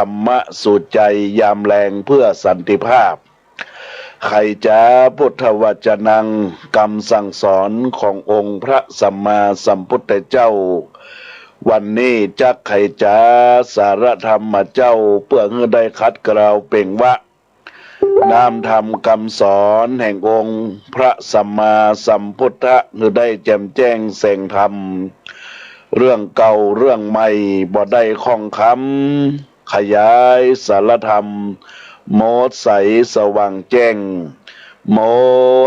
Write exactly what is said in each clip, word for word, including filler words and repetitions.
ธรรมะสู่ใจยามแลงเพื่อสันติภาพ ไขจ๋าพุทธวจนัง กำสั่งสอนขององค์พระสัมมาสัมพุทธเจ้า วันนี้จักไขจ๋าสารธรรมเจ้า เพื่อหื้อได้ขัดเกลาเปล่งวา น้อมธรรมกำสอนแห่งองค์พระสัมมาสัมพุทธะ หื้อได้แจ่มแจ้งแสงธรรม เรื่องเก่าเรื่องใหม่บ่ได้ข้องคำ ขยายสารธรรม หมดใสสว่างแจ้ง หม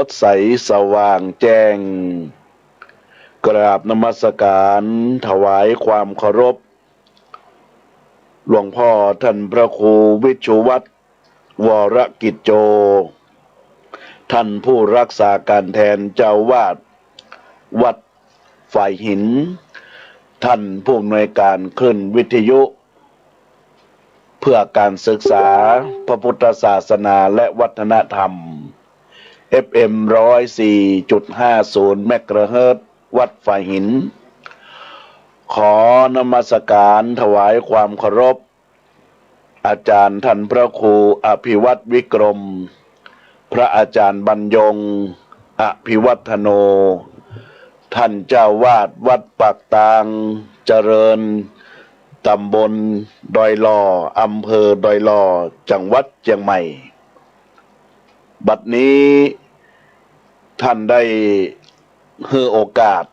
ดใสสว่างแจ้ง กราบนมัสการถวายความเคารพ หลวงพ่อท่านพระครูวิชุวัฒน์ วรกิจโจ ท่านผู้รักษาการแทนเจ้าอาวาสวัดฝายหิน ท่านผู้อำนวยการคลื่นวิทยุ เพื่อการศึกษาพระพุทธศาสนาและวัฒนธรรม เอฟเอ็ม ร้อยสี่จุดห้าศูนย์ เมกะเฮิรตซ์ วัดฝายหิน ขอนมัสการถวายความเคารพ อาจารย์ท่านพระครูอภิวัฒน์วิกรม พระอาจารย์บรรยง อภิวัฒโน ท่านเจ้าอาวาสวัดปากตางเจริญ ตำบลดอยหล่อ อำเภอดอยหล่อ จังหวัดเจียงใหม่ บัดนี้ท่านได้หื้อโอกาส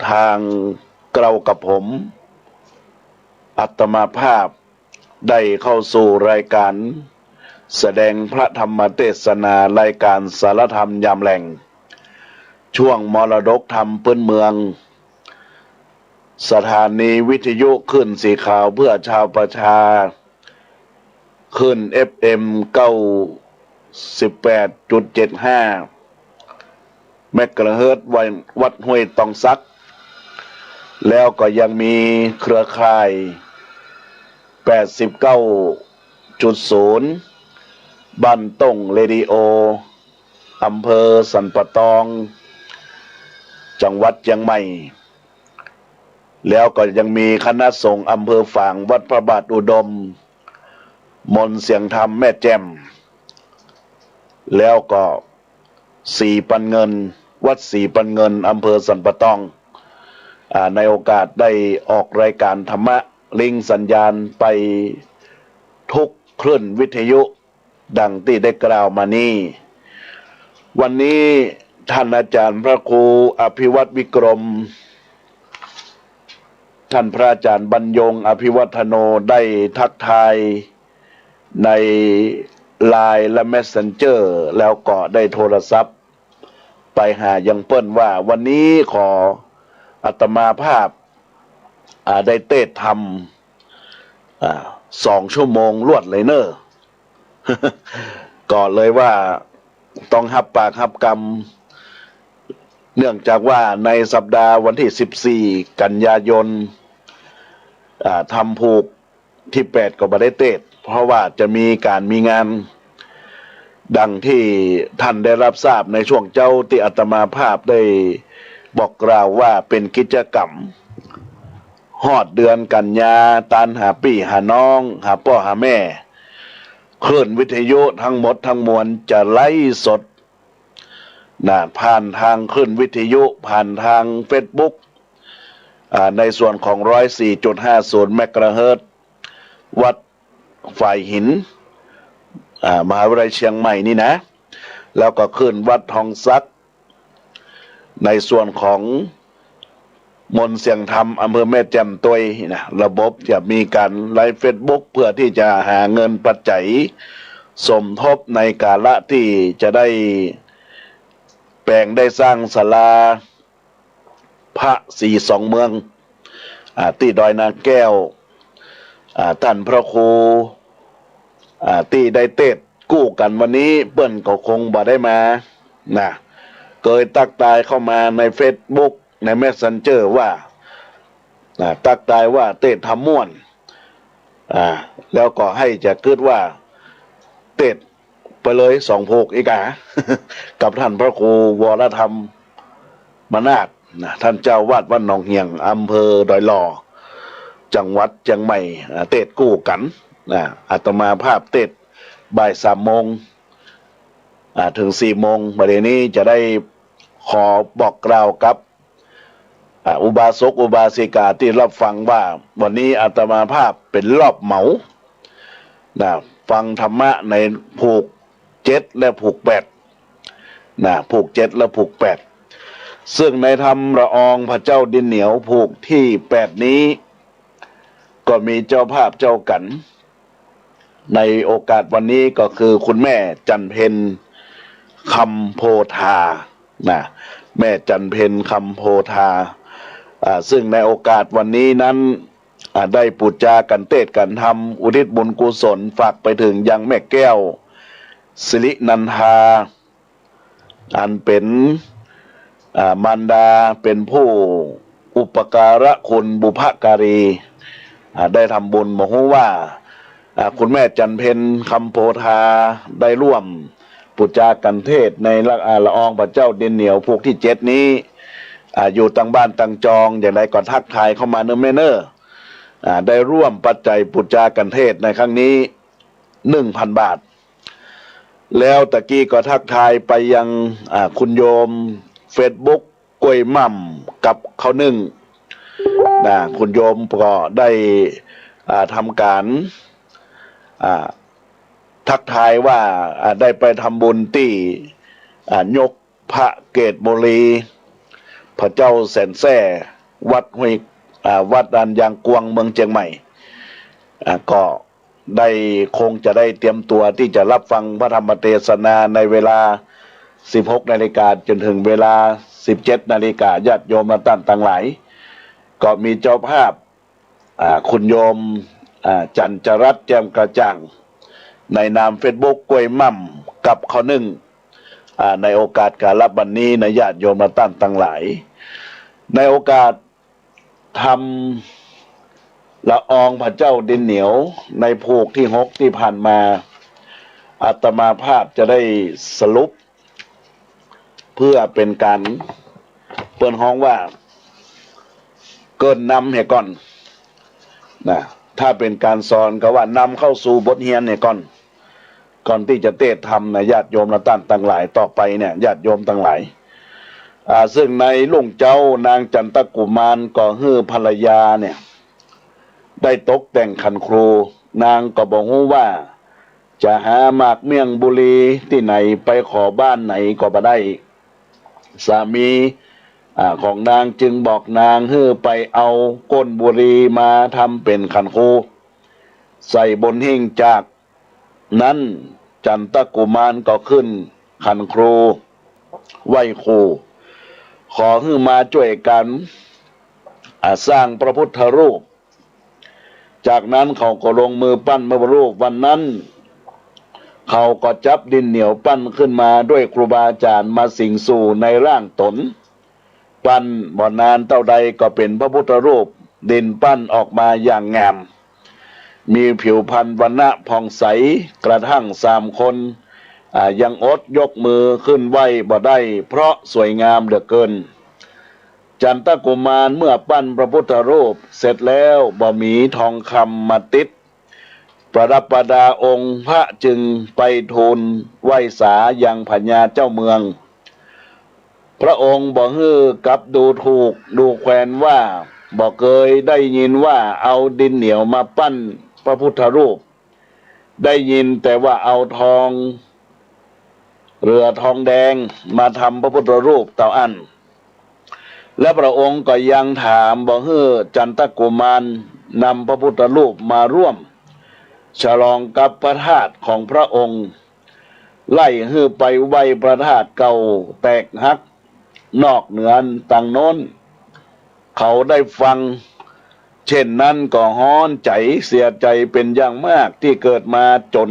ตางเกล้ากับผม อาตมาภาพ ได้เข้าสู่รายการแสดงพระธรรมเทศนา รายการสารธรรมยามแลง ช่วงมรดกธรรมพื้นเมือง สถานีวิทยุคลื่นสีขาวเพื่อชาวประชา คลื่น เอฟเอ็ม เก้าสิบแปดจุดเจ็ดห้า เมกะเฮิรตซ์ วัดห้วยตองสัก แล้วก็ยังมีเครือข่าย แปดสิบเก้าจุดศูนย์ บ้านต้งเรดิโอ อำเภอสันป่าตอง จังหวัดเจียงใหม่ แล้วก็ยังมีคณะสงฆ์อำเภอฝาง วัดพระบาทอุดม มนต์เสียงธรรมแม่แจ่ม แล้วก็ สีปันเงิน วัดสีปันเงิน อำเภอสันป่าตอง อ่า ในโอกาสได้ออกรายการธรรมะ ลิงก์สัญญาณไปทุกคลื่นวิทยุ ดังตี้ได้กล่าวมานี้ วันนี้ท่านอาจารย์พระครูอภิวัฒน์วิกรม ท่านพระอาจารย์บรรยง อภิวัฒโน ได้ทักทายในไลน์และเมสเซนเจอร์ แล้วก็ได้โทรศัพท์ไปหายังเปิ้นว่า วันนี้ขออาตมาภาพ อ่า ได้เทศน์ธรรม อ่า สองชั่วโมงรวดเลยเน่อ ก็เลยว่าต้องฮับปากฮับกำ เนื่องจากว่าในสัปดาห์วันที่สิบสี่กันยายน อ่า ธรรมผูกที่แปดก็บ่ได้เทศน์ เพราะว่าจะมีก๋านมีงาน ดังที่ท่านได้รับทราบในช่วงเจ๊าตี้อาตมาภาพได้บอกกล่าวว่าเป็นกิจกรรม ฮอดเดือนกันยา ตานหาปี้หาน้อง หาป้อหาแม่ คลื่นวิทยุทั้งหมดทั้งมวลจะไลฟ์สด นะ ผ่านตางคลื่นวิทยุ ผ่านตางเฟซบุ๊ก อ่า ในส่วนของ ร้อยสี่จุดห้าศูนย์ เมกะเฮิรตซ์ วัดฝายหิน อ่า มหาวิทยาลัยเชียงใหม่นี่นะ แล้วก็คลื่นวัดตองสัก ในส่วนของมนต์เสียงธรรมอำเภอแม่แจ่มตวยนะ ระบบจะมีก๋านไลฟ์เฟซบุ๊ก เพื่อที่จะหาเงินปัจจัยสมทบในกาละที่จะได้แป๋งได้สร้างศาลาพระศรีสองเมือง อ่า ตี้ดอยนาแก้ว อ่า ต้านพระครู อ่า ตี้ได้เทศน์กู้กั๋นวันนี้ เปิ้นก็คงบ่ได้มา นะ เกยตั๊กทายเข้ามาในเฟซบุ๊ก ในเมสเซนเจอร์ว่า นะ ตั๊กทายว่าเทศน์ธรรมม่วน อ่า แล้วก็หื้อจะกึ๊ดว่าเทศน์ไปเลยสองผูกอีกา กับต้านพระครูวรธรรมนาถ นะ ต้านเจ้าอาวาสวัดหนองเหี่ยง อำเภอดอยหล่อ จังหวัดเจียงใหม่ อ่า เทศน์กู้กั๋น นะ อาตมาภาพเตสน์บ่ายสามโมง อ่า เถิงสี่โมง บ่ายนี้จะได้ขอบอกกล่าวกับ อ่า อุบาสกอุบาสิกาตี้ฮับฟังว่า บ่ายนี้อาตมาภาพเป๋นรอบเหมา นะ ฟังธรรมะในผูกเจ็ดและผูกแปด นะ ผูกเจ็ดและผูกแปด ซึ่งในธรรมละอองพระเจ้าดินเหนียวผูกตี้แปดนี้ ก็มีเจ้าภาพเจ้ากั๋น ในโอกาสวันนี้ก็คือคุณแม่จันเพ็ญ คำโพธา นะ แม่จันเพ็ญ คำโพธา อ่า ซึ่งในโอกาสวันนี้นั้น อ่า ได้ปู๋จากั๋นเตสน์กั๋นธรรม อุทิศบุญกุศลฝากไปเถิงยังแม่แก้ว สิรินันทา อันเป๋น อ่า มารดาเป๋นผู้อุปการะคุณบุพการี อ่า ได้ทำบุญ บ่ฮู้ว่า อ่า คุณแม่จันเพ็ญ คำโพธา ได้ร่วมปู๋จากั๋นเตสน์ในละ อ่า ละอองพระเจ้าดินเหนียวผูกตี้เจ็ดนี้ อ่า อยู่ตังบ้านตังจอง อย่างใดก็ทักทายเข้ามาเน่อแม่เน่อ อ่า ได้ร่วมปัจจัยปู๋จากั๋นเตสน์ในครั้งนี้ หนึ่งพันบาท แล้วตะกี้ก็ทักทายไปยัง อ่า คุณโยมเฟซบุ๊ก กล้วยม่ำกับข้าวนึ่ง นะ คุณโยมก็ได้ อ่า ทำก๋าน อ่า ทักทายว่า อ่า ได้ไปทำบุญตี้ อ่า ยกพระเกศบุรี พระเจ้าแสนแสร่ วัดห้วย อ่า วัดด่านยางกวาง เมืองเจียงใหม่ อ่า ก็ ได้ คงจะได้เตรียมตั๋วตี้จะฮับฟังพระธรรมเตสนาในเวลา สิบหกนาฬิกา จ๋นเถิงเวลา สิบเจ็ดนาฬิกา ญาติโยมต้านตังหลาย ก็มีเจ้าภาพ อ่า คุณโยม อ่า จันจรัตน์ แจ่มกระจ่าง ในนามเฟซบุ๊ก กล้วยม่ำกับข้าวนึ่ง อ่า ในโอกาสก๋านฮับวันนี้นะ ญาติโยมต้านตังหลาย ในโอกาส ธรรมละอองพระเจ้าดินเหนียวในผูกตี้หกตี้ผ่านมา อาตมาภาพจะได้สรุป เพื่อเป๋นก๋าน เปิ้นฮ้องว่า เกริ่นนำเหียก่อน นะ ถ้าเป๋นก๋านสอนก็ว่านำเข้าสู่บทเฮียนเหียก่อน ก่อนตี้จะเตสน์ธรรมนะ ญาติโยมต้านตังหลาย ต่อไปเนี่ย ญาติโยมตังหลาย อ่า ซึ่งในรุ่งเจ๊านางจันตกุมารก็หื้อภรรยาเนี่ย ได้ตกแต่งขันครู นางก็บ่ฮู้ว่าจะหาหมากเมี่ยงบุรีตี้ไหน ไปขอบ้านไหนก็บ่ได้ สามี อ่า ของนางจึงบอกนางหื้อไปเอาก้นบุรีมาทำเป๋นขันครู ใส่บนหิ้ง จากนั้นจันตกุมารก็ขึ้นขันครู ไหว้ครู ขอหื้อมาจ้วยกั๋น อ่า สร้างพระพุทธรูป จากนั้นเขาก็ลงมือปั้นพระพุทธรูป วันนั้น เขาก็จับดินเหนียวปั้นขึ้นมาด้วยครูบาอาจารย์มาสิงสู่ในร่างตน ปั้นบ่นานเต้าใดก็เป๋นพระพุทธรูปดินปั้นออกมาอย่างงาม มีผิวพรรณวรรณะผ่องใส กระทั่งสามคน อ่า ยังอดยกมือขึ้นไหว้บ่ได้ เพราะสวยงามเหลือเกิน จันตกุมารเมื่อปั้นพระพุทธรูปเสร็จแล้ว บ่มีทองคำมาติด ประดับประดาองค์พระ จึงไปทูลไหว้สายังพญาเจ้าเมือง พระองค์บ่หื้อกลับดูถูกดูแควนว่า บ่เกยได้ยินว่าเอาดินเหนียวมาปั้นพระพุทธรูป ได้ยินแต่ว่าเอาทอง เหลือทองแดงมาทำพระพุทธรูปเต้าอั้น และพระองค์ก็ยังถามบ่หื้อจันตกุมารนำพระพุทธรูปมาร่วมฉลองกับพระธาตุของพระองค์ ไล่หื้อไปไหว้พระธาตุเก่าแตกหัก นอกเหนือตังโน้น เขาได้ฟังเช่นนั้นก็ฮ้อนใจ๋เสียใจ๋เป๋นอย่างมากตี้เกิดมาจ๋น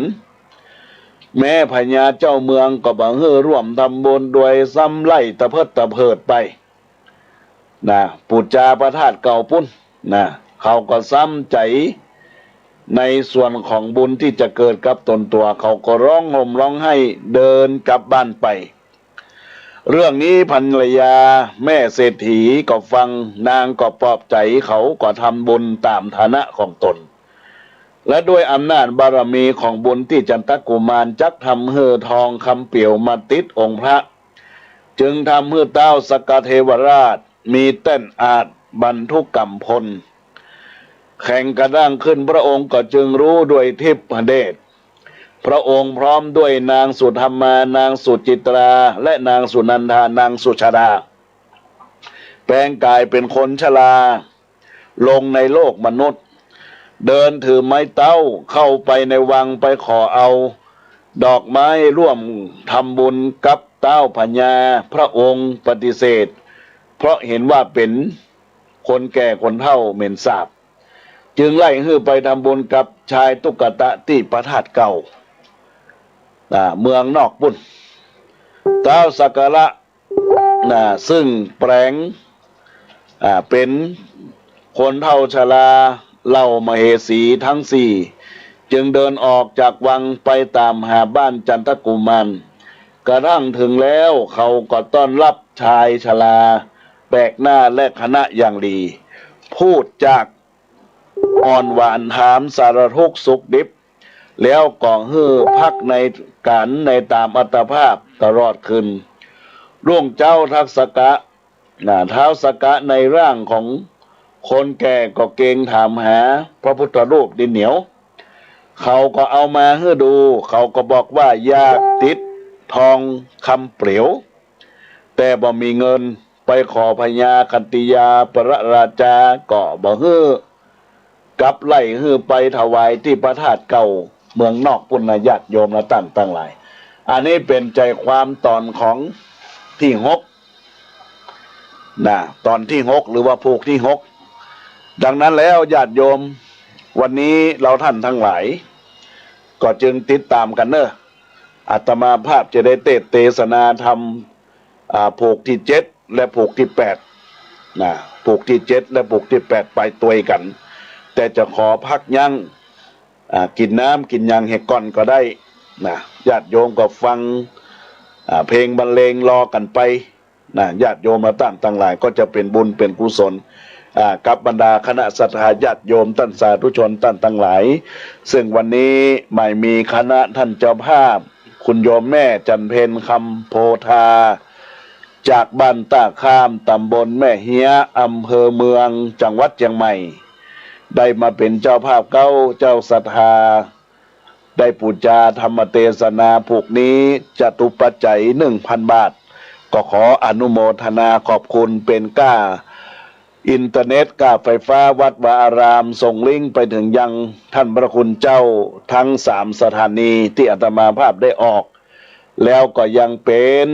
แม้พญาเจ้าเมืองก็บ่หื้อร่วมทำบุญด้วย ซ้ำไล่ตะเพิดตะเผิดไป นะ ปู๋จาพระธาตุเก่าปู้น นะ เขาก็ซ้ำใจ๋ในส่วนของบุญตี้จะเกิดกับต๋นตั๋ว เขาก็ฮ้องห่มฮ้องไห้เดินกลับบ้านไป เรื่องนี้ภรรยาแม่เศรษฐีก็ฟัง นางก็ปลอบใจ๋ เขาก็ทำบุญต๋ามฐานะของต๋น และด้วยอำนาจบารมีของบุญตี้จันทกุมารจักทำหื้อทองคำเปล๋วมาติดองค์พระ จึงทำหื้อต๊าวสกเทวราชมีแต้นอาจบรรทุกกำพล แข็งกระด้างขึ้น พระองค์ก็จึงรู้ด้วยทิพเดช พระองค์พร้อมด้วยนางสุธรรมา นางสุจิตรา และนางสุนันทา นางสุชาดา แปลงกายเป็นคนชรา ลงในโลกมนุษย์ เดินถือไม้เต๊าเข้าไปในวัง ไปขอเอาดอกไม้ร่วมทำบุญกับต๊าวพญา พระองค์ปฏิเสธ เพราะเห็นว่าเป๋นคนแก่คนเฒ่าเหม็นสาบ จึงไล่หื้อไปทำบุญกับชายตุ๊กตะตี้พระธาตุเก่า อ่า เมืองนอกปุ้น ต๊าวสักกะระ นะ ซึ่งแปลง อ่า เป๋นคนเฒ่าชรา เหล่ามเหสีทั้งสี่ จึงเดินออกจากวังไปต๋ามหาบ้านจันทกุมาร กระทั่งถึงแล้ว เขาก็ต้อนรับชายชราแปลกหน้าและคณะอย่างดี พูดจากอ่อนหวานถามสารทุกข์สุขดิบ แล้วก็หื้อพักในก๋านในต๋ามอัตภาพตลอดคืน รุ่งเจ๊าทักษกะ น่ะ ท้าวสักกะในร่างของคนแก่ก็เกณฑ์ถามหาพระพุทธรูปดินเหนียว เขาก็เอามาหื้อดู เขาก็บอกว่าอยากติดทองคำเปล๋ว แต่บ่มีเงิน ไปขอพญาคัตติยาปรราชาก็บ่หื้อ กลับไล่หื้อไปถวายตี้พระธาตุเก่าเมืองนอกปุ้นนะ ญาติโยมและต้านตังหลาย อันนี้เป๋นใจ๋ความต๋อนของตี้หก นะ ต๋อนตี้หก หรือว่าผูกตี้หก ดังนั้นแล้วญาติโยม วันนี้เฮาต้านตังหลาย ก็จึงติดต๋ามกั๋นเน่อ อาตมาภาพจะได้เตสน์เตสนาธรรม อ่า ผูกตี้เจ็ด และผูกตี้แปด นะ ผูกตี้เจ็ด และผูกตี้แปด ไปตวยกั๋น แต่จะขอพักยั้ง อ่า กิ๋นน้ำกิ๋นหยังเหียก่อนก็ได้ นะ ญาติโยมก็ฟัง อ่า เพลงบรรเลงรอกั๋นไป นะ ญาติโยมและต้านตังหลาย ก็จะเป๋นบุญเป๋นกุศล อ่า กับบรรดาคณะศรัทธาญาติโยมต้านสาธุชนต้านตังหลาย ซึ่งวันนี้หมายมีคณะต้านเจ้าภาพ คุณโยมแม่จันเพ็ญ คำโพธา จากบ้านต้าข้าม ต๋ำบลแม่เฮีย อำเภอเมือง จังหวัดเจียงใหม่ ได้มาเป๋นเจ้าภาพเก๊า เจ้าศรัทธา ได้ปู๋จาธรรมเตสนาผูกนี้ จตุปัจจัยหนึ่งพันบาท ก็ขออนุโมทนาขอบคุณ เป๋นก้าอินเทอร์เน็ต ก้าไฟฟ้า วัดวาอาราม ส่งลิงก์ไปเถิงยังต้านพระคุณเจ้าตึงสามสถานีตี้อาตมาภาพได้ออก แล้วก็ยังเป๋น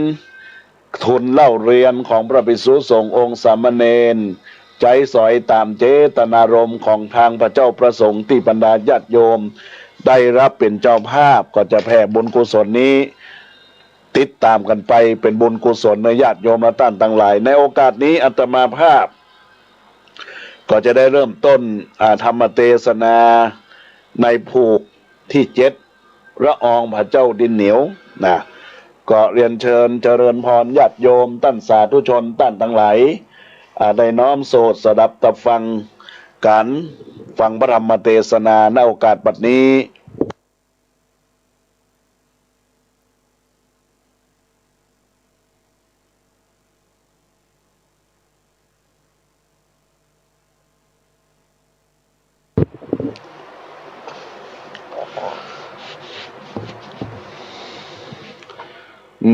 ทุนเล่าเรียนของพระภิกษุสงฆ์องค์สามเณร ใจ๊สอยต๋ามเจตนารมณ์ของตางพระเจ้าพระสงฆ์ตี้บรรดาญาติโยมได้ฮับเป๋นเจ้าภาพ ก็จะแผ่บุญกุศลนี้ ติดต๋ามกั๋นไปเป๋นบุญกุศลเน่อญาติโยมและต้านตังหลาย ในโอกาสนี้อาตมาภาพ ก็จะได้เริ่มต้น อ่า ธรรมเตสนาในผูกตี้เจ็ด ละอองพระเจ้าดินเหนียว นะ ก็เรียนเชิญเจริญพรญาติโยมต้านสาธุชนต้านตังหลาย อ่า ได้น้อมโสตสดับตับฟังก๋านฟังพระธรรมเตสนา ณ โอกาสบัดนี้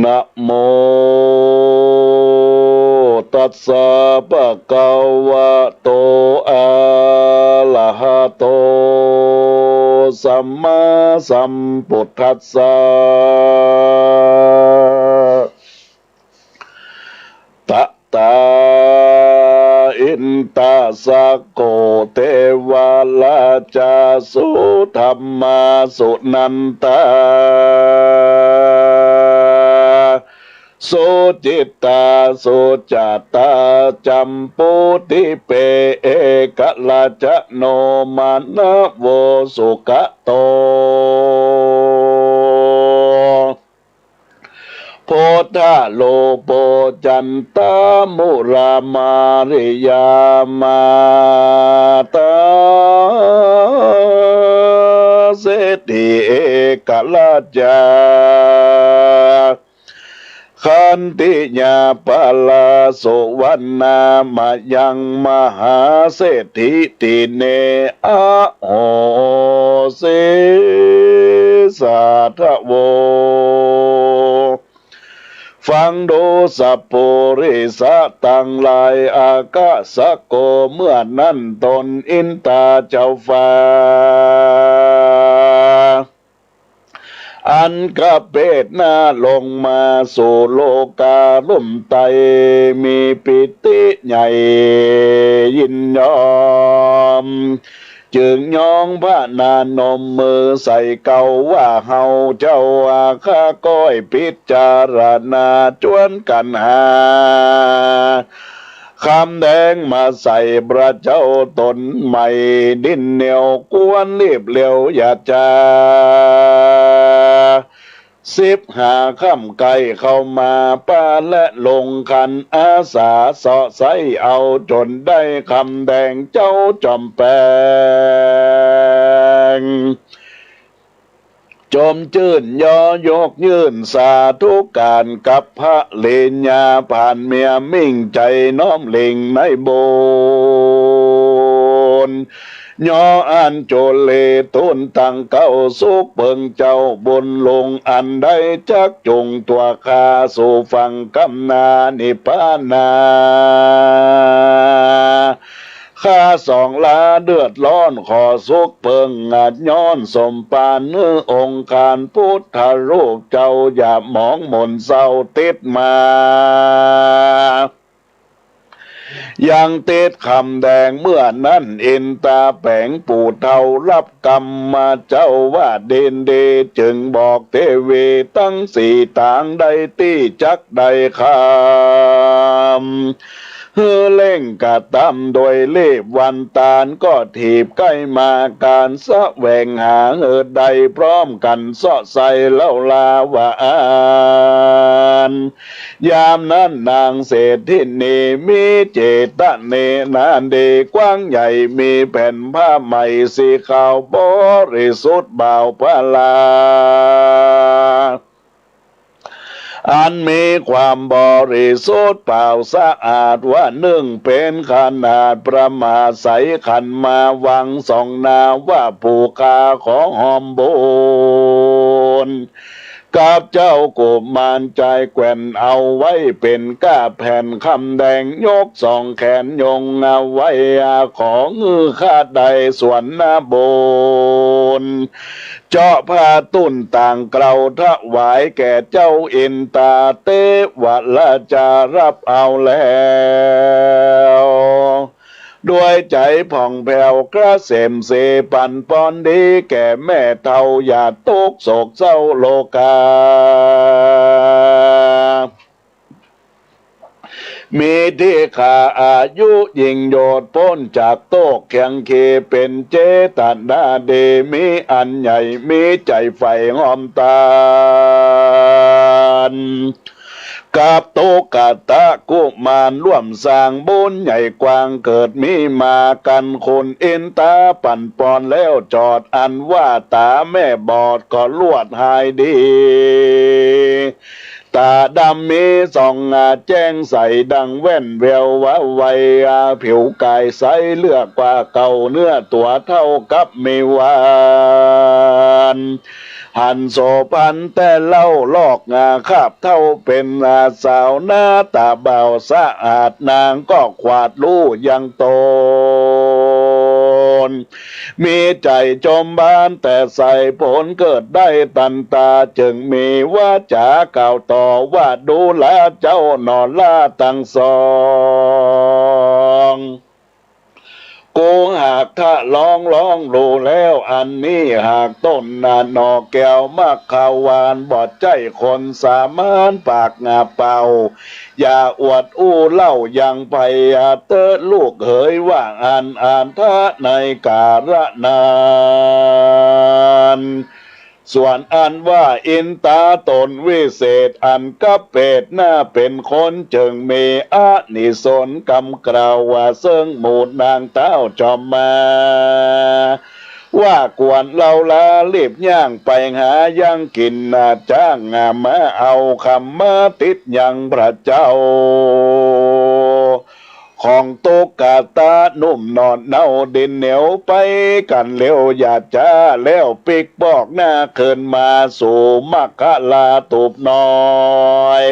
นะโมตัสสะ ภะคะวะโต อะระหะโต สัมมาสัมพุทธัสสะ ตะตา อินทะสะโก เตวะราชา สุธัมมา สุนันทา สุจิตตา สุจาตา จัมปูทิเป เอกราชโน มานะโว สุขะโต พุทธารูโป จันตามุรามาริยามาตา ติเอกราชจา ขันติยาปาลาสุวรรณา มะยังมหาเศรษฐิติเน อโหสิ สาทะโว ฟังดูสัพปุริสะตังหลาย อากาสะโก เมื่อนั้นตนอินตาเจ้าฟ้า อันกะเปดหน้าลงมาสู่โลกาลุ่มไต มีปีติใหญ่ยินยอม จึงย้องพระนานมมือใส่เกล้าว่า เฮาเจ้าอาข้าก้อยพิจารณาจวนกั๋นหา คำแดงมาใส่พระเจ้าต๋นใหม่ ดิ้นเหนียวกวนรีบเร็วอย่าจ๊า สิบห้าค่ำใก้เข้ามาป้าและลงคัน อาสาเสาะใส้เอาจ๋นได้คำแดงเจ้าจอมแปง จมจื้นยอยกยื่นสาธุก๋านกับพระเลียญา ผ่านเมียมิ่งใจ๋น้อมเล็งในบุญ ยออัญจุลีตูนตังเกล้าสุขเปิงเจ้าบุญหลวง อันได้จักจุงตั๋วข้าสู่ฝั่งกำนานิพพานา ข้าสองลาเดือดร้อนขอสุขเปิงอาจย้อนสมปาน หื้อองค์คารพุทธรูปเจ้าอย่าหมองหม่นเศร้าติดมา ยังติดคำแดงเมื่อนั้น อินตาแป๋งปู่เฒ่ารับกำมาเจ้าว่า ดินดีจึงบอกเตวีตังสี่ตาง ได้ตี้จักได้คำ หื้อเร่งกระตำโดยรีบ วันตานก็ถีบใก้มา ก๋านแสวงหาหื้อได้พร้อมกั๋นเซาะใส่เล่าลาว่าอั้น ยามนั้นนางเศรษฐินีมีเจตเนนาดีกว้างใหญ่ มีแผ่นผ้าใหม่สีขาวบริสุทธิ์บ่าวพลา อันมีความบริสุทธิ์เปล่าสะอาดว่านึ่งเป๋นขนาดประมาทใส ขันมาวังส่องหน้าว่า ผู้ข้าขอหอมบุญกับเจ้ากุมารจายแกว่น เอาไว้เป๋นก้าแผ่นคำแดง ยกสองแขนยงเอาไว้ ขอหื้อข้าได้สวนบุญ เจาะผ้าตุ้นต่างเกล้าถวายแก่เจ้าอินตา เตวราชารับเอาแล้ว ด้วยใจ๋ผ่องแผ้วกระเสมเส ปั๋นปอนดีแก่แม่เฒ่า อย่าตุ๊กข์โศกเศร้าโลกา มีตี้คาอายุยิ่งโยชน์ ป๊นจากโตกข์เคียงเค เป๋นเจตนาดี มีอันใหญ่ มีใจ๋ใฝ่หอมตาน กับตุ๊กตะกุมารร่วมสร้างบุญใหญ่กว้าง เกิดมีมากั๋นคุณอินตาปั๋นปอนแล้วจอด อันว่าต๋าแม่บอดก็ลวดหายดี ต๋าดำมีส่องแจ้งใสดังแว่นแวววาไว ผิวก๋ายใสเลือกกว่าเก่า เนื้อตั๋วเต้ากับมีวาน หันโสภณแต่เล่าลอกงาคาบเต้า เป๋นสาวหน้าต๋าบ่าวสะอาด นางก็ขวาดลู่ยังตน มีใจ๋จมบานแต่ใส ผลเกิดได้ตันตา จึงมีวาจากล่าวต่อว่า ดูราเจ้าหนอราตังสอง กูหากถ้าลองลองดูแล้ว อันนี้หากต้นนาหน่อแก้วมักขาวหวาน บ่ใจ้คนสามานปากงาเป่า อย่าอวดอู้เล่ายังใผ เต๊อะลูกเหยว่าอั้น อันทะในกาละนั้น ส่วนอันว่าอินต๋าต๋นวิเศษ อันกะเปดหน้าเป๋นคน จึงมีอานิสงส์กำกล่าวว่า เซิ่งหมู่นางเต้าจอมมา ว่ากวนเฮาลารีบย่างไปหายังกิ๋นนา จ้างมาเอาคำมาติดยังพระเจ้า ของตุ๊กตาหนุ่มหนอนเนาดินเหนียวไปกั๋นเร็วอย่าจ๊า แล้วปิ๊กปอกหน้าเคินมาสู่มัคคลาตูบน้อย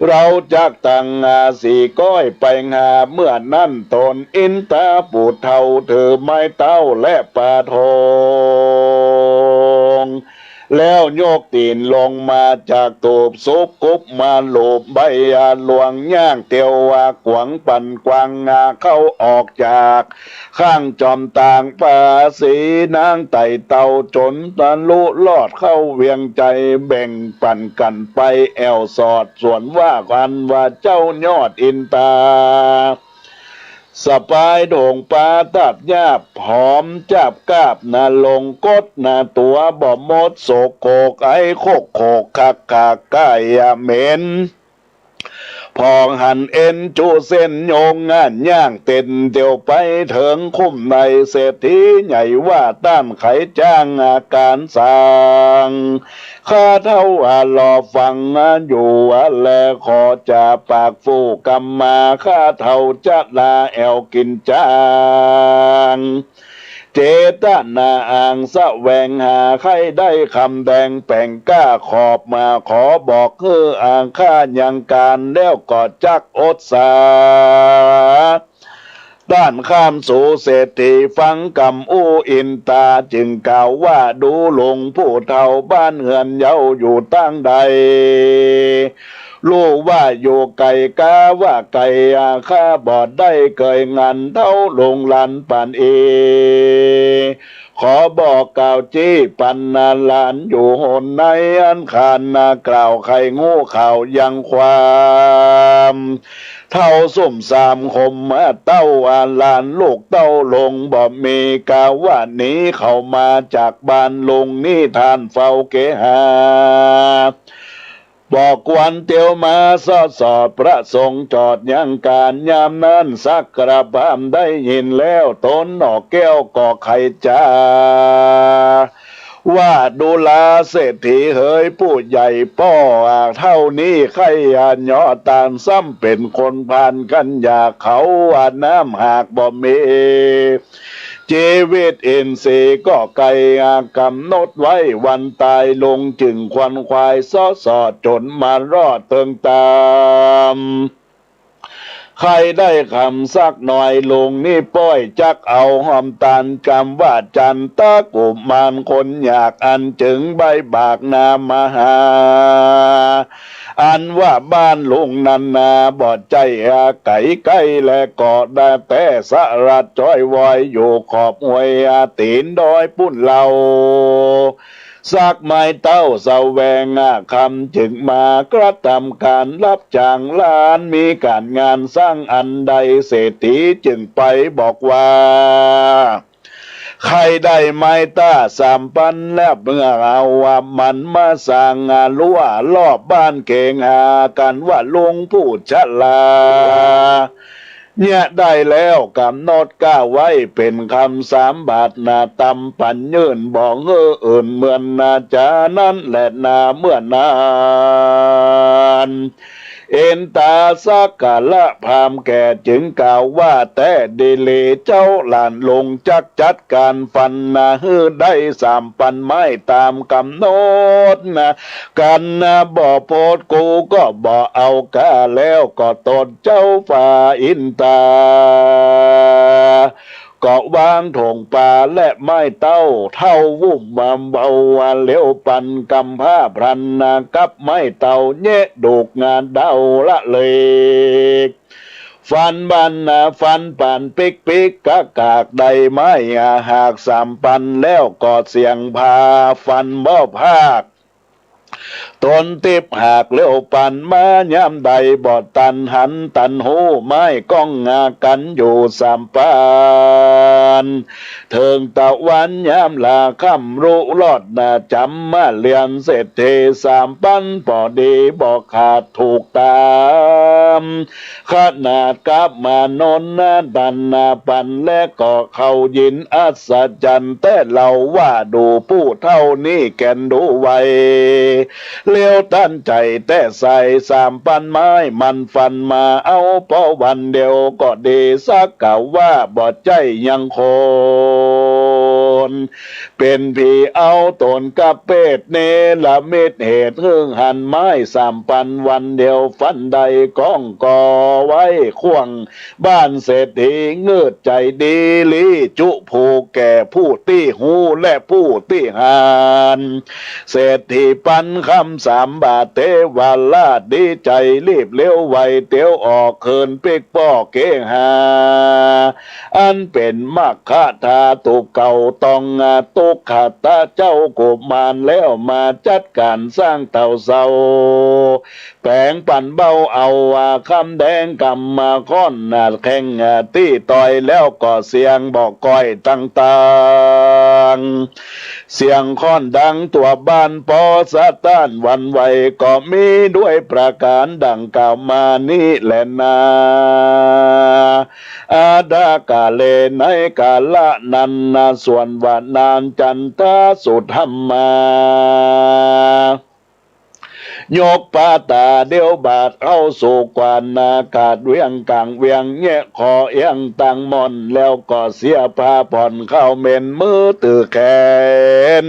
เฮาจักตั้งอาสีก้อยไปหา เมื่อนั้นต๋นอินตาปู่เฒ่าถือไม้เต้าและปาทอง แล้วยกตี๋นลงมาจากตูบ สุบกุบมาลูบใบหลวง ย่างเตียวว่าขวางปั่นกวางงาเข้าออกจาก ข้างจอมตางปาสีนางไต่เต้า จ๋นทะลุลอดเข้าเวียงไจ แบ่งปั๋นกั๋นไปแอ่วสอด ส่วนว่าอันว่าเจ้ายอดอินตา สะปายโถงปาตัดหยาบ หอมจับกาบนาลงกดนาตั๋ว บ่หมดโสโครกไอโคกโขกคักขากก้ายเหม็น ผ่องหันเอ็นจุเส้นโยงงานย่างเต้นเตียวไปเถิงคุ้มในเศรษฐีใหญ่ว่าต้านไขจ้างอาก๋านสร้าง ข้าเฒ่าอาหล่อฟังอยู่อาแล ขอจาปากฟู่กำมา ข้าเฒ่าจะลาแอ่วกิ๋นจ้าง เจตนาอ่างแสวงหา ใค่ได้คำแดงแป๋งก้าขอบมา ขอบอกหื้ออาข้ายังก๋าน แล้วก็จักอดสา ต้านข้ามสู่เศรษฐีฟังกำอู้อินตา จึงกล่าวว่าดูลุงผู้เฒ่าบ้านเฮือนเย้าอยู่ตางใด ฮู้ว่าอยู่ไก๋ กาว่าไก๋ อาข้าบ่ได้เกยงานเฒ่าลุงหลานปานอี ขอบอกกล่าวจี้ปันนาหลานอยู่หนใน อันขานนากล่าวใค่ฮู้ข่าวยังความ เฒ่าซุ่มสามคมมาเต้าอาหลานลูกเต้าลุงบ่มี กาว่าหนีเข้ามาจากบ้านลุงนี้ ต้านเฝ้าเกหา บอกวันเตียวมาสอดสอด พระสงฆ์จอดยังก๋าน ยามนั้นสักกระพามได้ยินแล้ว ต๋นหนอกแก้วก็ไขจา ว่าดูราเศรษฐีเหยผู้ใหญ่ป้อ เฒ่านี้ใค่อาเหยาะตาน ซ้ำเป๋นคนพาลกัญญา เขาว่าน้ำหากบ่มี จีวิตอินทรีย์ก็ไก๋ กำหนดไว้วันต๋ายลุง จึงขวนขวายสอดสอดจ๋นมารอดเถิงต๋าม ใค่ได้คำสักหน่อยลุงนี้ป้อย จักเอาหอมตานกำว่าจันตะกุมารคนอยาก อันจึงใบ้บากนามหา อันว่าบ้านลุงนั้นนา บ่ใจ้อาไก๋ใก้ และก็ได้แต่สะหลัดจ้อยวอยอยู่ขอบห้วยอาตี๋นดอยปุ้นเล่า สักไม้เต้าแสวงอาคำ จึงมากระทำก๋านฮับจ้างหลาน มีก๋านงานสังอันใด เศรษฐีจึงไปบอกว่า ใค่ได้ไม้ต้าสามปัน และเมื่อเอาว่ามันมาสร้างอารั้วรอบบ้านเก๋งหากั๋นว่าลุงผู้ชรา เยียะได้แล้วกำหนดก้าไว้เป๋นคำสามบาทนา ตำปั๋นยื่นบ่หื้ออื่นเหมือนนา จานั้นแหละนา เมื่อนั้น อินตาสักกะละพราหมณ์แก่จึงกล่าวว่า แต๊ดีหลีเจ้าหลานลุงจักจัดก๋านฟันนา หื้อได้สามปันไม้ต๋ามกำหนดนา กั๋นนา บ่โพดกูก็บ่เอาก้า แล้วก็ตนเจ้าฟ้าอินตา ก็วางโถงป๋าและไม้เต้า เฒ่าวุ้มมาเบาว่าเหลียวปั๋นกำผ้าพรันนา กับไม้เต้าเยียะดูกงาเดาละเล็ก ฟันบันนา ฟันปั๋นปิ๊กปิ๊กกะกาก ได้ไม้อาหากสามปัน แล้วก็เสียงพาฟันบ่พาก ต๋นติ๊บหากเลี้ยวปันมายามใด บ่ตันหันตันฮู้ ไม้ก้องหากั๋นอยู่สามปัน เถิงตะวันยามลาค่ำลุรอดนาจ๋ำมาเลียนเศรษฐีสามปัน ปอดีบ่ขาดถูกต๋าม ขนาดกับมานนนาตันนาปัน และก็เข้ายินอัศจรรย์แต๊เล่าว่า ดูผู้เฒ่านี้แก่นดูไว เลี้ยวตันใจ๋แต๊ใส สามปันไม้มันฟันมาเอา ปอวันเดียวก็ดีสัก กาว่าบ่ใจ้ยังคน เป๋นผีเอาต๋นกับเปรต เนรมิตเหตุหื้อหันไม้สามปัน วันเดียวฟันได้ก้องก่อไว้ ข่วงบ้านเศรษฐีงืดใจ๋ดี ลี้จุผู้แก่ผู้ตี้ฮู้และผู้ตี้หัน เศรษฐีปันคำสามบาท เตวราชดีใจ๋รีบเลี้ยวไว เตียวออกคืนปิ๊กป้อเกหา อันเป๋นมัคคทาตุเก่า ต้องอาตุกขตาเจ้ากุมาร แล้วมาจัดก๋านสร้างเต่าเซา แป๋งปันเบ้าเอาอาคำแดงกำมาค้อนหนาดแข้งตี้ต่อย แล้วก็เสียงบ่อก้อยต่างๆ เสียงค้อนดังตั๋วบ้านปอสะต้านหวั่นไหว ก็มีด้วยประก๋านดังกล่าวมานี้แลนา อาดากาเล ในกาละนั้นนา ส่วนว่านางจันทาสุธรรมา ยกปาต๋าเดียวบาดเข้าสู่กว้านอากาศเวียงก๋างเวียงแยะ ขอเอียงตังหม่อน แล้วก็เสียผ้าผ่อนเข้าเม็นมือตื้อแขน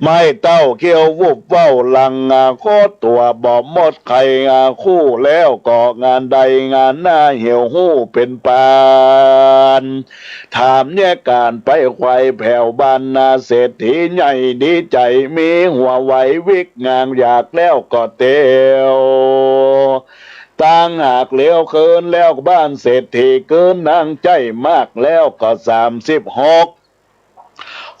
ไม้เต้าเขี้ยววุบเว้าหลังอาโคตตั๋วบ่หมดใค่อาคู่ แล้วก็งานใดงานหน้าเหี่ยวหู้เป๋นปาน ถามแยกก๋านไปไขว่แผวบ้านนา เศรษฐีใหญ่ดีใจ๋มีหัวไหววิกงางอยากแล้วก็เตียว ต่างหากเลี้ยวคืนแล้วบ้านเศรษฐีคืนนางใจ๊มากแล้วก็สามสิบหก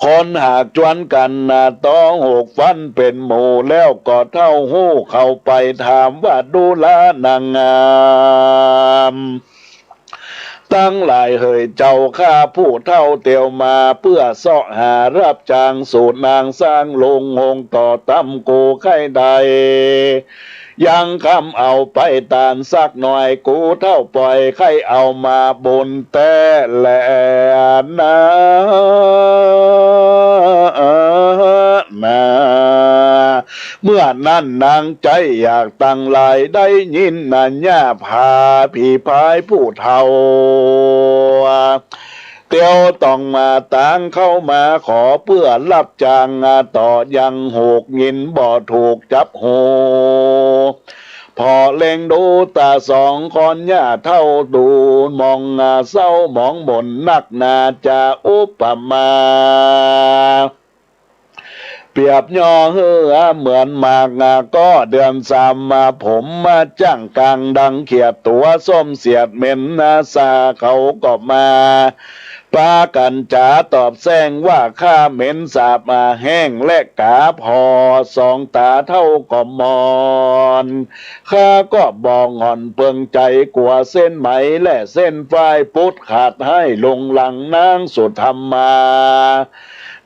คนหากจวนกั๋นนา ต้องหกฟันเป๋นหมู่ แล้วก็เฒ่าฮู้เข้าไปถามว่า ดูราวนางงามตังหลายเหยเจ้าข้า ผู้เฒ่าเตียวมาเปื้อเซาะหาฮับจ้างสู่นางสร้างโฮงต่อต๋ำ กูใค่ได้ ยังกำเอาไปตานสักหน่อย กูเฒ่าป่อยใค่เอามาบุญแต๊แลนา นา เมื่อนั้นนางใจ๊อยากตังหลายได้ยินนา ญาผาผีพายผู้เฒ่า เตียวต้องมาตางเข้ามาขอเปื้อฮับจ้างต่อ ยังหกยินบ่ถูกจับหู ผ่อเล็งดูต๋าสองคน ญาเฒ่าดูหมองเศร้าหมองหม่นนักนา จะอุปมา เปรียบย่อหื้อเหมือนหมากก้อเดือนสามมา ผมมาจ้างกางดังเขียด ตั๋วส้มเสียดเหม็นนา สาเขาก็มาปากั๋นจ๋าตอบแซ้งว่า ข้าเหม็นสาบอาแห้งและก๋าผ่อสองต๋าเฒ่าก็มอน ข้าก็บ่หง่อนเปิงใจ๋กั๋วเส้นไหมและเส้นฝ้าย ปุ๊ดขาดห้ายลงหลังนางสุธรรมา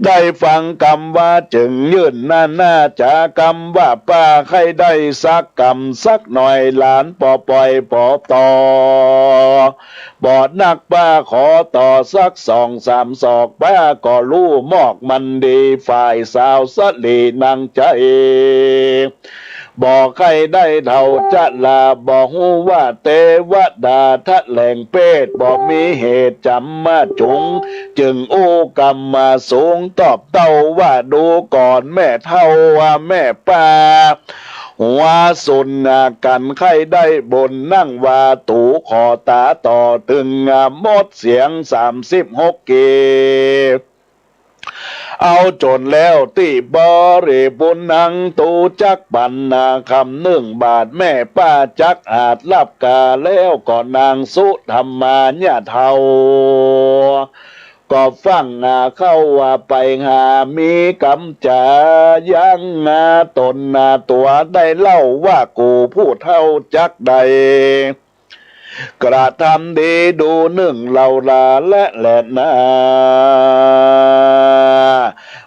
ได้ฟังกำว่าจึงยื่นนานาจ๋ากำว่าป้าใค่ได้สักกำสักหน่อย หลานปอป่อยปอต่อ บ่นักป้าขอต่อสักสองสามศอก ป้าก็ฮู้มอกมันดี ฝ่ายสาวสะหลีนางใจ๊ บ่ใค่ได้เฒ่าจะหลา บ่ฮู้ว่าเตวดาทะแหลงเปรต บ่มีเหตุจ๋ำมาจุง จึงอู้กำมาสูงตอบเต้าว่า ดูก่อนแม่เฒ่าแม่ป้า หัวสุนกั๋นใค่ได้บุญ นั่งว่าตู๋ขอต๋าต่อตึงหมดเสียงสามสิบหกกีบ เอาจ๋นแล้วตี้บริบูรณ์ นางตู๋จักปั๋นนาคำนึ่งบาท แม่ป้าจักอาจฮับก๋า แล้วก็นางสุธรรมาญาเฒ่า ก็ฟั่งเข้าไปหามีกำจ๋ายังตนตั๋วได้เล่าว่า กูผู้เฒ่าจักได้กระทำดีดูนึ่งเหล่าลาและแลนา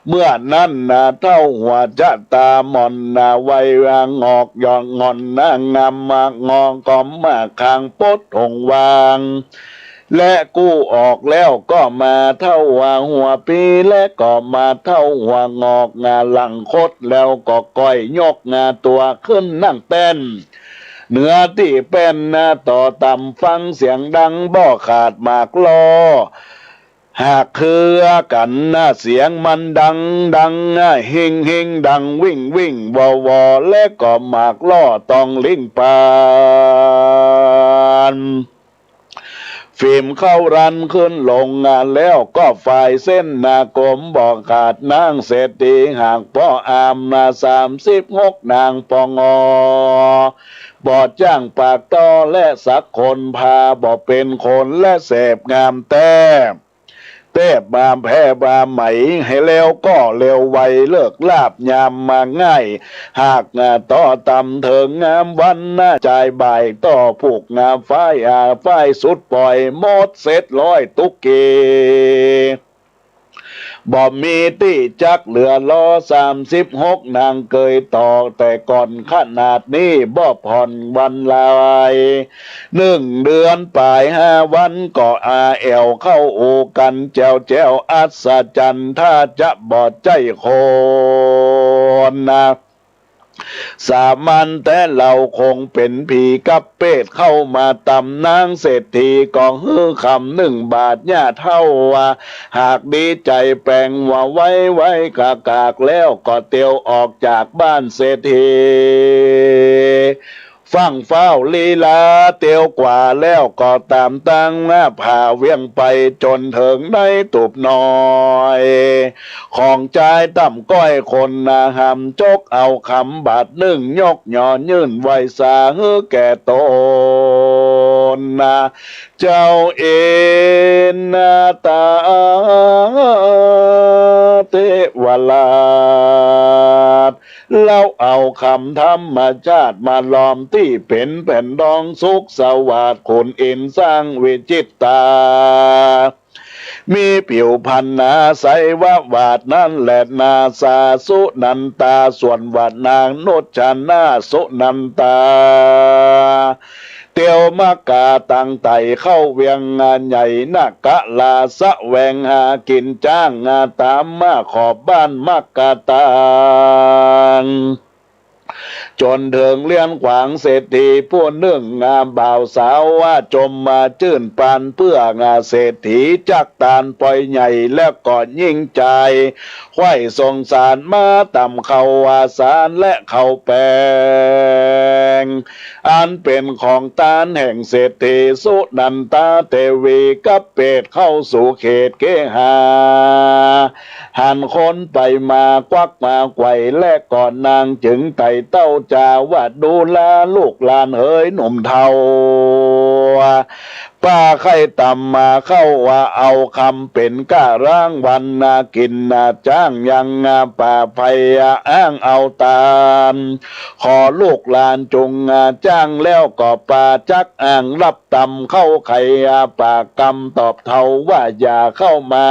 เมื่อนั้นนาเฒ่าหัวจะต๋าหม่อนนา ไว้วางงอกยอดง่อนนางงามมากงอก็มาข้างปดหงวาง และกู้ออกแล้วก็มาเฒ่าหัวปี และก็มาเฒ่าหัวงอกงาหลังคด แล้วก็ก้อยยกงาตั๋วขึ้นนั่งแป้น เหนือตี้แป้นนาต่อต่ำฟังเสียงดังบ่ขาดหมากล้อ หากคือกั๋นนาเสียงมันดังดังเฮงเฮงดังวิ่งวิ่งวอวอ และก็หมากล้อต้องลิ่งปาน ฝีมเข้ารันขึ้นลงงานแล้วก็ฝ่ายเส้นนากรมบ่ขาดนางเศรษฐีหากป้ออามนาสามสิบหกนางปองอ บ่จ้างปากต่อและสักคนพาบ่เป็นคนและเสพงามแต๊ เตบมาแผ่บาไหมให้แล้วก็เร็วไว เลิกลาบยามมาง่าย หากต่อต่ำเถิงงามวันนาจ่ายบ่ายต่อผูกงาฝ้ายอาฝ้ายสุดปล่อยหมดเสร็จร้อยตุ๊กเก บ่มีตี้จักเหลือลอ สามสิบหกนางเกยต่อแต่ก่อนขนาดนี้บ่ผ่อนวันลาย นึ่งเดือนป๋ายห้าวันก็อาแอ่วเข้าอู่กั๋นแจ๋วแจ๋ว อัศจรรย์ถ้าจะบ่ใจ้คนนา สามัญแต๊ เฮาคงเป๋นผีกับเปรตเข้ามาตำ นางเศรษฐีก็หื้อคำนึ่งบาท ย่าเฒ่าว่าหากดีใจ๋แป๋งว่าไว้ไว้กะกาก แล้วก็เตียวออกจากบ้านเศรษฐี ฟั่งฟ้าวลีลาเตียวกว่า แล้วก็ต๋ามตั้งหน้าผาเวียงไปจ๋นเถิงในตูบน้อย ของจายต่ำก้อยคนนาหำ จกเอาคำบาทนึ่งยกหย่อยื่นไหว้สาหื้อแก่ต๋นนา เจ้าเอนนาตาเตวราช เฮาเอาคำธรรมชาติมาลอมตี้เป๋นแผ่นดองสุขสวัสดิ์ ขุนอินทร์สร้างวิจิตตา มีผิวพรรณนาใสวาดนั้นแลนา สาสุนันตา ส่วนว่านางนุชนาถสุนันตา เตียวมักกะตังไต่เข้าเวียงใหญ่นาคราช แสวงหากิ๋นจ้างต๋ามมาขอบบ้านมักกะตัง จ๋นเถิงเลี้ยงขวางเศรษฐีผู้นึ่ง บ่าวสาวว่าจมมาจื้นปานเปื้อง เศรษฐีจักตานปอยใหญ่ แล้วก็ยิ่งใจ๋ใค่สงสารมาต่ำเข้าว่าสารและเข้าแปง อันเป๋นของตานแห่งเศรษฐีสุนันตาเตวี กับเปรตเข้าสู่เขตเกหา หันคนไปมากวักมาไขว่ และก็นางจึงไต่เต้าจาว่า ดูราลูกหลานเหยหนุ่มเฒ่า ป้าใค่ต่ำมาเข้าว่าเอาคำเป๋นก้ารางวัลนากิ๋นนาจ้างยังป่าไผ่อ้างเอาตาน ขอลูกหลานจุงจ้าง แล้วก็ป้าจักอ้างรับต่ำเข้าไขปากกำตอบเฒ่าว่าอย่าเข้ามา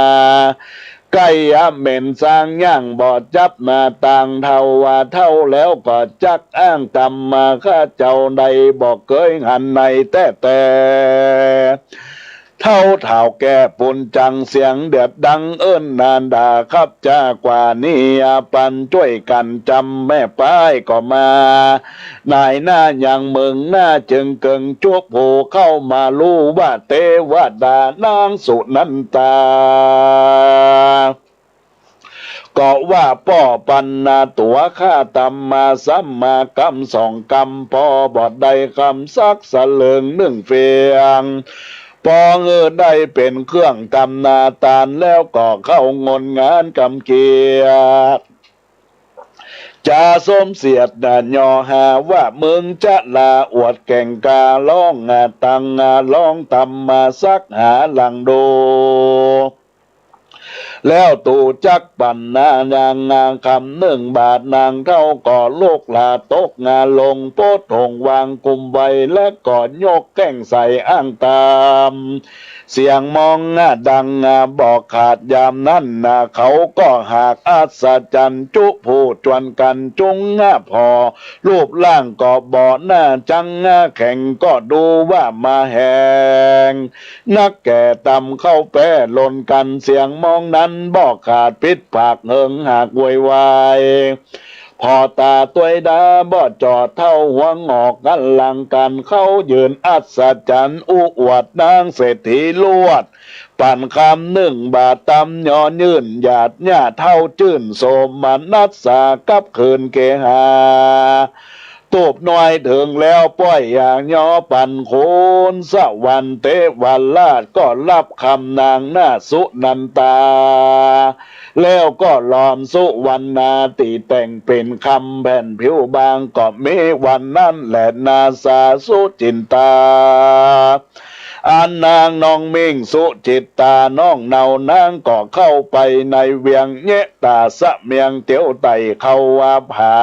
ใก้เหม็นสางย่างบ่จับมาต่างเฒ่าว่าเฒ่า แล้วก็จักอ้างต่ำมาข้าเจ้าใดบ่เกยหันในแต๊แต่ เฒ่าเฒ่าแก่ปูนจังเสียงเดือดดังเอิ้นนาด่าครับจากว่านี้ปันจ้วยกั๋นจำแม่ป้ายก็มา นายหน้ายังเมืองหน้าจึงเกิงจวบหูเข้ามาฮู้ว่าเตวดานางสุนันตา ก็ว่าป้อปันนาตั๋วข้าต่ำมาซ้ำมากำสองกำ ป้อบ่ได้กำสักสลึงนึ่งเฟียง ป้อหื้อได้เป๋นเครื่องต่ำนาตาน แล้วก็เข้างนงานกำเกียรติ จะสมเสียดหย่อหาว่ามึงจะลาอวดแก่งกา ลองตังลองต่ำมาสักหาหลังดู แล้วตูจักปั๋นนา นางคำนึ่งบาท นางเฒ่าก็ลุกหลาตกงาลง โป๊ดหงวางกุมไว้ และก็ยกแก้งใส่อ้างต๋าม เสียงมองดังบ่ขาด ยามนั้นเขาก็หากอัศจรรย์ จุผู้จวนกั๋นจุ้งผ่อ รูปร่างก็บ่หน้าจังแข็ง ก็ดูว่ามาแหง นักแก่ต่ำเข้าแปรหล่นกั๋น เสียงมองนั้นบ่ขาด ผิดผากเหิงหากโวยวาย ผ่อต๋าตวยดาบ่จอด เฒ่าหัวหงอกกั๋นหลังกั๋น เขายืนอัศจรรย์ อู้อวดนางเศรษฐีลวด ปั๋นคำนึ่งบาท ตำยอยื่นหยาดหญ้า เฒ่าจื้นโสมนัสสา กลับคืนเกหา ตูบน้อยเถิงแล้วป้อยหยาดยอปั๋น คนสวรรค์เตวราชก็ฮับคำนางนาสุนันตา แล้วก็หลอมสุวรรณา ตี้แต่งเป๋นคำแผ่นผิวบาง ก็มีวันนั้นแลนาสาสุจินตา อันนางน้องมิ่งสุจิตตา น้องเนา นางก็เข้าไปในเวียง แยะต๋าเสมียงเตียวไต่เข้าผา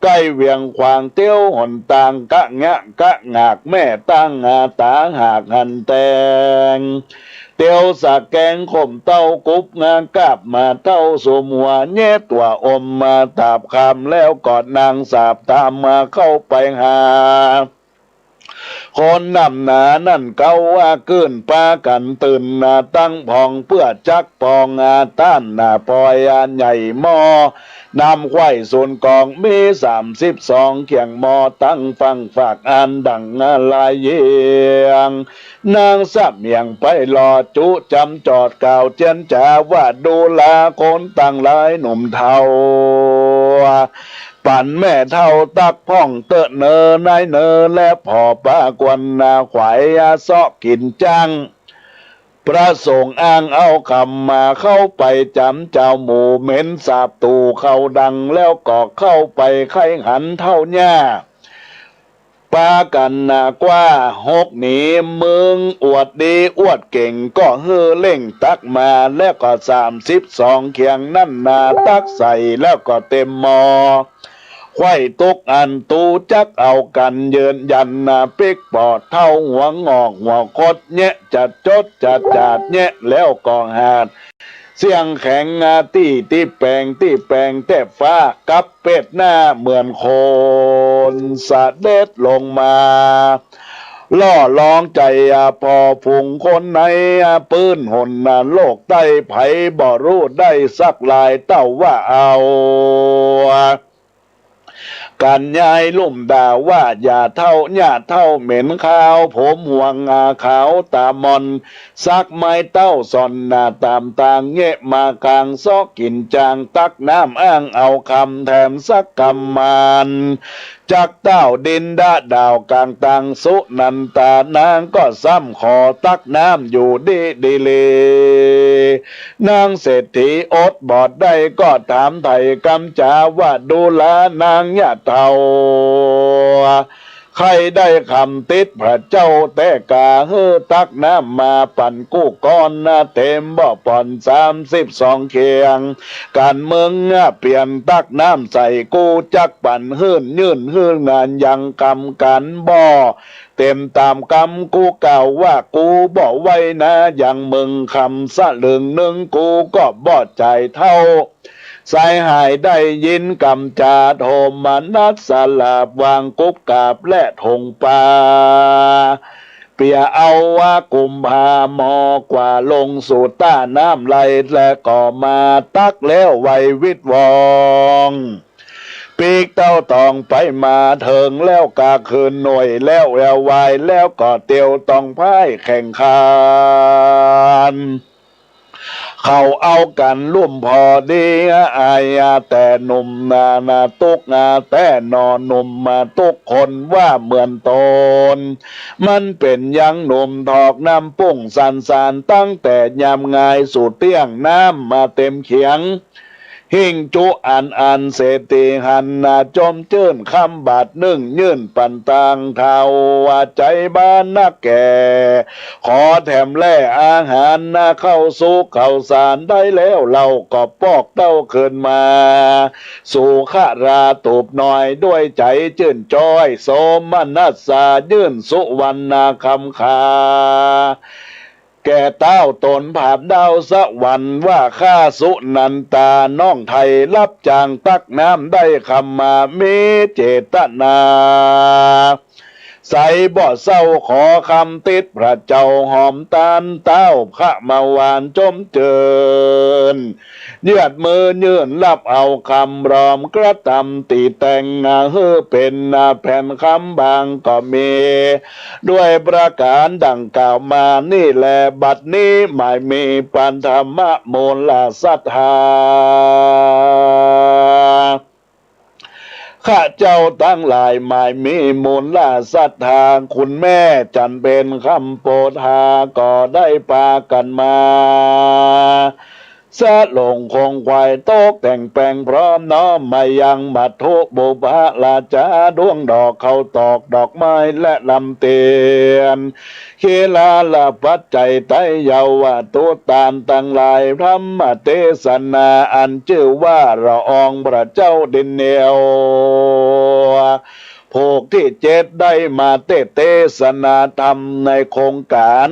ใก้เวียงขวางเตียวหนตาง กะงะกะงากแม่ตั้งต๋าหากหันแตง เตียวสะแกงข่มเต้ากุบงากาบมาเต้าสุมหัว แยะตั๋วอมมาตาบคำ แล้วก็นางสาบต๋ามมาเข้าไปหา คนนำหน้านั้นเก๊าว่า กื้นปากั๋นตื่นนาตั้งผอง เปื้อจักปองอาต้านนาปอยอาใหญ่หม้อ น้ำไขว้ศูนย์กองมีสามสิบสองเขียง หม้อตั้งฝั่งฝากอันดังลายเยียง นางเสมียงไปหล่อจุจำจอดกล่าวเจียนจ๋าว่า ดูราคนตังหลายหนุ่มเฒ่า ปั๋นแม่เฒ่าตักพ่องเต๊อะเนอนายเนอ และผ่อปากวนนาขวายอาเซาะกิ๋นจั้ง พระสงฆ์อ้างเอากำมาเข้าไปจ๋ำเจ้าหมู่เหม็นสาบตู่เขาดัง แล้วก็เข้าไปใค่หันเฒ่าหญ้า ปากั๋นนากว่าหกหนี มึงอวดดีอวดเก่ง ก็หื้อเร่งตักมา แล้วก็สามสิบสองเขียงนั้นนาตักใส่ แล้วก็เต็มหม้อ ไขว้ตุ๊กอันตูจักเอากั๋น ยืนยันนาปิ๊กปอดเฒ่าหัวหงอกหัวคด แยะจัดจดจัดจาดแยะ แล้วก็หาดเสี้ยงแข็งนาตี้ตี้แปงตี้แปงแต๊ฟ้า กับเปดหน้าเหมือนคนเสด็จลงมา ล่อลองใจ๋อาผ่อฝูงคนในอาปื้นหนนาโลกใต้ ใผบ่ฮู้ได้สักลาย เต้าว่าเอา กั๋นยายลุ่มด่าว่า อย่าเฒ่า อย่าเฒ่าเหม็นคาว ผมห่วงอาขาวตามอน สักไม้เต้าสอนนาต๋ามตาง แยะมากางเซาะกิ๋นจาง ตักน้ำอ้างเอากำแถมสักกำมาน จักเต้าดินดะดาวกางตัง สุนันตานางก็ซ้ำขอตักน้ำอยู่ดีดีเล นางเศรษฐีอดบอดได้ก็ถามไถ่กำจ๋าว่า ดูรานางหญ้าเฒ่า ใค่ได้กำติดพระเจ้าแต๊กา หื้อตักน้ำมาปั๋นกู้ก้อนนาเต็มบ่อป่อนสามสิบสองเขียง กั๋นเมิงเปลี่ยนตักน้ำใส่กู้จักปั๋นหื้นยื่นหื้นนานยังกำกั๋นบ่ เต็มต๋ามกำกู้กล่าวว่า กูบ่ไหว้นายังเมิง คำสลึงนึ่งกูก็บ่จ่ายเฒ่า สายหายได้ยินกำจ๋าโทมนัสสลาบวางกุบกาบและถงปา เปียเอาว่ากุมภาหม้อกว่าลงสู่ต้าน้ำไหล และก็มาตักแล้วไววิดวอง ปีกเต้าตองไปมาเถิงแล้วกาคืนหน่วยแล้วแวววาย แล้วก็เตียวตองพ่ายแข่งขัน เขาเอากั๋นลุ่มผ่อดีอายแต่หนุ่มนานาตุ๊กนาแต่หนอหนุ่มมาตุ๊กคนว่าเหมือนตน มันเป๋นยังหนุ่มถอกน้ำปุ้งสันสานตั้งแต่ยามงายสู่เตี้ยงน้ำมาเต็มเขียง หิ้งจุอันอันเศรษฐีหันนาจมจื้น คำบาทนึ่งยื่นปันตาง เฒ่าว่าใจ๋บ้านนักแก่ ขอแถมแล่อาหารนา ข้าวสุกข้าวสารได้แล้ว เฮาก็ปอกเต้าคืนมา สุขราตูบน้อย ด้วยใจ๋จื้นจ้อย โสมนัสสายื่นสุวรรณคำคา แก่เต้าต๋นผาบดาวสวรรค์ว่า ข้าสุนันตา น้องไถ่ ฮับจ้างตักน้ำได้คำมา มีเจตนา ใสบ่เศร้า ขอคำติดพระเจ้า หอมตานเต้า ขะมาหวานจมจื้น เยือดมือยื่นฮับเอาคำ พร้อมกระตำตี๋แต่ง หื้อเป๋นแผ่นคำบางก็มี ด้วยประก๋านดังกล่าวมานี้แล บัดนี้หมายมีปันธรรมมูลศรัทธา ข้าเจ้าตังหลายหมายมีมูลศรัทธา คุณแม่จันเพ็ญคำโพธา ก็ได้ปากั๋นมา สะหลงของขวัญตกแต่งแป๋ง พร้อมน้อมมายังมัทธุบุพราชา ดวงดอกข้าวตอกดอกไม้และลำเตียน เคหะปัจจัยไตรยวัตถุตานตังหลาย ธรรมเตสนาอันจื้อว่าละอองพระเจ้าดินเหนียว ผูกตี้เจ็ดได้มาเตสน์เตสนาธรรมในโครงก๋าน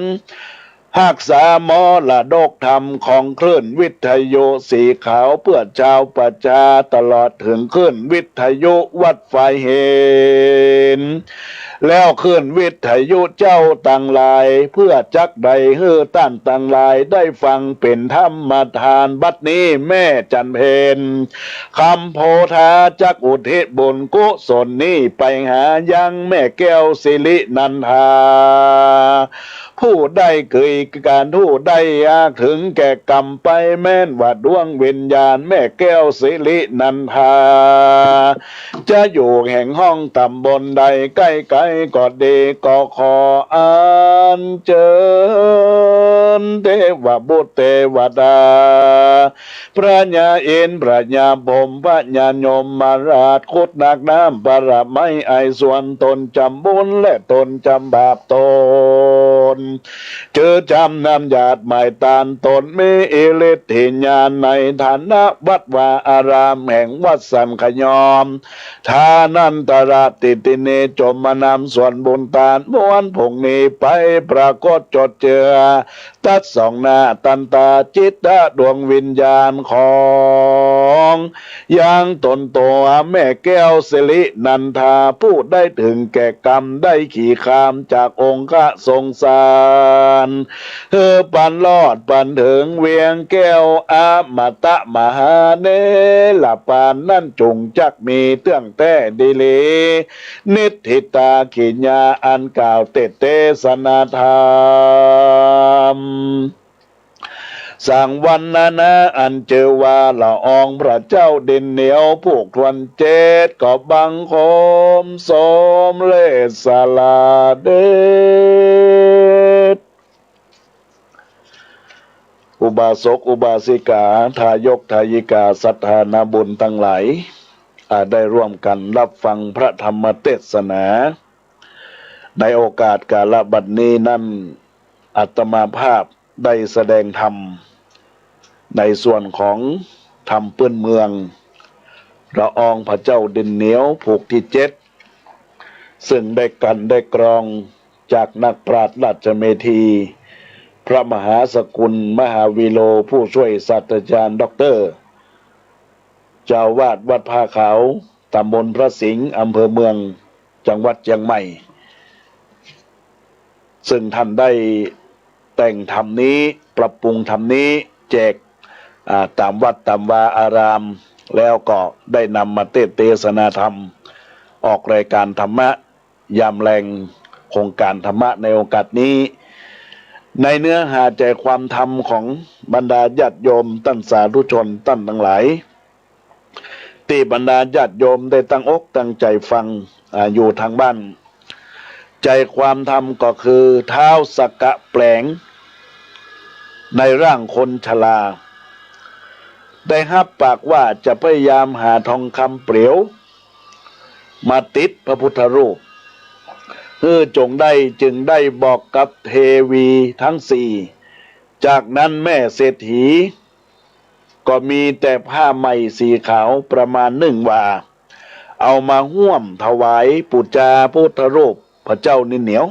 ฮักษามรดกธรรมของคลื่นวิทยุสีขาวเพื่อชาวประชา ตลอดเถิงคลื่นวิทยุวัดฝายหิน แล้วคลื่นวิทยุเจ้าตังหลาย เพื่อจักได้หื้อต้านตังหลายได้ฟังเป๋นธรรมทาน บัดนี้แม่จันเพ็ญคำโพธาจักอุทิศบุญกุศลนี้ไปหายังแม่แก้วสิรินันทา ผู้ได้เกยก๋านผู้ได้ยากเถิงแก่กรรมไป แม้นว่าดวงวิญญาณแม่แก้วสิรินันทา จะอยู่แห่งห้องต๋ำบลใดใก้ๆ ก็ดี ก็ขออัญเจิญเตวบุตรเตวดา พระญาอินทร์ พระญาพรหม พระญายมราช ครุฑนาคน้ำ ปรมัย ไอสวรรค์ ต๋นจ๋ำบุญและต๋นจ๋ำบาปต๋น จื้อจ๋ำนำหยาดหมายตานต๋น มีอิทธิญาณในฐานะวัดวาอารามแห่งวัดสันขยอม ฐานันตระติติเน จ๋งมานำส่วนบุญตาน วันพรุ่งนี้ไปปรากฏจดเจือ ตัดส่องหน้าตันตาจิตดวงวิญญาณของยังต๋นตั๋วแม่แก้วสิรินันทา ผู้ได้เถิงแก่กรรมได้ขี่คามจากองคสงสาร หื้อปันรอดปันเถิงเวียงแก้วอมตะมหาเนรปานนั้น จุ่งจักมีเตื้องแต๊ดีหลี นิทธิตากิริยาอันกล่าวเตสน์เตสนาธรรม สังวรรณนาอันจื้อว่าละอองพระเจ้าดินเหนียว ผูกถ้วนเจ็ด ก็บังคมสมเร็จสละเด็จ อุบาสกอุบาสิกา ทายกทายิกา ศรัทธานาบุญตังหลาย อ่า ได้ร่วมกั๋นฮับฟังพระธรรมเตสนา ในโอกาสกาละบัดนี้นั้น อาตมาภาพได้แสดงธรรม ในส่วนของธรรมปื้นเมือง ละอองพระเจ้าดินเหนียวผูกตี้เจ็ด ซึ่งได้กลั่นได้กรองจากนักปราชญ์ราชเมธี พระมหาสกุล มหาวีโร ผู้ช่วยศาสตราจารย์ด็อกเตอร์ เจ้าอาวาสวัดผ้าขาว ต๋ำบลพระสิงห์ อำเภอเมือง จังหวัดเจียงใหม่ ซึ่งท่านได้แต่งธรรมนี้ ปรับปรุงธรรมนี้ แจก อ่า ต๋ามวัดต๋ามวาอาราม แล้วก็ได้นำมาเตสน์เตสนาธรรม ออกรายการธรรมะยามแลง โครงก๋านธรรมะในโอกาสนี้ ในเนื้อหาใจ๋ความธรรมของบรรดาญาติโยมต้านสาธุชนต้านตังหลาย ตี้บรรดาญาติโยมได้ตั้งอกตั้งใจ๋ฟัง อ่า อยู่ตางบ้าน ใจ๋ความธรรมก็คือท้าวสักกะแป๋งในร่างคนชรา ได้ฮับปากว่าจะพยายามหาทองคำเปลวมาติดพระพุทธรูปหื้อจงได้ จึงได้บอกกับเทวีตังสี่ จากนั้นแม่เศรษฐีก็มีแต่ผ้าใหม่สีขาวประมาณนึ่งวา เอามาห้วมถวายปู๋จาพุทธรูปพระเจ้านินเหนียว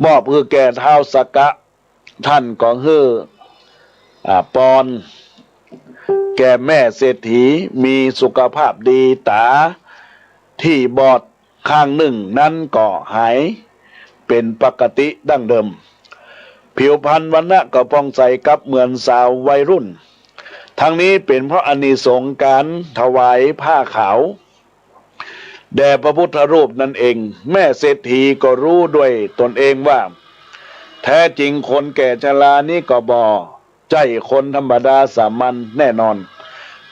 มอบหื้อแก่ท้าวสักกะ ท่านก็หื้อ อ่า ปอนแก่แม่เศรษฐี มีสุขภาพดี ต๋าตี้บอดข้างนึ่งนั้นก็หายเป๋นปกติดั้งเดิม ผิวพรรณวรรณะก็ผ่องใสกับเหมือนสาววัยรุ่น ทั้งนี้เป๋นเพราะอานิสงส์ก๋านถวายผ้าขาว แด่พระพุทธรูปนั้นเอง แม่เศรษฐีก็ฮู้ด้วยตนเองว่า แท้จริงคนแก่ชรานี้ก็บ่ใจ้คนธรรมดาสามัญแน่นอน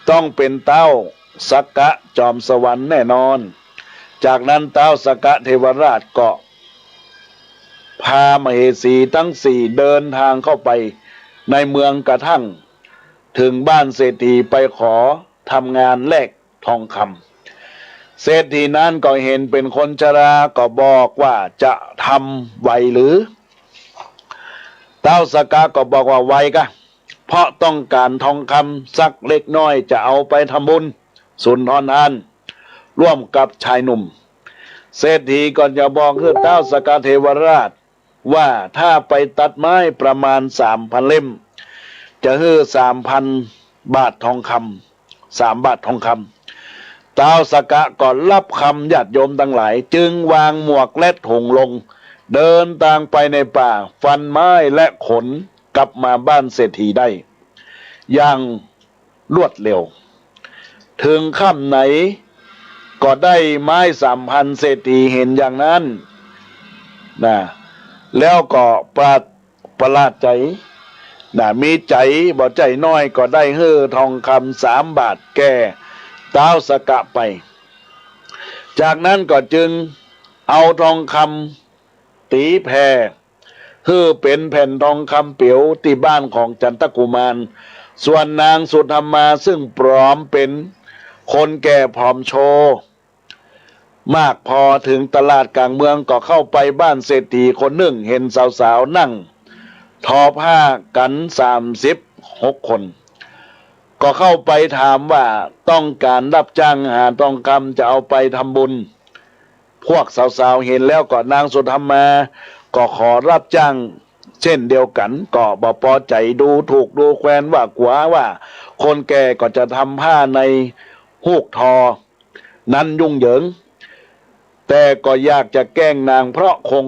ต้องเป๋นต๊าวสักกะจอมสวรรค์แน่นอน จากนั้นต๊าวสักกะเทวราชก็พามเหสีตังสี่เดินตางเข้าไปในเมืองกระทั่งเถิงบ้านเศรษฐีไปขอทำงานแลก ทองคำ เศรษฐีนั้นก็หันเป๋นคนชราก็บอกว่าจะทำไหวหรือ ต๊าวสักกะก็บอกว่าไหวก่ะ เพราะต้องก๋านทองคำสักเล็กน้อยจะเอาไปทำบุญสุนทรทานร่วมกับชายหนุ่ม เศรษฐีก็จะบอกหื้อต๊าวสักกะเทวราช ว่าถ้าไปตัดไม้ประมาณสามพันเล่ม จะหื้อสามพันบาททองคำ สามบาททองคำ ต๊าวสักกะก็ฮับกำ ญาติโยมตังหลาย จึงวางหมวกและถุงลง เดินตางไปในป่า ฟันไม้และขนกลับมาบ้านเศรษฐีได้ อย่าง รวดเร็ว เถิงค่ำไหนก็ได้ไม้สามพัน เศรษฐีหันอย่างนั้นนะ แล้วก็ประ ประหลาดใจ๋นะ มีใจ๋บ่ใจ้น้อย ก็ได้หื้อทองคำสามบาทแก่ต๊าวสักกะไป จากนั้นก็จึงเอาทองคำตี๋แผ่ หื้อเป๋นแผ่นทองคำเปลวตี้บ้านของจันทกุมาร ส่วนนางสุธรรมาซึ่งปลอมเป๋นคนแก่ผอมโชมากพอ เถิงตลาดก๋างเมืองก็เข้าไปบ้านเศรษฐีคนนึ่ง หันสาวๆ นั่งทอผ้ากั๋นสามสิบหกคน ก็เข้าไปถามว่าต้องก๋านฮับจ้างหาทองคำจะเอาไปทำบุญ พวกสาวๆ หันแล้วก็นางสุธรรมาก็ขอฮับจ้างเช่นเดียวกั๋น ก็บ่ปอใจ๋ ดูถูกดูแควน ว่ากั๋วว่าคนแก่ก็จะทำผ้าในฮูกทอนั้นยุ่งเหยิง แต่ก็อยากจะแกล้งนาง เพราะคง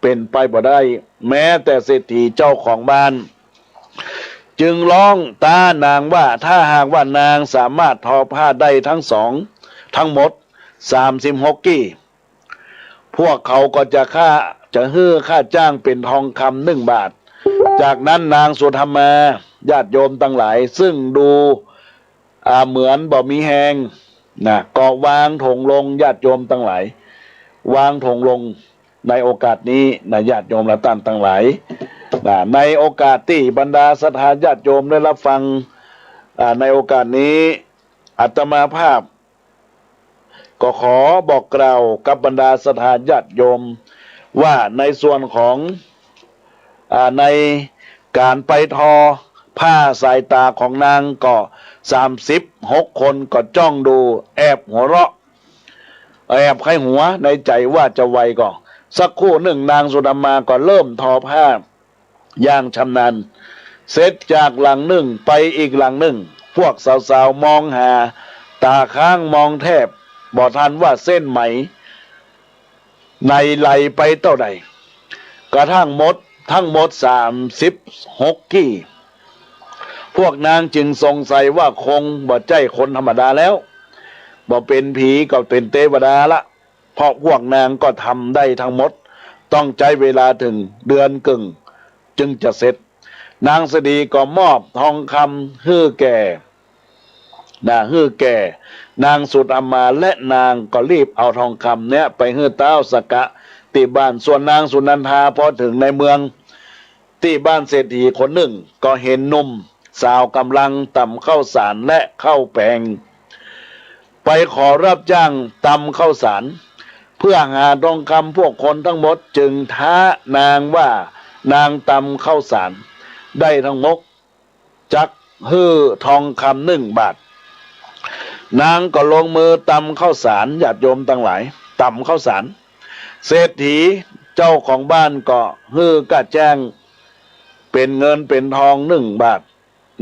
เป๋นไปบ่ได้ แม้แต่เศรษฐีเจ้าของบ้าน จึงฮ้องต้านนางว่าถ้าหากว่านางสามารถทอผ้าได้ทั้งสอง ทั้งหมดสามสิบหกกี้ พวกเขาก็จะค่า จะหื้อค่าจ้างเป๋นทองคำนึ่งบาท จากนั้นนางสุธรรมา ญาติโยมตังหลาย ซึ่งดู อ่า เหมือนบ่มีแฮงนะ ก็วางถุงลง ญาติโยมตังหลาย วางถุงลงในโอกาสนี้นะ ญาติโยมและต้านตังหลายนะ ในโอกาสตี้บรรดาศรัทธาญาติโยมได้ฮับฟัง อ่า ในโอกาสนี้ อาตมาภาพ ก็ขอบอกกล่าวกับบรรดาศรัทธาญาติโยม ว่าในส่วนของ อ่า ในก๋านไปทอผ้าสายต๋าของนางก็สามสิบหกคนก็จ้องดู แอบหัวเราะ แอบใค่หัวในใจ๋ว่าจะไหวก่อ สักครู่นึ่งนางสุธรรมาก็เริ่มทอผ้า อย่างชำนาญ เสร็จจากหลังนึ่งไปอีกหลังนึ่ง พวกสาวๆ มองหา ต๋าค้างมองแทบบ่ทันว่าเส้นไหมในไหลไปเต้าใด กระทั่งหมด ทั้งหมดสามสิบหกกี้ พวกนางจึงสงสัยว่าคงบ่ใจ้คนธรรมดาแล้ว บ่เป๋นผีก็เป๋นเตวดาละ เพราะพวกนางก็ทำได้ทั้งหมด ต้องใจ๊เวลาเถิงเดือนเกิ่งจึงจะเสร็จ นางเศรษฐีก็มอบทองคำหื้อแก่ นะ หื้อแก่นางสุธรรมา และนางก็รีบเอาทองคำเนี้ยไปหื้อต๊าวสักกะตี้บ้าน ส่วนนางสุนันทาพอเถิงในเมือง ตี้บ้านเศรษฐีคนนึ่งก็หันหนุ่ม สาวก๋ำลังตำข้าวสารและข้าวแปง ไปขอรับจ้างตำข้าวสาร เพื่อหาทองคำ พวกคนทั้งหมดจึงท้านางว่า นางตำข้าวสารได้ทั้งหมด จักหื้อทองคำหนึ่งบาท นางก็ลงมือตำข้าวสาร ญาติโยมตังหลาย ตำข้าวสาร เศรษฐีเจ้าของบ้านก็หื้อค่าจ้างเป๋นเงินเป๋นทองหนึ่งบาท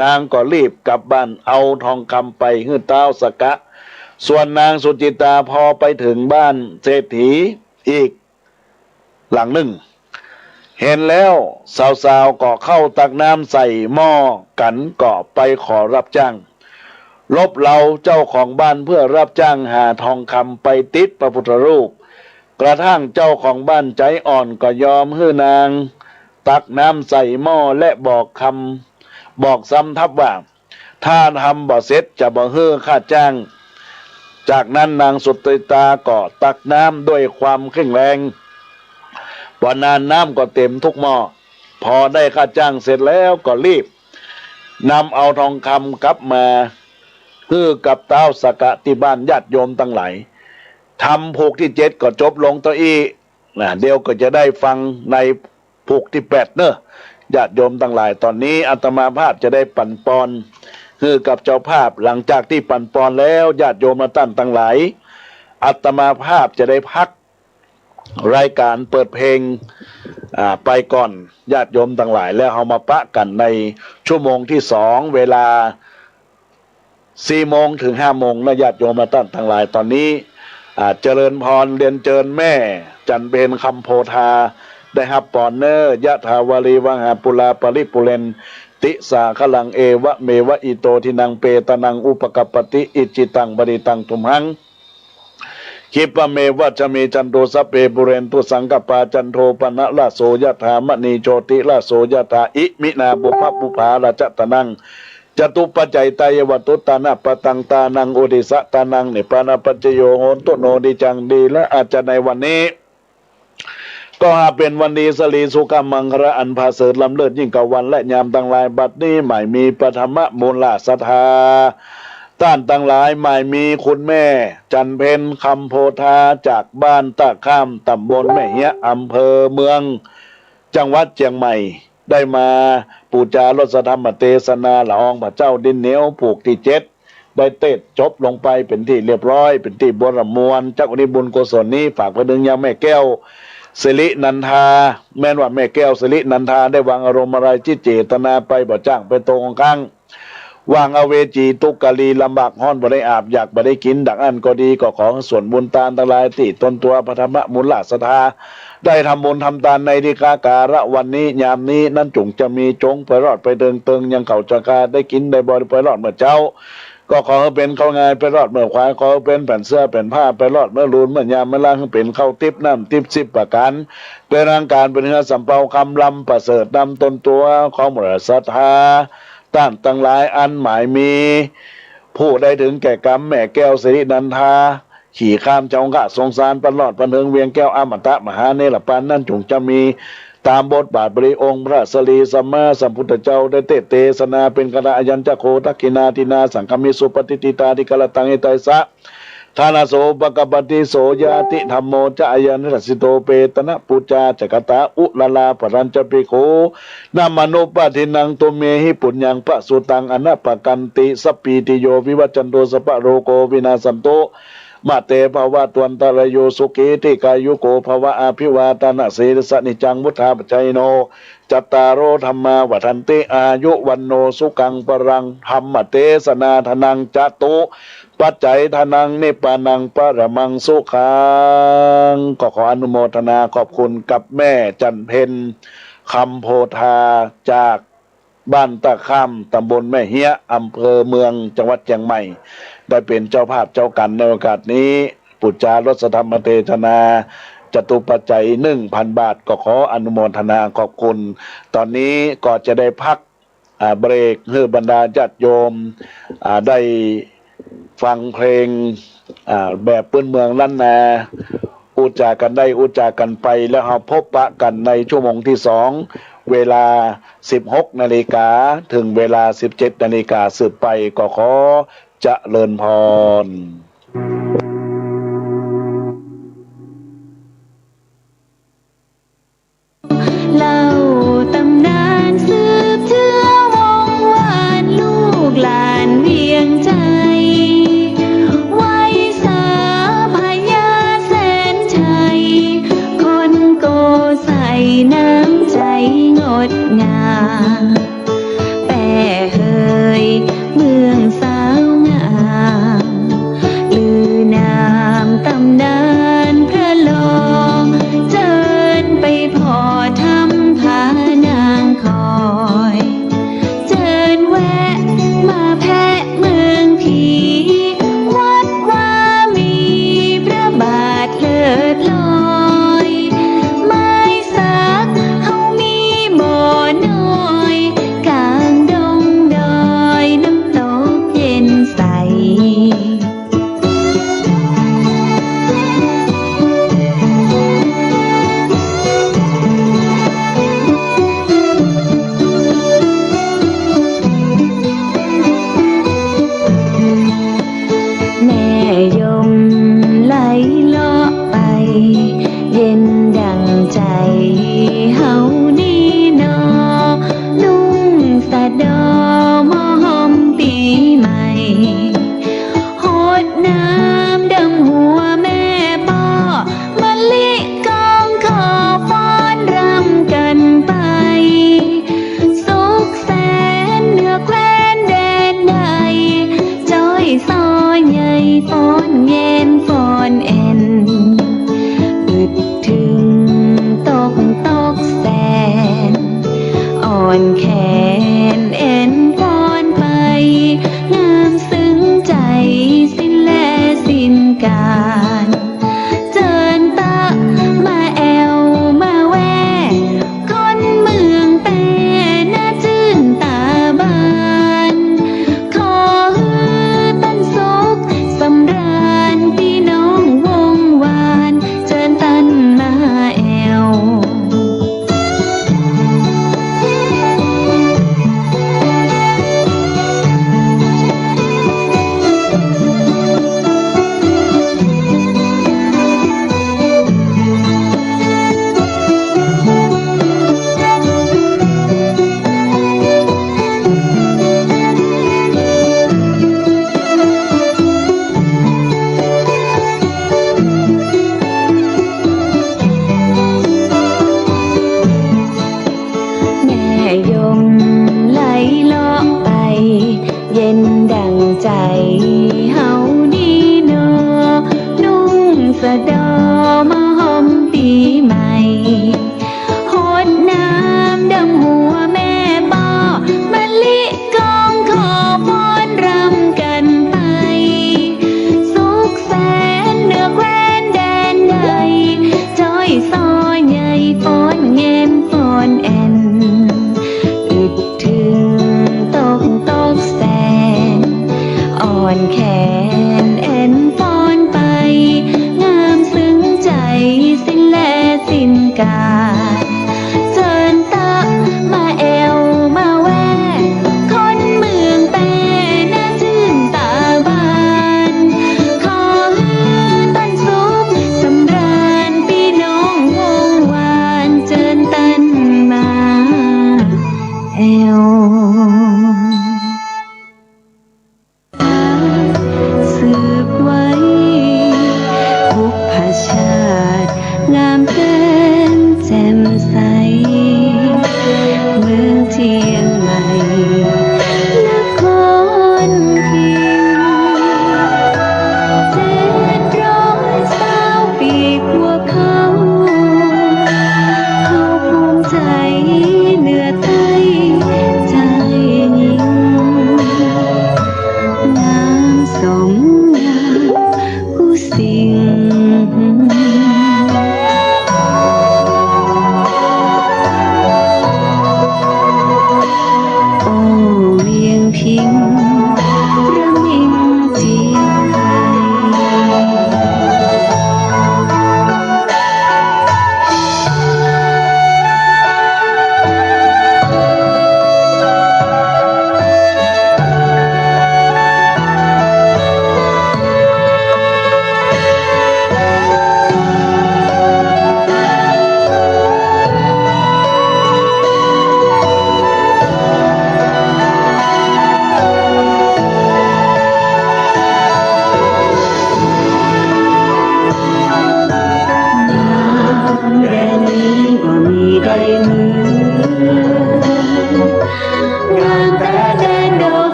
นางก็รีบกลับบ้านเอาทองคำไปหื้อต๊าวสักกะ ส่วนนางสุจิตาพอไปเถิงบ้านเศรษฐีอีกหลังนึ่ง หันแล้วสาวๆ ก็เข้าตักน้ำใส่หม้อกั๋น ก็ไปขอรับจ้าง รบเร้าเจ้าของบ้านเพื่อรับจ้างหาทองคำไปติดพระพุทธรูป กระทั่งเจ้าของบ้านใจ๋อ่อนก็ยอมหื้อนางตักน้ำใส่หม้อและบอกกำ บอกซ้ำทับว่า ถ้าทำบ่เสร็จจะบ่หื้อค่าจ้าง จากนั้นนางสุจิตาก็ตักน้ำด้วยความเข็งแรง บ่นานน้ำก็เต๋มทุกหม้อ พอได้ค่าจ้างเสร็จแล้วก็รีบนำเอาทองคำกลับมาหื้อกับต๊าวสักกะตี้บ้าน ญาติโยมตังหลาย ธรรมผูกตี้เจ็ดก็จบลงเต้าอี้ นะ เดี๋ยวก็จะได้ฟังในผูกตี้แปดเน่อ ญาติโยมตังหลาย ต๋อนนี้อาตมาภาพจะได้ปั๋นปอนหื้อกับเจ้าภาพ หลังจากตี้ปั๋นปอนแล้ว ญาติโยมต้านตังหลาย อาตมาภาพจะได้พักรายก๋านเปิดเพลง อ่า ไปก่อน ญาติโยมตังหลาย แล้วเฮามาปะกั๋นในชั่วโมงตี้สอง เวลา สี่โมงเถิงห้าโมงนะ ญาติโยมต้านตังหลาย ต๋อนนี้ อ่า เจริญพร เรียนเจิญแม่จันเพ็ญ คำโพธา ได้ฮับปอนเน่อ ยะถาวาริวหาปูรา ปริปูเรนติสาคะลัง เอวะเมวะอิโต ทินังเปตานัง อุปะกัปปะติ อิจฉิตัง ปะริตัง ตุมหัง คิปะเมวะสะมิชฌันตุ สัพเพ ปูเรนตุ สังกัปปา จันโท ปะนะระโส ยะถา มะณี โชติระโส ยะถา อิมินา ปุพพะปุพพา ราชะตานัง จตุปัจจัยตายะ วัตถุตานะปะตัง ตานัง อุทิสะ ตานัง นิพพานะปัจจโย โหนตุ โน นิจจัง ดีและอาจจะในวันนี้ ก็หาเป๋นวันดี สะหลี สุขะ มังคะละ อันผาเสริฐล้ำเลิศยิ่งกว่าวันและยามตังหลาย บัดนี้หมายมีปฐมมูลศรัทธา ต้านตังหลาย หมายมีคุณแม่จันเพ็ญ คำโพธา จากบ้านต้าข้าม ต๋ำบลแม่เฮียะ อำเภอเมือง จังหวัดเจียงใหม่ ได้มาปู๋จารสธรรมเตสนา ละอองพระเจ้าดินเหนียว ผูกตี้เจ็ด ได้เตสน์จบลงไปเป๋นตี้เรียบร้อย เป๋นตี้บวรมวล จักอุทิศบุญกุศลนี้ ฝากไปเถิงยังแม่แก้ว สิรินันทา แม่นว่าแม่แก้ว สิรินันทา ได้วางอารมณ์อะไรตี้เจตนาไป บ่จ้างไปตกองค้าง ว่างอเวจี ตุ๊กลี ลำบากฮ้อน บ่ได้อาบ อยากบ่ได้กิ๋น ดังอั้นก็ดี ก็ขอส่วนบุญตานตังหลาย ตี้ตนตั๋วปฐมมูลศรัทธา ได้ทำบุญทำตานในตี้กาละวันนี้ ยามนี้นั้น จุ่งจะมี จ๋งไปรอดไปเถิง เถิงยังเขาจะกา ได้กิ๋นได้บ่ ไปรอดเมื่อเจ๊า ก็ขอหื้อเป๋นข้าวงาย ไปรอดเมื่อขวาย ขอหื้อเป๋นแผ่นเสื้อแผ่นผ้า ไปรอดเมื่อลูนเมื่อยาม เมื่อลาง หื้อเป๋นข้าวติ๊บน้ำติ๊บสิบประก๋าน ด้วยรังก๋านเป๋นเฮือสำเปา คำลำประเสริฐนำตนตั๋ว ของมูลศรัทธา ต้านตังหลาย อันหมายมี ผู้ได้เถิงแก่กรรม แม่แก้ว สิรินันทา ขี่ข้ามจองกะสงสาร ไปรอดไปเถิงเวียงแก้ว อมตะมหานิรปานนั้น จุ่งจะมี ต๋ามบทบาทบริองค์พระสรีสัมมาสัมพุทธเจ้า ได้เตสน์เตสนาเป๋นคาถา อายัญจะโข ทักขิณาทินนา สังฆามิ สุปะฏิฏฐิตา ทิคารตัง หิตายะสะ ทานะโส อุปะกัปปะติ โสญาติธัมโมจะ อายัญจะนิทัสสิโต เปตะนะปูจาจะกะตา อุระลา ปะทัญจะภิกขุ นะมานุปะทินนัง ตุมเมหิ ปุญญัง ปะสุตัง อะนะปะกันติ สัพพีติโย วิวัชชันตุ สัพพะโรโค วินาสสันตุ มาเต ภะวะตวันตะราโย สุขี ทีฆายุโก ภะวะ อะภิวาทะนะสีลิสสะ นิจจัง วุฑฒาปะจายิโน จัตตาโร ธัมมา วัฑฒันติ อายุ วัณโณ สุขัง พะลัง ธัมมเตสนา ทานัง จะตุ ปัจจัยทานัง นิพพานัง ปะระมัง สุขัง ก็ขออนุโมทนาขอบคุณกับแม่จันเพ็ญ คำโพธา จาก บ้านต้าข้าม ต๋ำบลแม่เฮียะ อำเภอเมือง จังหวัดเจียงใหม่ ได้เป๋นเจ้าภาพเจ้ากั๋นในโอกาสนี้ ปู๋จารสธรรมเตสนา จตุปัจจัย หนึ่งพันบาท ก็ขออนุโมทนาขอบคุณ ต๋อนนี้ก็จะได้พัก อ่า เบรก หื้อบรรดาญาติโยม อ่า ได้ฟังเพลง อ่า แบบปื้นเมืองล้านนา อู้จ๋ากั๋นได้อู้จ๋ากั๋นไป แล้วเฮาพบปะกั๋นในชั่วโมงตี้สอง เวลาสิบหกนาฬิกา เถิงเวลาสิบเจ็ดนาฬิกาสืบไป ก็ขอเจริญพร เล่าต๋ำนานสืบเจื้อวงศ์วาน ลูกหลานเวียงชัย ไหว้สาพญาแสนชัย คนโกใสน้ำใจ๋งดงาม แป้เหยเมืองสาวงาม ลือนามต๋ำนานพระรอง เจิญไปผ่อถ้ำผานางคอย เจิญแวะมาแพะเมืองผี วัดวามีพระบาทเลิศลอย ไม้สักเฮามีบ่อน้อย ก๋างดงดอยน้ำตกเย็นใส แม่ยมไหลเลาะไป เย็นดั่งใจ๋เฮานี้หนอ นุ่งสะเดาะมาห่มปี๋ใหม่ หดน้ำดำหัวแม่ป้อ มะลิกองขอฟ้อนรำกั๋นไป สุขแสนเหนือแคว้นแดนใด จ้อยซ้อใหญ่ฟ้อนแงนฟ้อนแอ่น อึดเถิงตกตกแสน อ่อนแขนแอ่นฟ้อนไป งามซึ้งใจ๋สิ้นแลสิ้นก๋าน เจิญเต๊อะมาแอ่วมาแว่ คนเมืองแป้หน้าจื้นต๋าบาน ขอหื้อตันสุขสำราญ ปี้น้องวงศ์วาน เจิญตันมาแอ่ว แม่ยมไหลเลาะไป เย็นดั่งใจ๋เฮานี้หนอ นุ่งสะเดาะมาห่มปี๋ใหม่ หดน้ำดำหัวแม่ป้อ มะลิกองขอฟ้อนรำกั๋นไป สุขแสนเหนือแคว้นแดนใด จ้อยซ้อใหญ่ฟ้อนแงนฟ้อนแอ่น อึดเถิงตกตกแสน อ่อนแขนแอ่นฟ้อนไป งาม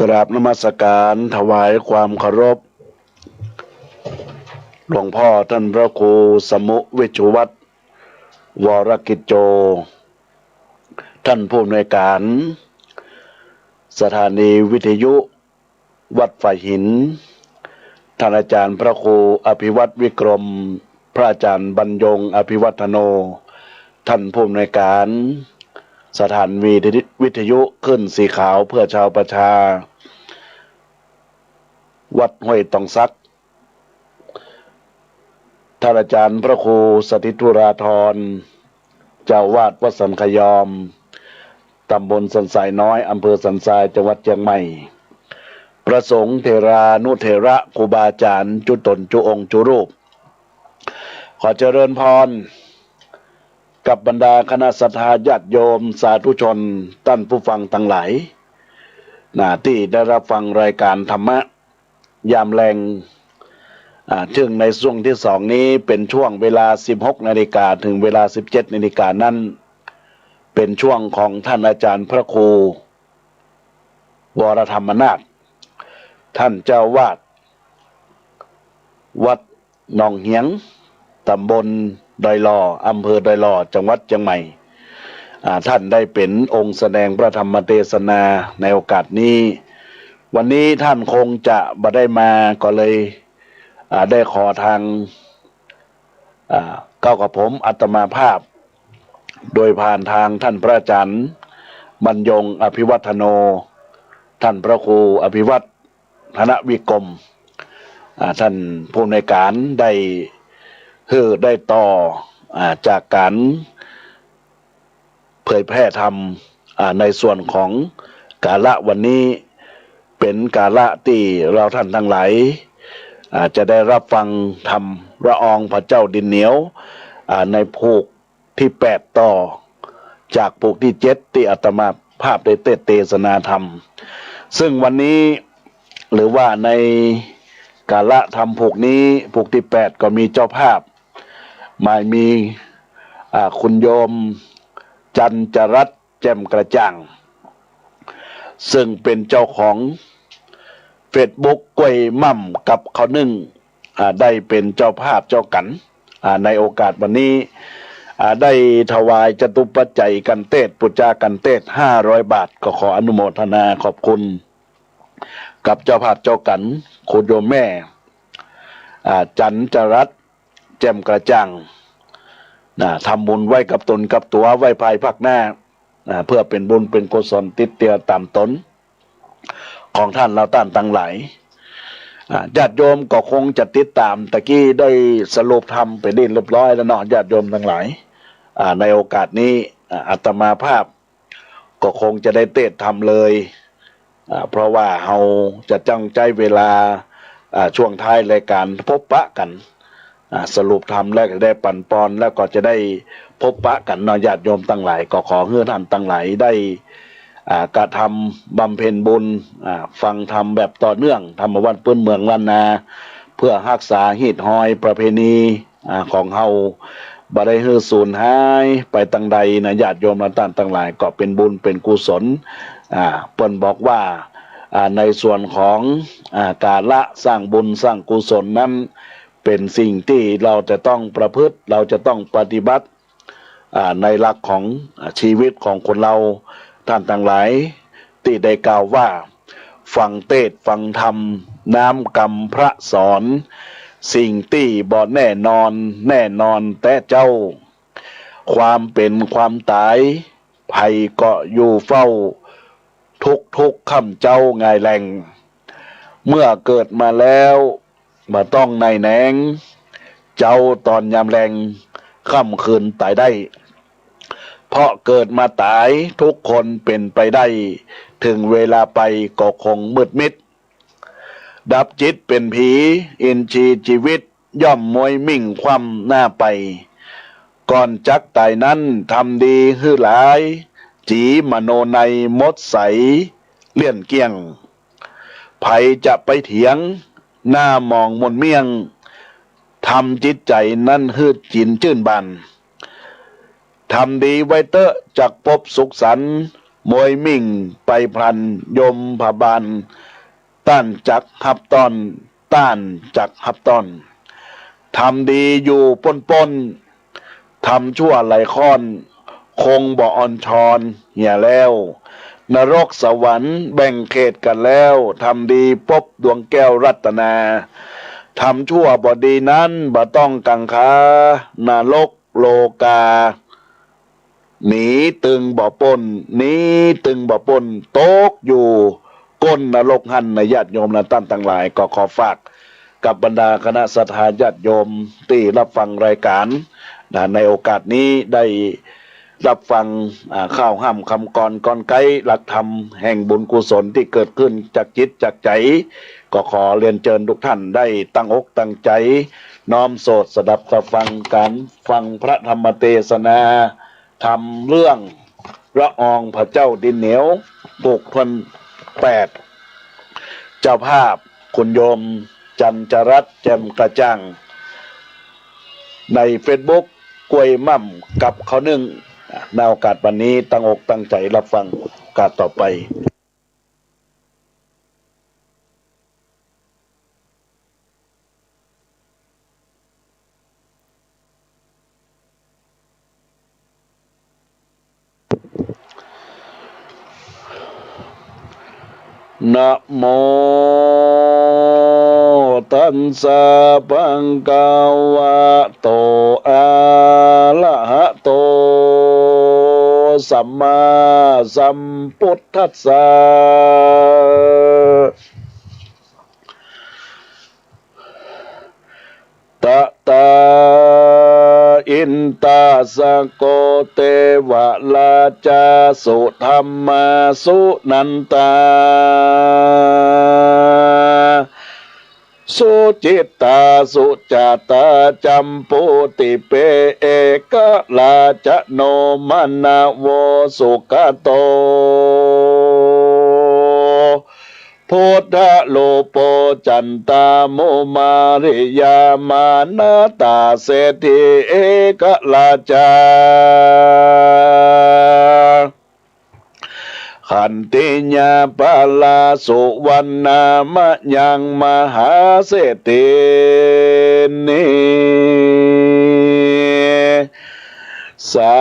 กราบนมัสการถวายความเคารพ หลวงพ่อท่านพระครูสมุห์ วิชวัฒน์ วรกิจโจ ท่านผู้อำนวยการสถานีวิทยุวัดฝายหิน ท่านอาจารย์พระครูอภิวัฒน์ วิกรม พระอาจารย์บรรยง อภิวัฒโน ท่านผู้อำนวยการสถานีวิทยุคลื่นสีขาวเพื่อชาวประชา วัดห้วยตองสัก ท่านอาจารย์พระครูสถิตธุราธร เจ้าอาวาสวัดสันขยอม ตำบลสันทรายน้อย อำเภอสันทราย จังหวัดเจียงใหม่ พระสงฆ์เถรานุเถระ ครูบาอาจารย์ จุ๊ต๋นจุ๊องค์จุ๊รูป ขอเจริญพรกับบรรดาคณะศรัทธาญาติโยมสาธุชนต้านผู้ฟังตังหลาย นะ ตี้ได้ฮับฟังรายก๋านธรรมะยามแลง อ่า ซึ่งในช่วงตี้สองนี้เป๋นช่วงเวลาสิบหกนาฬิกาเถิงเวลาสิบเจ็ดนาฬิกานั้น เป๋นช่วงของท่านอาจารย์พระครู วรธรรมนาถ ท่านเจ้าอาวาสวัดหนองเหียง ตำบลดอยหล่อ อำเภอดอยหล่อ จังหวัดเจียงใหม่ อ่า ท่านได้เป๋นองค์แสดงพระธรรมเตสนาในโอกาสนี้ วันนี้ท่านคงจะบ่ได้มา ก็เลย อ่า ได้ขอตาง อ่า เก้ากับผมอาตมาภาพ โดยผ่านตางท่านพระอาจารย์บรรยง อภิวัฒโน ท่านพระครูอภิวัฒน์ ธนวิกรม อ่า ท่านผู้อำนวยก๋านได้หื้อได้ต่อ อ่า จากก๋านเผยแผ่ธรรม อ่า ในส่วนของกาละวันนี้ เป๋นกาละตี้เฮาต้านตังหลาย อ่า จะได้ฮับฟังธรรมละอองพระเจ้าดินเหนียว อ่า ในผูก ตี้แปดต่อ จากผูกตี้เจ็ดตี้อาตมาภาพได้เตสน์เตสนาธรรม ซึ่งวันนี้ หรือว่าในกาละธรรมผูกนี้ ผูกตี้แปดก็มีเจ้าภาพ หมายมี อ่า คุณโยม จันจรัตน์ แจ่มกระจ่าง ซึ่งเป๋นเจ้าของเฟซบุ๊ก กล้วยม่ำกับข้าวนึ่ง อ่า ได้เป๋นเจ้าภาพเจ้ากั๋น อ่า ในโอกาสวันนี้ อ่า ได้ถวายจตุปัจจัยกั๋นเตสน์ ปู๋จากั๋นเตสน์ ห้าร้อยบาท ก็ขออนุโมทนาขอบคุณกับเจ้าภาพเจ้ากั๋น คุณโยมแม่ อ่า จันจรัตน์ แจ่มกระจ่าง นะ ทำบุญไว้กับต๋นกับตั๋ว ไว้ภายภาคหน้า นะ เพื่อเป๋นบุญเป๋นกุศลติดเตียวต๋ามต๋น ของต้านเฮาต้านตังหลาย อ่า ญาติโยมก็คงจะติดต๋าม ตะกี้ได้สรุปธรรมไปได้เรียบร้อยแล้วเนาะ ญาติโยมตังหลาย อ่า ในโอกาสนี้ อ่า อาตมาภาพ ก็คงจะได้เตสน์ธรรมเลย อ่า เพราะว่าเฮาจะต้องใจ๊เวลา อ่า ช่วงท้ายรายก๋านพบปะกั๋น อ่า สรุปธรรมแล้วก็ได้ปั๋นปอน แล้วก็จะได้พบปะกั๋นเนาะ ญาติโยมตังหลาย ก็ขอหื้อต้านตังหลายได้ อ่า กระทำบำเพ็ญบุญ อ่า ฟังธรรมแบบต่อเนื่อง ธรรมวัตรปื๊นเมืองล้านนา เพื่อฮักษาฮีตฮอยประเพณี อ่า ของเฮา บ่ได้หื้อสูญหายไปตางใดนะ ญาติโยมเฮาต้านตังหลาย ก็เป๋นบุญเป๋นกุศล อ่า เปิ้นบอกว่า อ่า ในส่วนของ อ่า กาละสร้างบุญสร้างกุศลนั้น เป๋นสิ่งตี้เฮาจะต้องประพฤติ เฮาจะต้องปฏิบัติ อ่า ในหลักของ อ่า ชีวิตของคนเฮา ต้านตังหลาย ตี้ได้กล่าวว่า ฟังเตสน์ฟังธรรม น้ำกำพระสอน สิ่งตี้บ่แน่นอน แน่นอนแต๊เจ้า ความเป๋นความต๋าย ใผก็อยู่เฝ้า ทุกๆ ค่ำเจ๊าง่ายแหล่ง เมื่อเกิดมาแล้ว บ่ต้องหน่ายแหนง เจ๊าต๋อนยามแลง ค่ำคืนต๋ายได้ เพราะเกิดมาต๋ายทุกคนเป๋นไปได้ เถิงเวลาไปก็คงมืดมิด ดับจิตเป๋นผี อินทรีย์ชีวิตย่อมม้วยมิ่งคว่ำหน้าไป ก่อนจักต๋ายนั้นทำดีหื้อหลาย จี๋มโนในยมดใสเลี่ยนเกลี้ยง ใผจะไปเถียง หน้าหมองหม่นเมี่ยง ทำจิตใจ๋นั้นหื้อจิ๋นจื้นบาน ทำดีไว้เต๊อะจักปบสุขสันต์ มวยมิ่งไปพลัน ยมพบาลต้านจักฮับต้อน ต้านจักฮับต้อน ทำดีอยู่ป๊นๆ ทำชั่วหลายข้อน คงบ่อ่อนชอนเหียแล้ว นรกสวรรค์แบ่งเขตกั๋นแล้ว ทำดีปบดวงแก้วรัตนา ทำชั่วบ่ดีนั้นบ่ต้องกังขา นรกโลกา หนีตึงบ่ป๊น หนีตึงบ่ป๊น ตกอยู่ก้นนรกหั้นนะญาติโยมนะต้านตังหลาย ก็ขอฝากกับบรรดาคณะศรัทธาญาติโยมตี้ฮับฟังรายก๋านนะ ในโอกาสนี้ได้ฮับฟัง อ่า ข้าวห้ำคำกรกลไกหลักธรรมแห่งบุญกุศลตี้เกิดขึ้นจากจิตจากใจ๋ ก็ขอเรียนเจิญทุกท่านได้ตั้งอกตั้งใจ๋ น้อมโสตสดับตะฟังก๋านฟังพระธรรมเตสนา ธรรมเรื่องละอองพระเจ้าดินเหนียว ผูกถ้วนแปด เจ้าภาพคุณโยมจันทรัตน์ แจ่มกระจ่าง ในเฟซบุ๊ก กล้วยม่ำกับข้าวนึ่ง ในโอกาสวันนี้ตั้งอกตั้งใจ๋ฮับฟัง โอกาสต่อไป นะโมตัสสะ ภะคะวะโต อะระหะโต สัมมาสัมพุทธัสสะ ตะตา อินตา สะโก เตวะราชา สุธัมมา สุนันตา สุจิตตา สุจาตา จัมปูติเป เอกราชโน มะนะโว สุขะโต พุทธะรูปโป จันตามุมาริยา มานะตาเศรษฐี เอกราชา ขันติยาปาลา สุวรรณามะยัง มหาเศรษฐีนี สา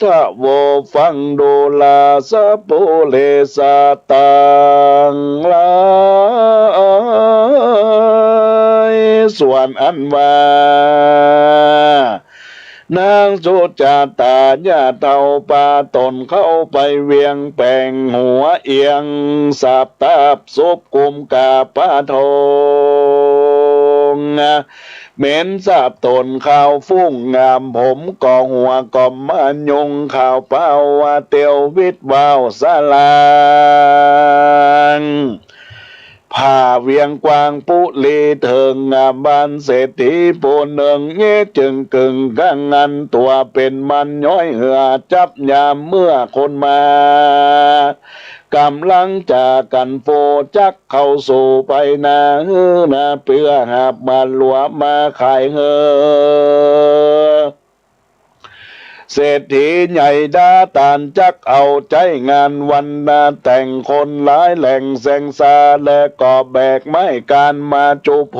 ธะโว ฟังดูรา สะปุเรสะตังหลาย ส่วนอันว่า นางสุจาตาญาเฒ่าปาต๋นเข้าไปเวียงแป๋ง หัวเอียงสาบตาบสุบกุมกาบพระธง เหม็นสาบต๋นขาวฟุ้งงาม ผมก็หัวก็มายุง ขาวเปล่าว่าเตียววิดวาวสะหลาง ผ่าเวียงกว้างปุรีเถิง บ้านเศรษฐีผู้นึ่ง เย้ยจึงกึ่งกังงัน ตั๋วเป๋นมันย้อยเหือ จับยามเมื่อคนมา ก่ำลังจากั๋นฟู จักเข้าสู่ภายนา หื้อนาเปื้อหาบมาหลัวมาขายเฮอ เศรษฐีใหญ่ดาตานจักเอาใจ๊งานวันนาแต่ง คนหลายแหล่งแสงสา และก็แบกไม้กานมาจุบโพ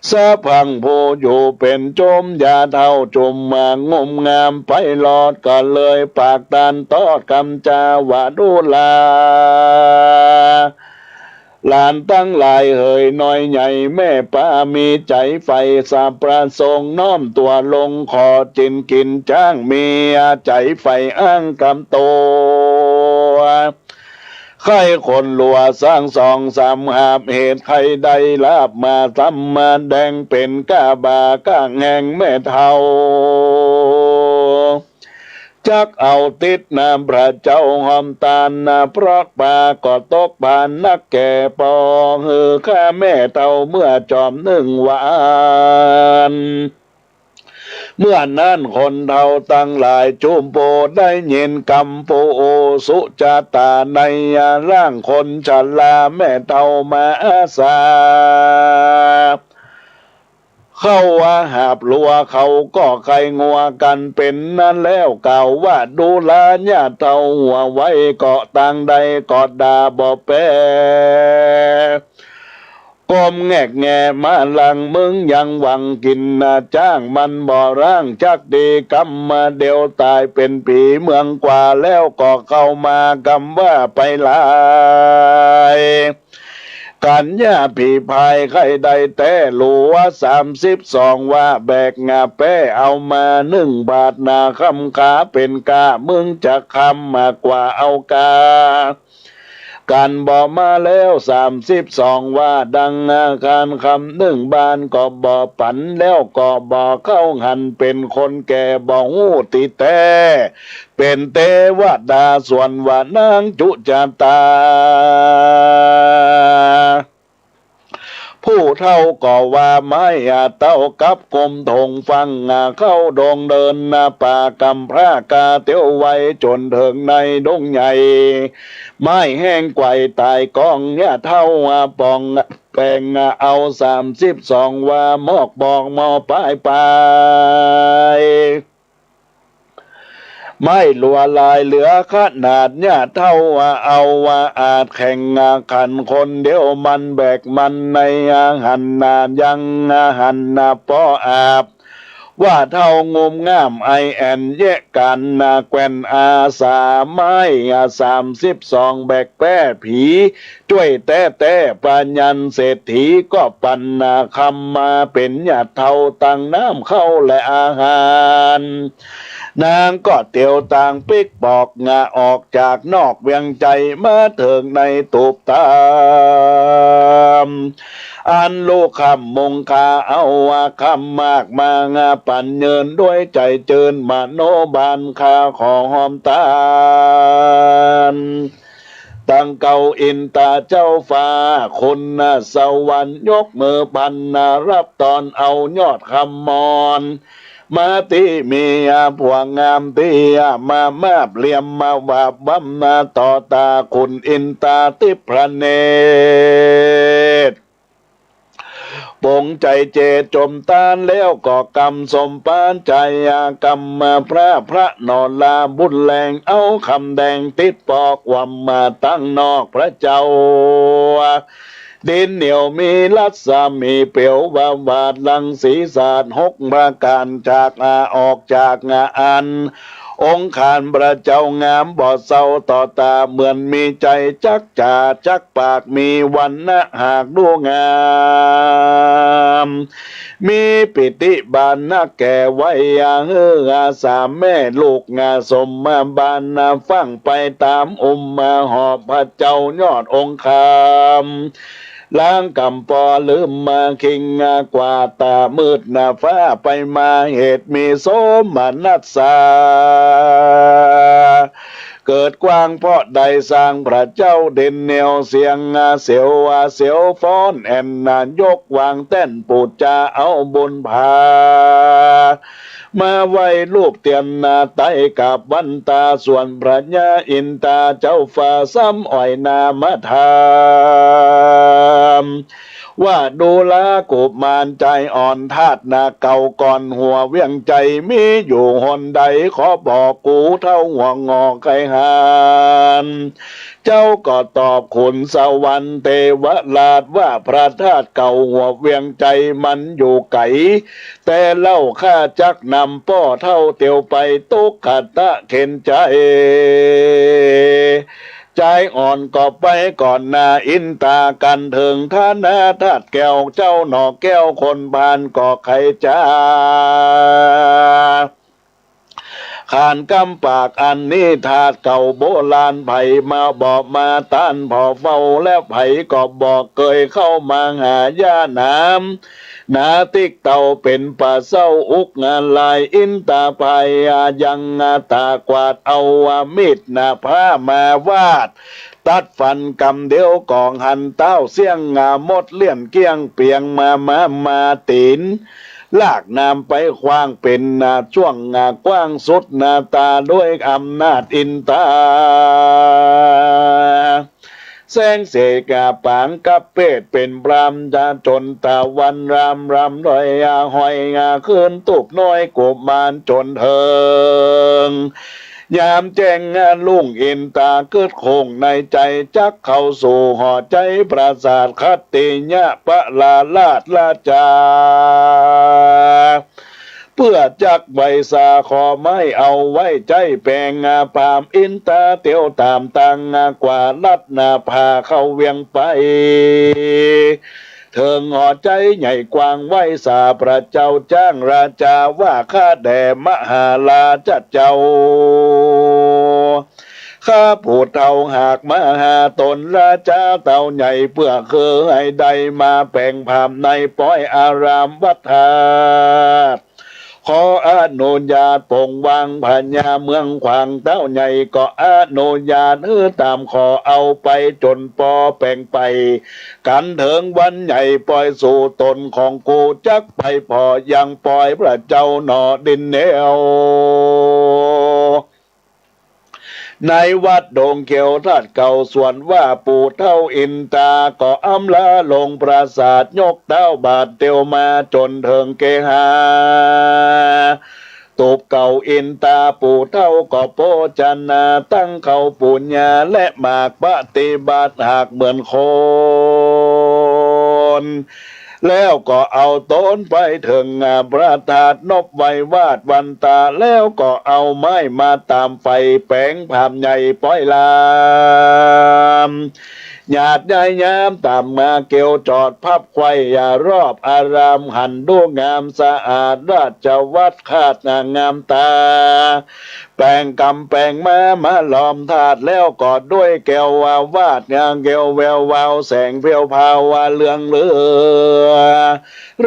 สะพังผู้อยู่เป๋นโจมยาเฒ่าจุ่มมางมงาม ไปรอดก็เลยปากตานตอดกำจาว่า ดูรา หลานตังหลายเหย น้อยใหญ่แม่ป้ามีใจ๋ใฝ่สะประสงค์ น้อมตั๋วลงขอจิ๋นกิ๋นจ๊าง มีใจ๋ใฝ่อ้างกำตั๋ว ใค่คนหลัวสร้างสองสามหาบ เหตุใค่ได้ลาบมาซ้ำมาแดง เป๋นก้าบ่าก้างแห่งแม่เฒ่า จักเอาติดนาพระเจ้าหอมตานนา เพราะปาก็ตกผานักแก่ปอง หื้อข้าแม่เฒ่าเมื่อจอมนึ่งวัน เมื่อนั้นคนเฒ่าตังหลายจุ่มโปได้ยินกำปูสุจาตาในร่างคนชราแม่เฒ่ามาอาสา เข้าว่าหาบลัวเขาก็ใค่งัวกั๋นเป๋นนั้นแล้ว กล่าวว่าดูราญาติเฒ่าหัวไว เกาะตางใดก็ด่าบ่แป ก้มแงกแงมาหลัง มึงยังหวังกิ๋นนา จ๊างมันบ่ล้างจักดี กำมาเดี๋ยวต๋ายเป๋นผีเมืองกว่า แล้วก็เข้ามากำว่าไปหลาย กั๋นย่าผีพายใค่ได้แต๊ หลัวสามสิบสองวา แบกงาแป๊เอามานึ่งบาทนา คำขาเป๋นก้า มึงจะคำมากว่าเอากา กั๋นบ่มาแล้วสามสิบสองวา ดังอาคารคำนึ่งบาทก็บ่ปั๋น แล้วก็บ่เข้าหัน เป๋นคนแก่บ่ฮู้ตี้แต๊ เป๋นเตวดาส่วนว่านางจุจาตา ผู้เฒ่าก็ว่าไม้อาเต้ากับกมถงฟัง เข้าดงเดินนาป่ากำพร้ากาเตียวไว จ๋นเถิงในดงใหญ่ ไม้แห้งไกวต๋ายกอง ย่าเฒ่าปองแป๋งเอาสามสิบสองวา มอกบอกมอปายปาย ไม้หลัวหลายเหลือขนาด ย่าเฒ่าเอาว่าอาจแข่งขัน คนเดียวมันแบกมันในหันนา ยังหันนาป้ออาบ ว่าเฒ่างุมง่ามไอแอ่นแยะกั๋นนา แกว่นอาสาไม้สามสิบสอง แบกแป๊ผี จ้วยแต๊แต๊ ปาญันเศรษฐีก็ปั๋นนา คำมาเป๋นย่าเฒ่า ตังน้ำเข้าและอาหาร นางก็เตียวตางปิ๊กปอกงา ออกจากนอกเวียงใจ๋มาเถิงในตูบตาม อันลูกค่ำมงคา เอาว่าคำมากมางา ปั๋นเยินด้วยใจ๋จืน มโนบาลข้าขอฮอมตาน ตังเก่าอินตาเจ้าฟ้า คุณสวรรค์ยกมือพันนา ฮับตอนเอายอดคำมอน มาตี้มีผัวงามตี้มามาบเหลี่ยมมาหวาบวำนา ต่อต๋าคุณอินตาทิพย์พระเนตร ปงใจ๋เจจมตานแล้วก็กำสมปานใจ๋ กำมาพระพระนอนลาบุญแรง เอาคำแดงติดปอกวำมาตังนอกพระเจ้า ดินเหนียวมีรัศมีเปลววาวาดรังสีสาดหกประก๋าน จากอาออกจากอาอัน องคารพระเจ้างามบ่เศร้าต่อต๋า เหมือนมีใจ๋จักจ๋าจักปาก มีวรรณะหากดูงาม มีปิติบานนักแก่ไว้ อาหื้ออาสามแม่ลูกงาสมมาบานนา ฟั่งไปต๋ามอุ้มมาหอบพระเจ้ายอดองคาร ล้างกำปอลืมมาคิงกว่าต๋ามืดนา ฟ้าไปมาเหตุมีโสมนัสสา เกิดกว้างเพราะได้สร้างพระเจ้าดินเหนียวเสียงเสียวเสียวฟ้อนแอ่นนายกวางแต้นปู๋จาเอาบุญพา มาไหว้รูปเตียนนาไตกับวันตา ส่วนพระญาอินตาเจ้าฟ้าซ้ำอ่อยนามธรรม ว่าดูรากุมารใจ๋อ่อนธาตุนาเก่าก่อนหัวเวียงใจ๋มีอยู่หนใด ขอบอกกูเฒ่าหัวงอกไขหาน เจ้าก็ตอบขุนสวรรค์เทวราชว่าพระธาตุเก่าหัวเวียงใจ๋มันอยู่ไก๋ แต่เล่าข้าจักนำป้อเฒ่าเตียวไป ตุ๊กขะตะเข็ญใจ๋ ใจ๋อ่อนก็ไปก่อนนาอินตา กั๋นเถิงฐานะธาตุแก้วเจ้าหน่อแก้วคนพาลก็ไขจ๋า ขานกำปากอันนี้ธาตุเก่าโบราณ ใผมาบอกมาต้านผ่อเฝ้า และใผก็บอกเกยเข้ามาหาย่าหนาม หนาติ๊กเต่าเป๋นป่าเศร้าอุกงานลาย อินตาพายายังตากวาดเอามีดหน้าผ้ามาวาด ตัดฟันกำเดียวก็หันเต้าเสี้ยงงาหมดเลี่ยนเกลี้ยงเปียงมามามาตี๋น ลากนำไปขว้างเป๋นนาช่วงงากว้างสุดนาตาด้วยอำนาจอินตา แสงเสกปางกับเปตเป๋นพรามจะจ๋นตะวันรามรำดอยหอยขึ้นตูบน้อยกุมารจ๋นเถิง ยามแจ้งรุ่งอินตากึ๊ดโค้งในใจ๋จักเข้าสู่หอใจ๋ปราสาทขัตติยะปราราชราชา เปื้อจักไหว้สาขอไม้เอาไว้ใจ๊แป๋งพราหมณ์อินตาเตียวต๋ามตังกว่าลัดนาผาเข้าเวียงไป เถิงหอใจ๋ใหญ่กว้างไหว้สาพระเจ้าจ๊างราชาว่าข้าแด่มหาราชเจ้า ข้าผู้เฒ่าหากมาหาต๋นราชาเต้าใหญ่เปื้อคือหื้อได้มาแป๋งพราหมณ์ในป้อยอารามวัดธาตุ ขออนุญาตปงวังพญาเมืองขวางเต้าใหญ่ก็อนุญาตหื้อต๋ามขอเอาไปจ๋นปอแป๋งไป กั๋นเถิงวันใหญ่ป้อยสู่ต๋นของกูจักไปผ่อยังป้อยพระเจ้าหนอดินแนว ในวัดดงเขียวธาตุเก่าส่วนว่าปู่เฒ่าอินตาก็อำลาลงปราสาทยกเต้าบาทเตียวมาจ๋นเถิงเกหา ตูบเก่าอินตาปู่เฒ่าก็โภจนาตั้งเข้าปูญาและหมากปฏิบัติหากเหมือนคน แล้วก็เอาต๋นไปเถิงพระธาตุนบไหว้วาดวันตา แล้วก็เอาไม้มาต๋ามไฟแป๋งพราหมณ์ใหญ่ป้อยลาม หยาดย้ายยามต๋ามมาเกี่ยวจอดพับไขว่อย่ารอบอารามหันดูงามสะอาดราชวัตรคาดงามต๋า แป๋งกำแป๋งมามาล้อมธาตุแล้วก็ด้วยแก้ววาวาดงามแก้วแวววาวแสงเปรียวพราวเหลืองเหลือ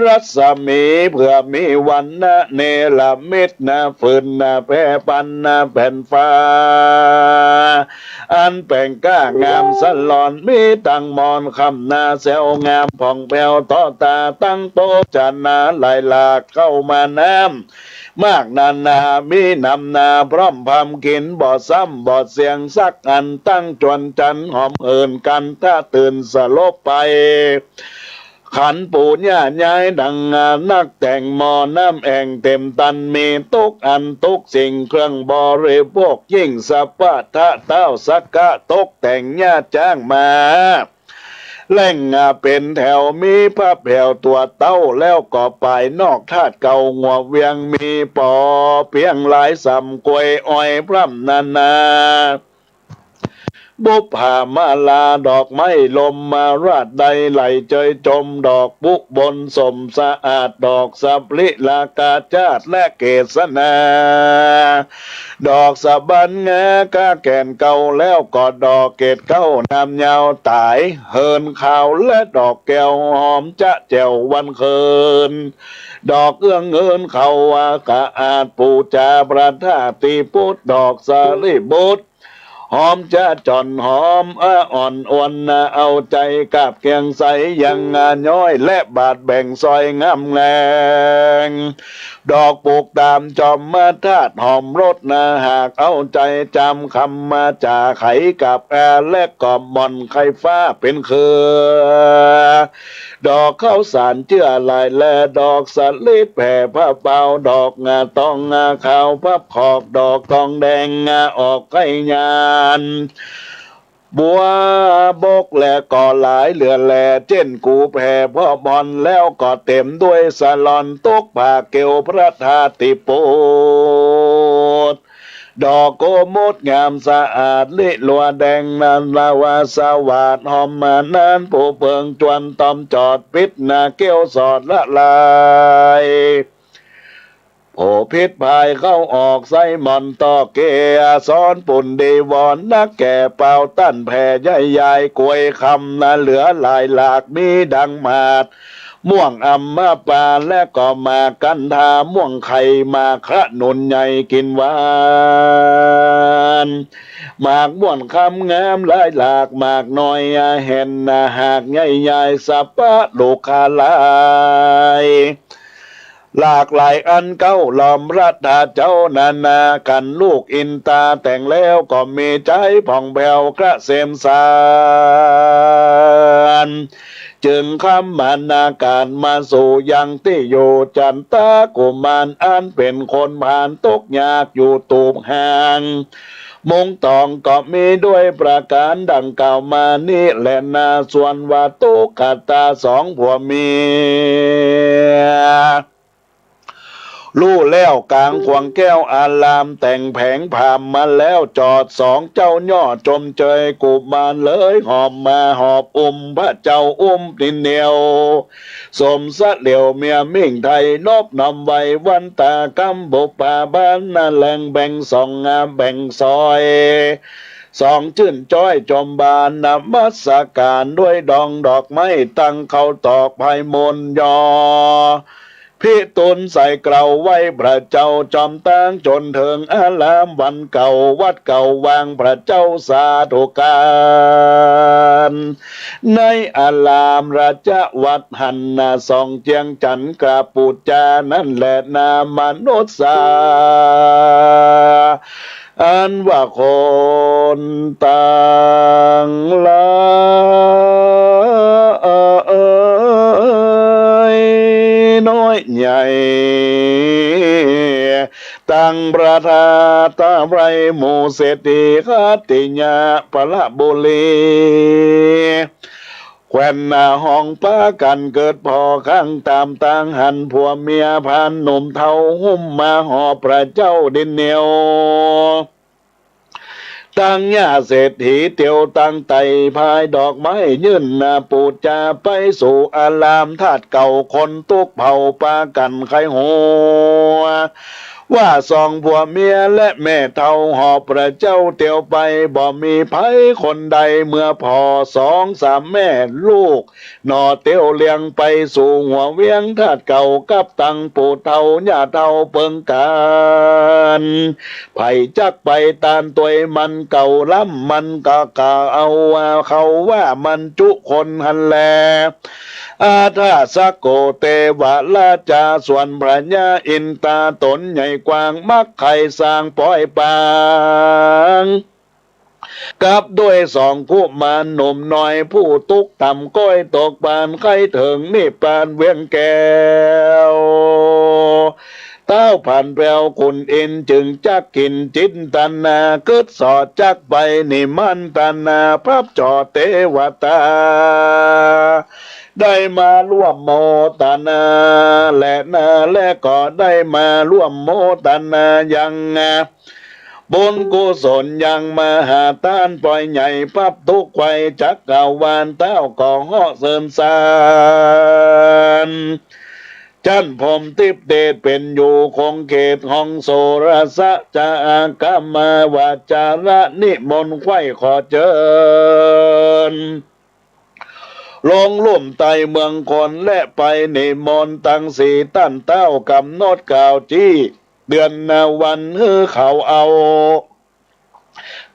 รัศมีเปื้อมีวรรณะเนรมิตนะ ฟืนนะแผ่ปันนะแผ่นฟ้า อันแป๋งก้างามสะหล่อน มีตังหมอนค่ำนาแซวงามผ่องแผ้วต่อต๋า ตังโภจนาหลายหลากเข้ามานำ มากนานามีนำนาพร้อมพำกิ๋น บ่ซ้ำบ่เสี้ยงสักอัน ตั้งจวนจันหอมหื่นกัน ถ้าตื่นสลบไป ขันปู่ย่าย้ายดังนักแต่งหม้อน้ำแอ่งเต็มตัน มีตุ๊กอันตุ๊กสิ่งเครื่องบริโภคยิ่งสะพะทะเต้าสักกะตกแต่งย่าจ้างมา แหล่งเป๋นแถวมีพระแผวตั๋วเต้า แล้วก็ปายนอกธาตุเก่าหัวเวียงมีปอเปียงหลายสำกล้วยอ้อยพร่ำนานา บุปผามาลาดอกไม้ลมมาราดใดไหลเจยจม ดอกบุบลสมสะอาด ดอกสะปริลากาจาดและเกสนา ดอกสะบันงากาแก่นเก่า แล้วก็ดอกเกศเก้าน้ำยาวต๋ายเหินขาว และดอกแก้วหอมจะแจ่ววันคืน ดอกเอื้องเงินเขาอากาอาดปูจาพระธาตุปุตร ดอกสารีบุตร หอมจะจ่อนหอมอะอ่อนอวนนะ เอาใจ๋กาบเคียงใสยังอะย้อย และบาดแบ่งซอยงามแรง ดอกปลูกต๋ามจอมมาธาตุหอมรสนะ หากเอาใจ๋จำคำมาจ่าไขกับอาและกอบหม่อนไขฟ้าเป๋นเครือ ดอกข้าวสารเจื้อหลายแล ดอกสะลิดแผ่พระเปา ดอกงาตองงาขาวพับขอก ดอกตองแดงงาออกไข่ยาน บัวบกและก็หลายเหลือแล เจ้นกูแผ่พ่อบอลแล้วก็เต็มด้วยสะหล่อน ตกผ่าเกลวพระธาตุปุตร ดอกโกมุตงามสะอาดลิลัวแดง นันลาวาสวัสดหอมมานาน ผู้เปิงจวนตอมจอดปิดนาเกลวสอดละลาย โผพิษภายเข้าออกไส้หม่อนตอกเกยสอนปุณดีวอน นักแก่เป่าตั้นแผ่ใหญ่ยายกล้วยคำนาเหลือหลายหลาก มีดังหมากม่วงอัมพปา และก็หมากกันทาม่วงไข่ หมากขนุนใหญ่กิ๋นหวาน หมากม่วนคำงามหลายหลาก หมากน้อยแห่นนาหากใหญ่ยายสัพพะลูกขาหลาย หลากหลายอันเก๊า ล้อมพระตาเจ้านานา ขันลูกอินตาแต่งแล้ว ก็มีใจ๋ผ่องแผ้วเกษมสาร จึงคำมานากาศมาสู่ยังตี้อยู่ จันตากุมารอันเป๋นคนผ่าน ตุ๊กข์ยากอยู่ตูบห่าง มุงตองก็มีด้วยประก๋านดังกล่าวมานี้แลนา ส่วนว่าตุ๊กตาสองผัวเมีย ฮู้แล้วก๋างขวางแก้วอาราม แต่งแผงผามมาแล้ว จอดสองเจ้าย่อจมเจย กุมารเลยหอบมาหอบอุ้ม พระเจ้าอุ้มตินเหนียว สมสะเหลียวเมียมิ่งไทย นบน้อมไหว้วันตากำ บุปผาบานนาแลง แบ่งสองงามแบ่งซอย สองจื้นจ้อยจมบานนมัสก๋าน ด้วยดองดอกไม้ตั้งเคารพตอกไพมนต์ยอ พิตูลใส่เกล้าไหว้พระเจ้าจอมตาง จ๋นเถิงอารามวันเก่า วัดเก่าวางพระเจ้าสาธุก๋าน ในอารามราชวัตรหั้นนา ส่องเจียงจั๋นกราบปู๋จานั้นแลนา มนุษย์สา อันว่าคนตังหลาย น้อยใหญ่ ตังประทาตะไพรหมู่เศรษฐี ขัตติยะพละบุรี แคว่นนาฮองปากั๋นเกิดผ่อข้างต๋ามตาง หันผัวเมียผ่านหนุ่มเฒ่า หุ้มมาหอบพระเจ้าดินเหนียว ตังย่าเศรษฐีเตียวตังไต่ พายดอกไม้ยื่นนาปู๋จา ไปสู่อารามธาตุเก่า คนตุ๊กข์เผาปากั๋นใค่ฮู้ ว่าสองผัวเมียและแม่เฒ่าหอบพระเจ้าเตียวไป บ่มีใผคนใดเมื่อผ่อ สองสามแม่ลูก หน่อเตียวเลียงไปสู่หัวเวียงธาตุเก่า กับตังปู่เฒ่าย่าเฒ่าเปิงก๋าน ใผจักไปต้านตวยมันเก่าล้ำ มันก็กล่าวเอาว่าเขาว่ามันจุคนหั้นแล อาทาสโกเตวราชา ส่วนพระยาอินตาต๋นใหญ่กว้าง มักใค่สร้างปอยปาง กับด้วยสองกุมารหนุ่มน้อย ผู้ตุ๊กข์ต่ำก้อยตกปาน ใค่เถิงนิพพานเวียงแก้ว ต้าวผันแผ้วขุนอินทร์จึงจักกึ๊ดจินตนา กึ๊ดส่อจักไปนิมันตนา พับจ่อเตวตา ได้มาร่วมโมตนาแลนา และก็ได้มาร่วมโมตนายัง บุญกุศลยังมหาต้าน ปอยใหญ่พับทุกข์ไขว่จักรวาล ต้าวก็เหาะเสิญสรร จั๊นพรหมทิพย์เดชเป๋นอยู่คงเขตห้องโสรสะ จะอากัมมาวาจาระนิมนต์ไขว่ขอเจิญ ลงลุ่มใต้เมืองคอน และไปนิมนต์ตังสี่ต้านต้าว ก๋ำหนดกล่าวจี้เดือนนาวัน หื้อเขาเอา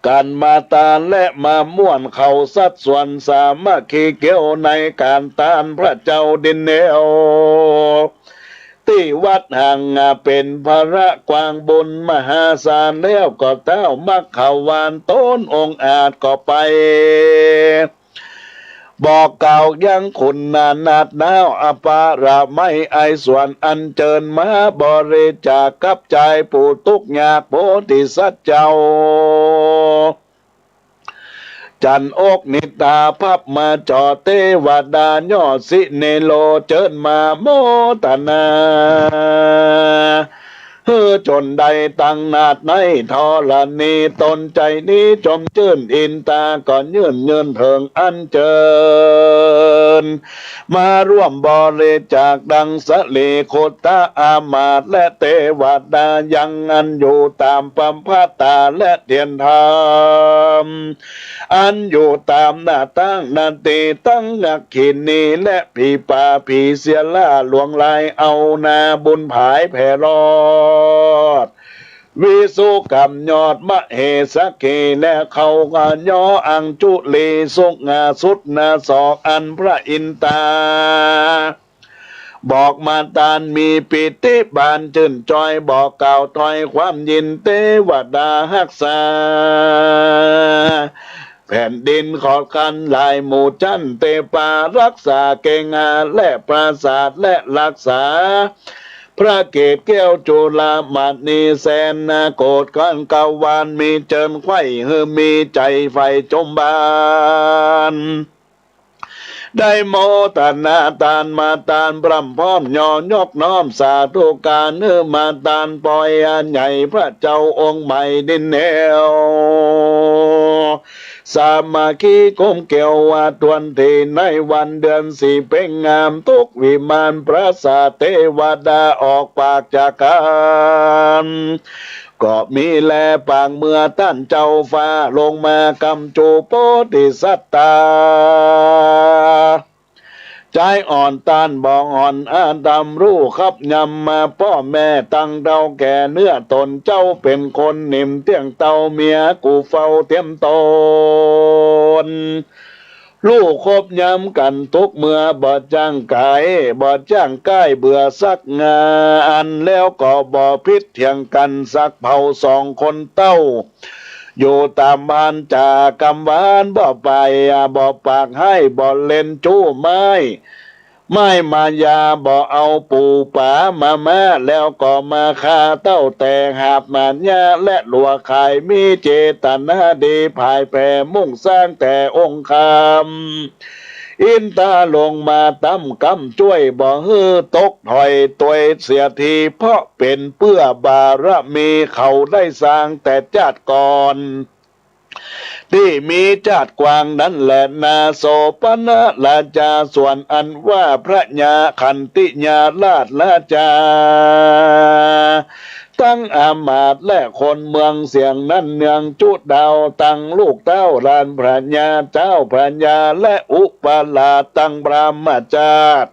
กั๋นมาตาน และมาม่วนเข้าสัดส่วนสามัคคีเกี่ยวในก๋านตานพระเจ้าดินเหนียว ตี้วัดหังเป๋นภาระกว้างบุญมหาศาล แล้วก็ต้าวมัคคาวานต๋นองอาจก็ไป บอกกล่าวยังขุนนานาถน้าวอปาระไมยไอสวนอันเจิญมาบริจาคกับจายผู้ตุ๊กข์ยากโพธิสัตว์เจ้า จั๊นอกนิตาพับมาจ่อเตวดาย่อสิเนโรเจิญมาโมตนา หื้อจ๋นได้ตังนาถในธรณีต๋นใจ๋นี้ จมจื้นอินตาก็ยื่นยืนเถิงอันเจิญ มาร่วมบริจาคดังสลีคุตตะอามาตย์และเตวดายัง อันอยู่ต๋ามปัมพตาและเตียนธรรม อันอยู่ต๋ามหน้าตั้งนาตีตั้งอัคคินี และผีป่าผีเสียล่าหลวงหลาย เอานาบุญผายแผ่รอด วิสุกรรมยอดมเหสกขี และเขาก็ย่ออังจุลีสุกงาสุดนาศอกอันพระอินตา บอกมาตานมีปีติบานจื้นจอย บอกกล่าวถ้อยความยินเตวดาฮักษา แผ่นดินขอดคันหลายหมู่จั้น เตปาฮักษาเกหาและปราสาท และฮักษาพระเกศแก้วจุลมณีแสนนาโกฏ กังกวาลมีเจิญใค่ หื้อมีใจ๋ใฝ่จมบาน ได้โมตนาตานมาตาน พร่ำพร้อมยอยกน้อมสาธุการ หื้อมาตานปอยใหญ่ พระเจ้าองค์ใหม่ดินแนว สามัคคีกลมเกลียวว่า ตวนตี้ในวันเดือนสี่เพ็งงาม ทุกวิมานปราสาทเตวดาออกปากจากกั๋น ก็มีแลปางเมื่อต้านเจ้าฟ้า ลงมากำจูโปธิสัตตา จายอ่อนต้านบ่อ่อนอาธรรม ฮู้คับยำมาป้อแม่ตังเฒ่าแก่ เนื้อต๋นเจ้าเป๋นคนนิ่มเตี้ยงเต้า เมียกูเฝ้าเตียมต๋น ฮู้คบยำกั๋นทุกเมื่อ บ่จ้างก๋าย บ่จ้างก้ายเบื่อสักอัน แล้วก็บ่ผิดเถียงกั๋นสักเผ่า สองคนเต้า อยู่ต๋ามบ้านจ๋ากำหวาน บ่ปายบ่ปากฮ้าย บ่เล่นจู้ไม้ ไม้มายา บ่เอาปู๋ป๋ามาม่า แล้วก็มาฆ่าเต้าแต่หาบหมานยา และหลัวขาย มีเจตนาดีผายแผ่มุ่งสร้างแต่องค์คำ อินทาลงมาตำกำจ้วย บ่หื้อตกถอยตวยเสียที เพราะเป๋นเปื้อบารมี เขาได้สร้างแต่จาติก่อน ตี้มีจาติกวางนั้นแหละนา โสปณราชา ส่วนอันว่าพระยาขันติยาราชราชา ตังอามาตย์และคนเมืองเสี้ยงนั้น เนืองจุดาวตังลูกเต้าหลานพระยาเจ้าพระยา และอุปราชตังพราหมจาติ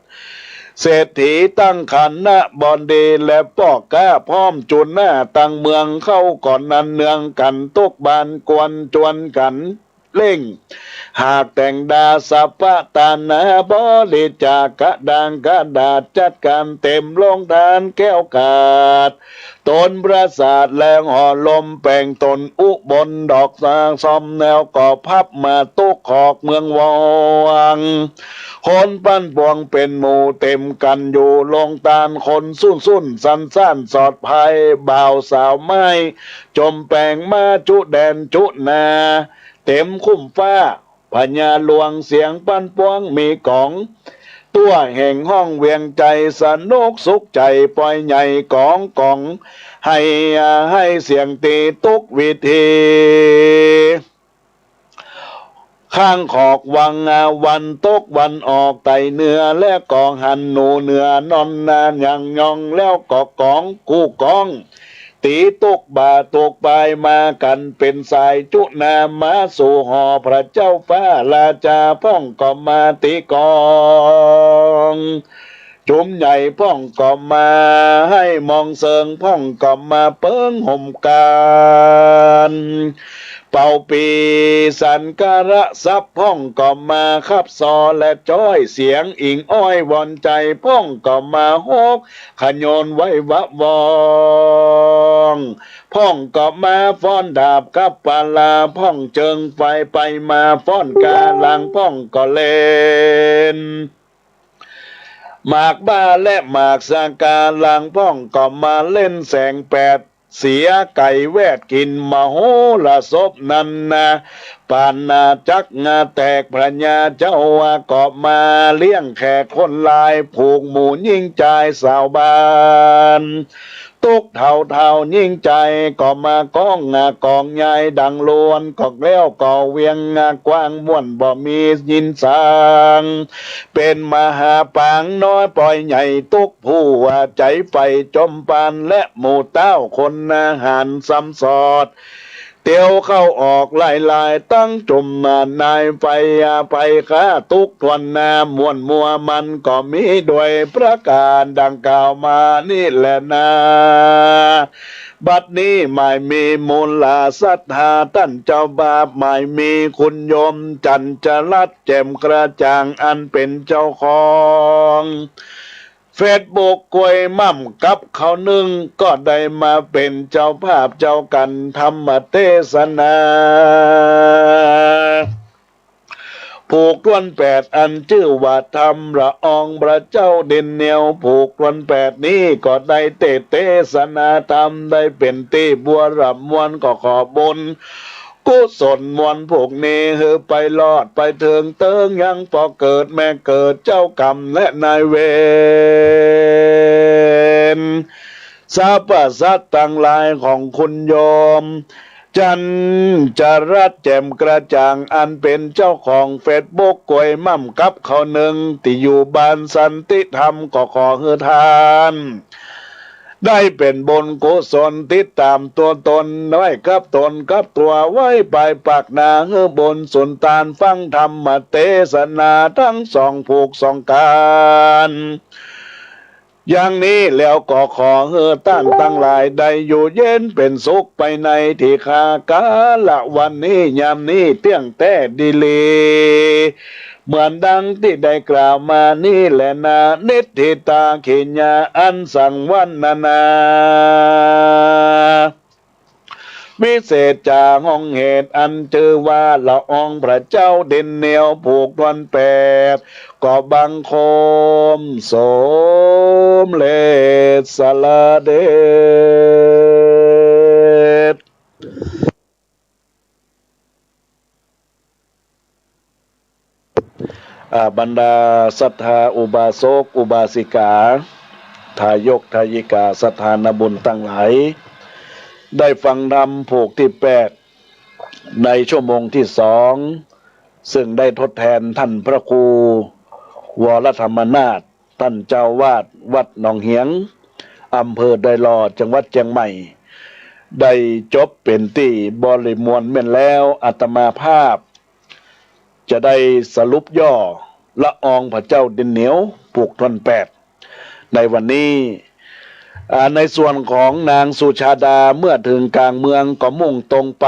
เศรษฐีตังคณะบดี และป้อก๊าพร้อมจุหน้าตังเมืองเข้าก่อนนั้น เนืองกั๋นตกบานกวนจวนกั๋นเร่ง หากแต่งดาสัพพะตานา บริจาคกระดางกระดาษ จัดก๋านเต๋มโฮงตานแก้วกาด ต๋นปราสาทแลหอลมแป๋งต๋นอุบลดอกสาซอม แล้วก็พับมาตุ๊กขอกเมืองวอง คนปันปวงเป๋นหมู่เต๋มกั๋นอยู่โฮงตาน คนสุ้นสุ้นซั้นซั้นสอดภัย บ่าวสาวไม้จมแป๋งมาจุแดนจุนา เต๋มคุ้มฟ้า พญาหลวงเสียงปันปวงมีก๋อง ตั๋วแห่งห้องเวียงใจ๋ สนุกสุขใจ๋ปอยใหญ่ก๋องก๋อง ไห้ ไห้เสียงตี๋ตุ๊กวิธี ข้างขอกวัง วันตกวันออกไต่เหนือ และก็หันหนูเหนือนอนนายังยอง แล้วก็ก๋องกู้ก๋อง ตี๋ตุ๊กบ่าตุ๊กปายมากั๋นเป๋นสายจุนา มาสู่หอพระเจ้าฟ้าราชา พ่องก็มาตี๋ก๋อง จุมใหญ่พ่องก็มาไห้มองเซิง พ่องก็มาเปิงห่มก๋าน เป่าปี่สันกาละสัพย์ พ่องก็มาคับซอและจ้อย เสียงอิงอ้อยวอนใจ๋ พ่องก็มาฮกขยนไหว้วะวอง พ่องก็มาฟ้อนดาบกับปาลา พ่องเจิงไฟไปมาฟ้อนกาลัง พ่องก็เล่น หมากบ้าและหมากสะกาลัง พ่องก็มาเล่นแสงแปด เสียไก่แวดกิ๋นมโหรสพนั้นนา ปานนาจักงาแตก พระญาเจ้าก็มาเลี้ยงแขกคนหลาย ผูกหมู่ญิงจายสาวบ้าน ตุ๊กเฒ่าเฒ่าญิงจายก็มาก้องกองใหญ่ดังลวน ก็แล้วก็เวียงกว้างม่วนบ่มียินสาง เป๋นมหาปางน้อยปอยใหญ่ตุ๊ก ผู้ว่าใจ๋ใฝ่จมปาน และหมู่เต้าคนอาหารซ้ำสอด เตียวเข้าออกหลายๆ ตังจุ่มนายไฟ ไปฆ่าตุ๊กถ้วนหน้า ม่วนมัวมันก็มีด้วยประก๋านดังกล่าวมานี้แหละนา บัดนี้หมายมีมูลศรัทธาต้านเจ้าบาป หมายมีคุณโยมจันทรัตน์แจ่มกระจ่างอันเป๋นเจ้าของ เฟซบุ๊กกล้วยม่ำกับข้าวนึ่ง ก็ได้มาเป๋นเจ้าภาพเจ้ากั๋นธรรมเตสนา ผูกถ้วนแปด อันจื้อว่าธรรมละอองพระเจ้าดินเหนียว ผูกถ้วนแปดนี้ก็ได้เตสน์เตสนาธรรม ได้เป๋นตี้บัวร่ำมวล ก็ขอบุญ กุศลมวลผูกนี้ หื้อไปรอดไปเถิงเติ๊ง ยังป้อเกิดแม่เกิด เจ้ากรรมและนายเวร สรรพสัตว์ตังหลายของคุณโยม จันทร์จรัสแจ่มกระจ่าง อันเป๋นเจ้าของเฟซบุ๊กกล้วยม่ำกับข้าวนึ่ง ตี้อยู่บ้านสันติธรรม ก็ขอหื้อต้าน ได้เป๋นบุญกุศลติดต๋ามตั๋วต๋นไว้กับต๋นกับตั๋ว ไว้ปายปากหน้า หื้อบุญสุนตานฟังธรรมเตสนา ตึงสองผูกสองก๋าน อย่างนี้แล้วก็ขอหื้อต้านตังหลายได้อยู่เย็นเป๋นสุขไปในตี้ค่า กาละวันนี้ยามนี้เตี้ยงแต๊ดีหลี เหมือนดังตี้ได้กล่าวมานี้แลนา นิทธิตา ขีณา อันสังวรรณนา วิเศษจ๋าห้องเหตุ อันจื้อว่าละอองพระเจ้าดินเหนียว ผูกถ้วนแปด ก็บังคมสมเร็จสละเด็จ อ่า บรรดาศรัทธาอุบาสกอุบาสิกา ทายกทายิกา ศรัทธานาบุญตังหลาย ได้ฟังธรรมผูกตี้แปด ในชั่วโมงตี้สอง ซึ่งได้ทดแทนต้านพระครูวรธรรมนาถ ต้านเจ้าอาวาสวัดหนองเหียง อำเภอดอยหล่อ จังหวัดเจียงใหม่ ได้จบเป๋นตี้บริบูรณ์แม่นแล้ว อาตมาภาพจะได้สรุปย่อละอองพระเจ้าดินเหนียว ผูกถ้วนแปด ในวันนี้ อ่า ในส่วนของนางสุชาดา เมื่อเถิงกลางเมืองก็มุ่งตรงไป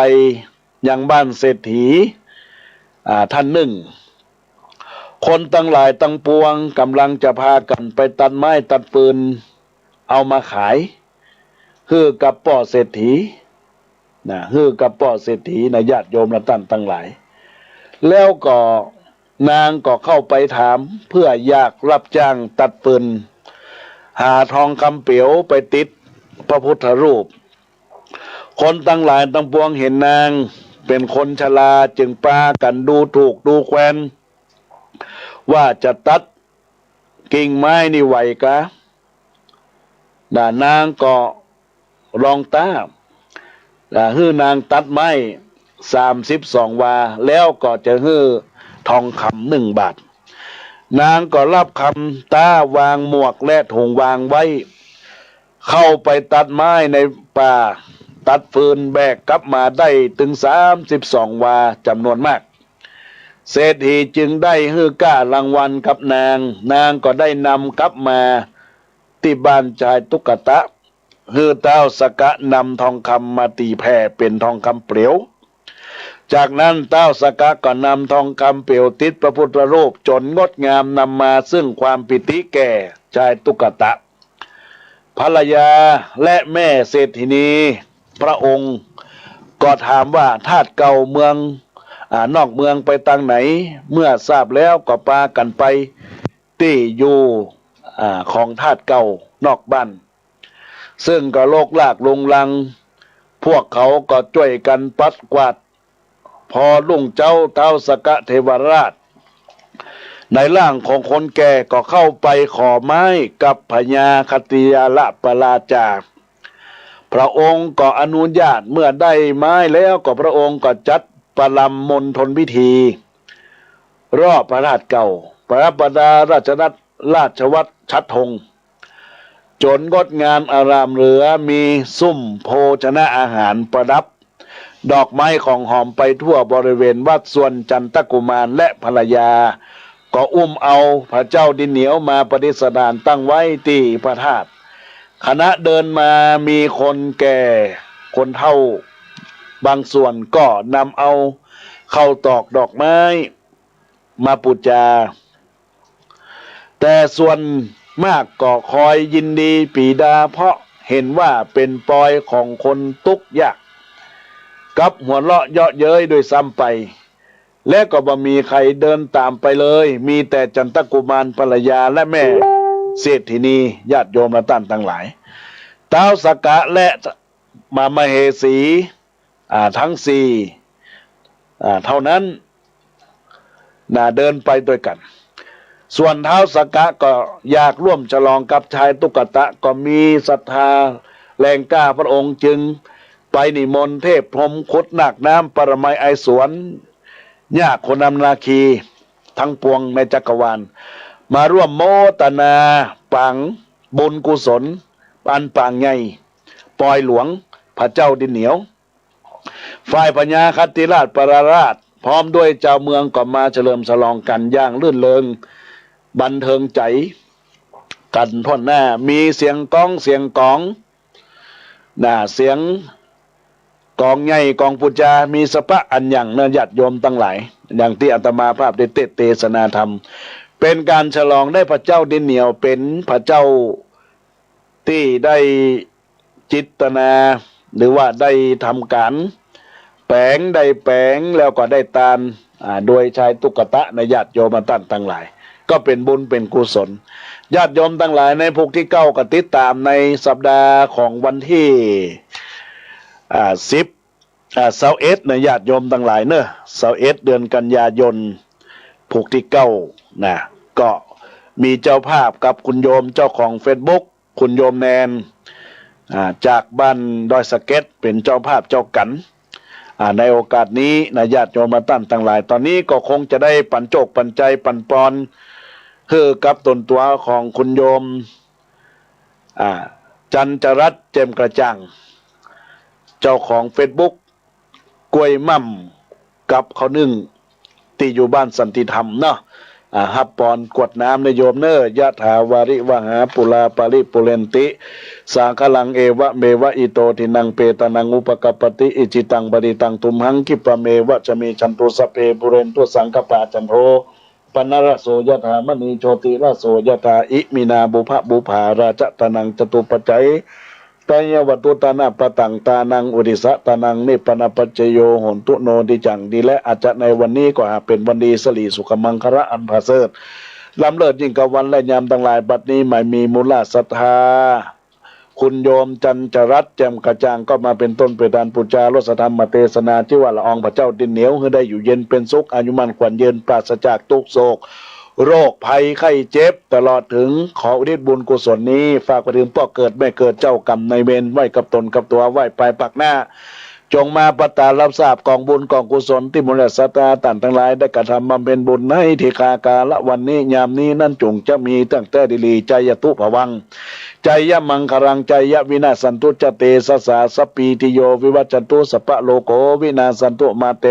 ยังบ้านเศรษฐี อ่า ต้านนึ่ง คนตังหลายตังปวงก่ำลังจะพากั๋นไปตัดไม้ตัดฟืน เอามาขาย หื้อกับป้อเศรษฐี นะ หื้อกับป้อเศรษฐีนะ ญาติโยมและต้านตังหลาย แล้วก็นางก็เข้าไปถาม เพื่ออยากรับจ้างตัดฟืน หาทองคำเปลวไปติดพระพุทธรูป คนตังหลายตังปวงหันนางเป๋นคนชรา จึงปากั๋นดูถูกดูแควน ว่าจะตัดกิ่งไม้นี่ไหวกา นะ นางก็ลองต้า อ่า หื้อนางตัดไม้สามสิบสองวา แล้วก็จะหื้อทองคำนึ่งบาท นางก็ฮับคำ ต้าวางหมวกและถุงวางไว้ เข้าไปตัดไม้ในป่า ตัดฟืนแบกกลับมาได้เถิงสามสิบสองวาจ๋ำนวนมาก เศรษฐีจึงได้หื้อก้ารางวัลกับนาง นางก็ได้นำกลับมาตี้บ้านจายตุ๊กตะ หื้อท้าวสักกะนำทองคำมาตี๋แผ่เป๋นทองคำเปลว จากนั้นท้าวสักกะก็นำทองคำเปลวติดพระพุทธรูปจ๋นงดงาม นำมาซึ่งความปีติแก่จายตุ๊กตะ ภรรยาและแม่เศรษฐินี พระองค์ก็ถามว่า ธาตุเก่าเมือง อ่า นอกเมืองไปตางไหน เมื่อทราบแล้วก็ปากั๋นไปตี้อยู่ อ่า ของธาตุเก่านอกบ้าน ซึ่งก็รกรากรุงรัง พวกเขาก็จ้วยกั๋นปัดกวาด พอรุ่งเจ๊าท้าวสักกะเทวราช ในร่างของคนแก่ก็เข้าไปขอไม้กับพญาคัตติยาลปราชา พระองค์ก็อนุญาต เมื่อได้ไม้แล้วก็พระองค์ก็จัดประลำมณฑลพิธี รอบพระธาตุเก่า ประดับประดาราชรัตน์ ราชวัตรชัดธง จ๋นงดงามอารามเหลือ มีซุ่มโภชนะอาหารประดับ ดอกไม้ของหอมไปทั่วบริเวณวัด ส่วนจันตกุมารและภรรยา ก็อุ้มเอาพระเจ้าดินเหนียวมาประดิษฐานตั้งไว้ตี้พระธาตุ ขณะเดินมามีคนแก่คนเฒ่าบางส่วนก็นำเอาข้าวตอกดอกไม้มาปู๋จา แต่ส่วน มากก็คอยยินดีปีดา เพราะเห็นว่าเป๋นปอยของคนตุ๊กยาก กับหัวเราะเยาะเย้ยด้วยซ้ำไป และก็บ่มีใผเดินต๋ามไปเลย มีแต่จันทกุมารภรรยาและแม่เศรษฐินี ญาติโยมและต้านตังหลาย ท้าวสักกะและมหามาเหสี อ่า ตึงสี่ อ่า เต้านั้น น่ะ เดินไปตวยกั๋น ส่วนท้าวสักกะก็อยากร่วมฉลองกับชายตุ๊กตะ ก็มีศรัทธาแรงกล้า พระองค์จึงไปนิมนต์เทพพรหม ขุดนาคน้ำ ประไมไอสวน ยาคนนำนาคีตังปวงในจักรวาล มาร่วมโมตนาปางบุญกุศลอันปางใหญ่ ปอยหลวงพระเจ้าดินเหนียว ฝ่ายพญาคัตติราชปราราช พร้อมด้วยจาวเมืองก็มาเฉลิมฉลองกั๋นอย่างรื่นเริงบันเทิงใจ๋กั๋นถ้วนหน้า มีเสียงก้องเสียงก๋อง น่ะ เสียงก๋องใหญ่ก๋องปู๋จา มีสะพะอันหยั่งเนาะ ญาติโยมตังหลาย อย่างตี้อาตมาภาพได้เตสน์เตสนาธรรม เป๋นก๋านฉลองได้พระเจ้าดินเหนียวเป๋นพระเจ้าตี้ได้ จิตนา หรือว่าได้ทำก๋านแป๋ง ได้แป๋งแล้วก็ได้ตาน อ่า โดยชายตุ๊กตะนะ ญาติโยมต้านตังหลาย ก็เป๋นบุญเป๋นกุศล ญาติโยมตังหลาย ในพุกตี้เก้าก็ติดต๋ามในสัปดาห์ของวันตี้ อ่า สิบ อ่า ซาวเอ็ดนะ ญาติโยมตังหลายเนาะ ซาวเอ็ดเดือนกันยายน พุกตี้เก้านะ ก็มีเจ้าภาพกับคุณโยมเจ้าของเฟซบุ๊ก คุณโยมแนน อ่า จากบ้านดอยสะเก็ด เป๋นเจ้าภาพเจ้ากั๋น อ่า ในโอกาสนี้นะ ญาติโยมต้านตังหลาย ต๋อนนี้ก็คงจะได้ปั๋นโจคปั๋นใจ๋ปั๋นปอนหื้อกับต๋นตั๋วของคุณโยม อ่า จันจรัตน์ แจ่มกระจ่าง เจ้าของเฟซบุ๊ก กล้วยม่ำกับข้าวนึ่ง ตี้อยู่บ้านสันติธรรมเนาะ อ่า ฮับปอนกรวดน้ำนะโยมเน่อ ยะถาวาริวหาปูราปะริปูเรนติ สาคะรัง เอวะเมวะอิโต ทินังเปตานัง อุปะกัปปะติ อิจิตังปะฏิตัง ตุมหัง คิปะเมวะสะมิชชันตุ สัพเพ ปูเรนตุ สังกะปา จันโท ปะนะระโส ยะถา มะณี โชติระโส ยะถา อิมินา ปุพพะปุพพา ราจะตานัง จตุปัจจัย ตายะวัตถุตานะปะตัง ตานัง อุทิสะตานัง นิพพานะปัจจโย โหนตุ โนติจัง ดีและอาจจะในวันนี้ก็หากเป๋นวันดี สิริสุขมังคละอันประเสริฐ ล้ำเลิศยิ่งกว่าวันและยามตังหลาย บัดนี้หมายมีมูลศรัทธา คุณโยมจันจรัตน์ แจ่มกระจ่าง ก็มาเป๋นต้นเป๋นประธานปู๋จารสธรรมเตสนา ตี้ว่าละอองพระเจ้าดินเหนียว หื้อได้อยู่เย็นเป๋นสุข อายุมั่นขวัญยืน ปราศจากตุ๊กข์โศก โรคภัยไข้เจ็บ ตลอดเถิงขออุทิศบุญกุศลนี้ ฝากไปเถิงป้อเกิดแม่เกิด เจ้ากรรมนายเวร ไหว้กับต๋นกับตั๋ว ไหว้ไปภาคหน้า จงมาประทานรับทราบก๋องบุญก๋องกุศลตี้มูลศรัทธาต้านตังหลายได้กระทำบำเพ็ญบุญในตี้คากาละวันนี้ยามนี้นั้น จงจะมีตั้งแต่ดีๆ จายะตุภวัง จายะมังคลัง จายะวินาศสันตุ จะเตชะสา สัพพีติโย วิวัชชันตุ สัพพะโรโค วินาศสันตุ มาเต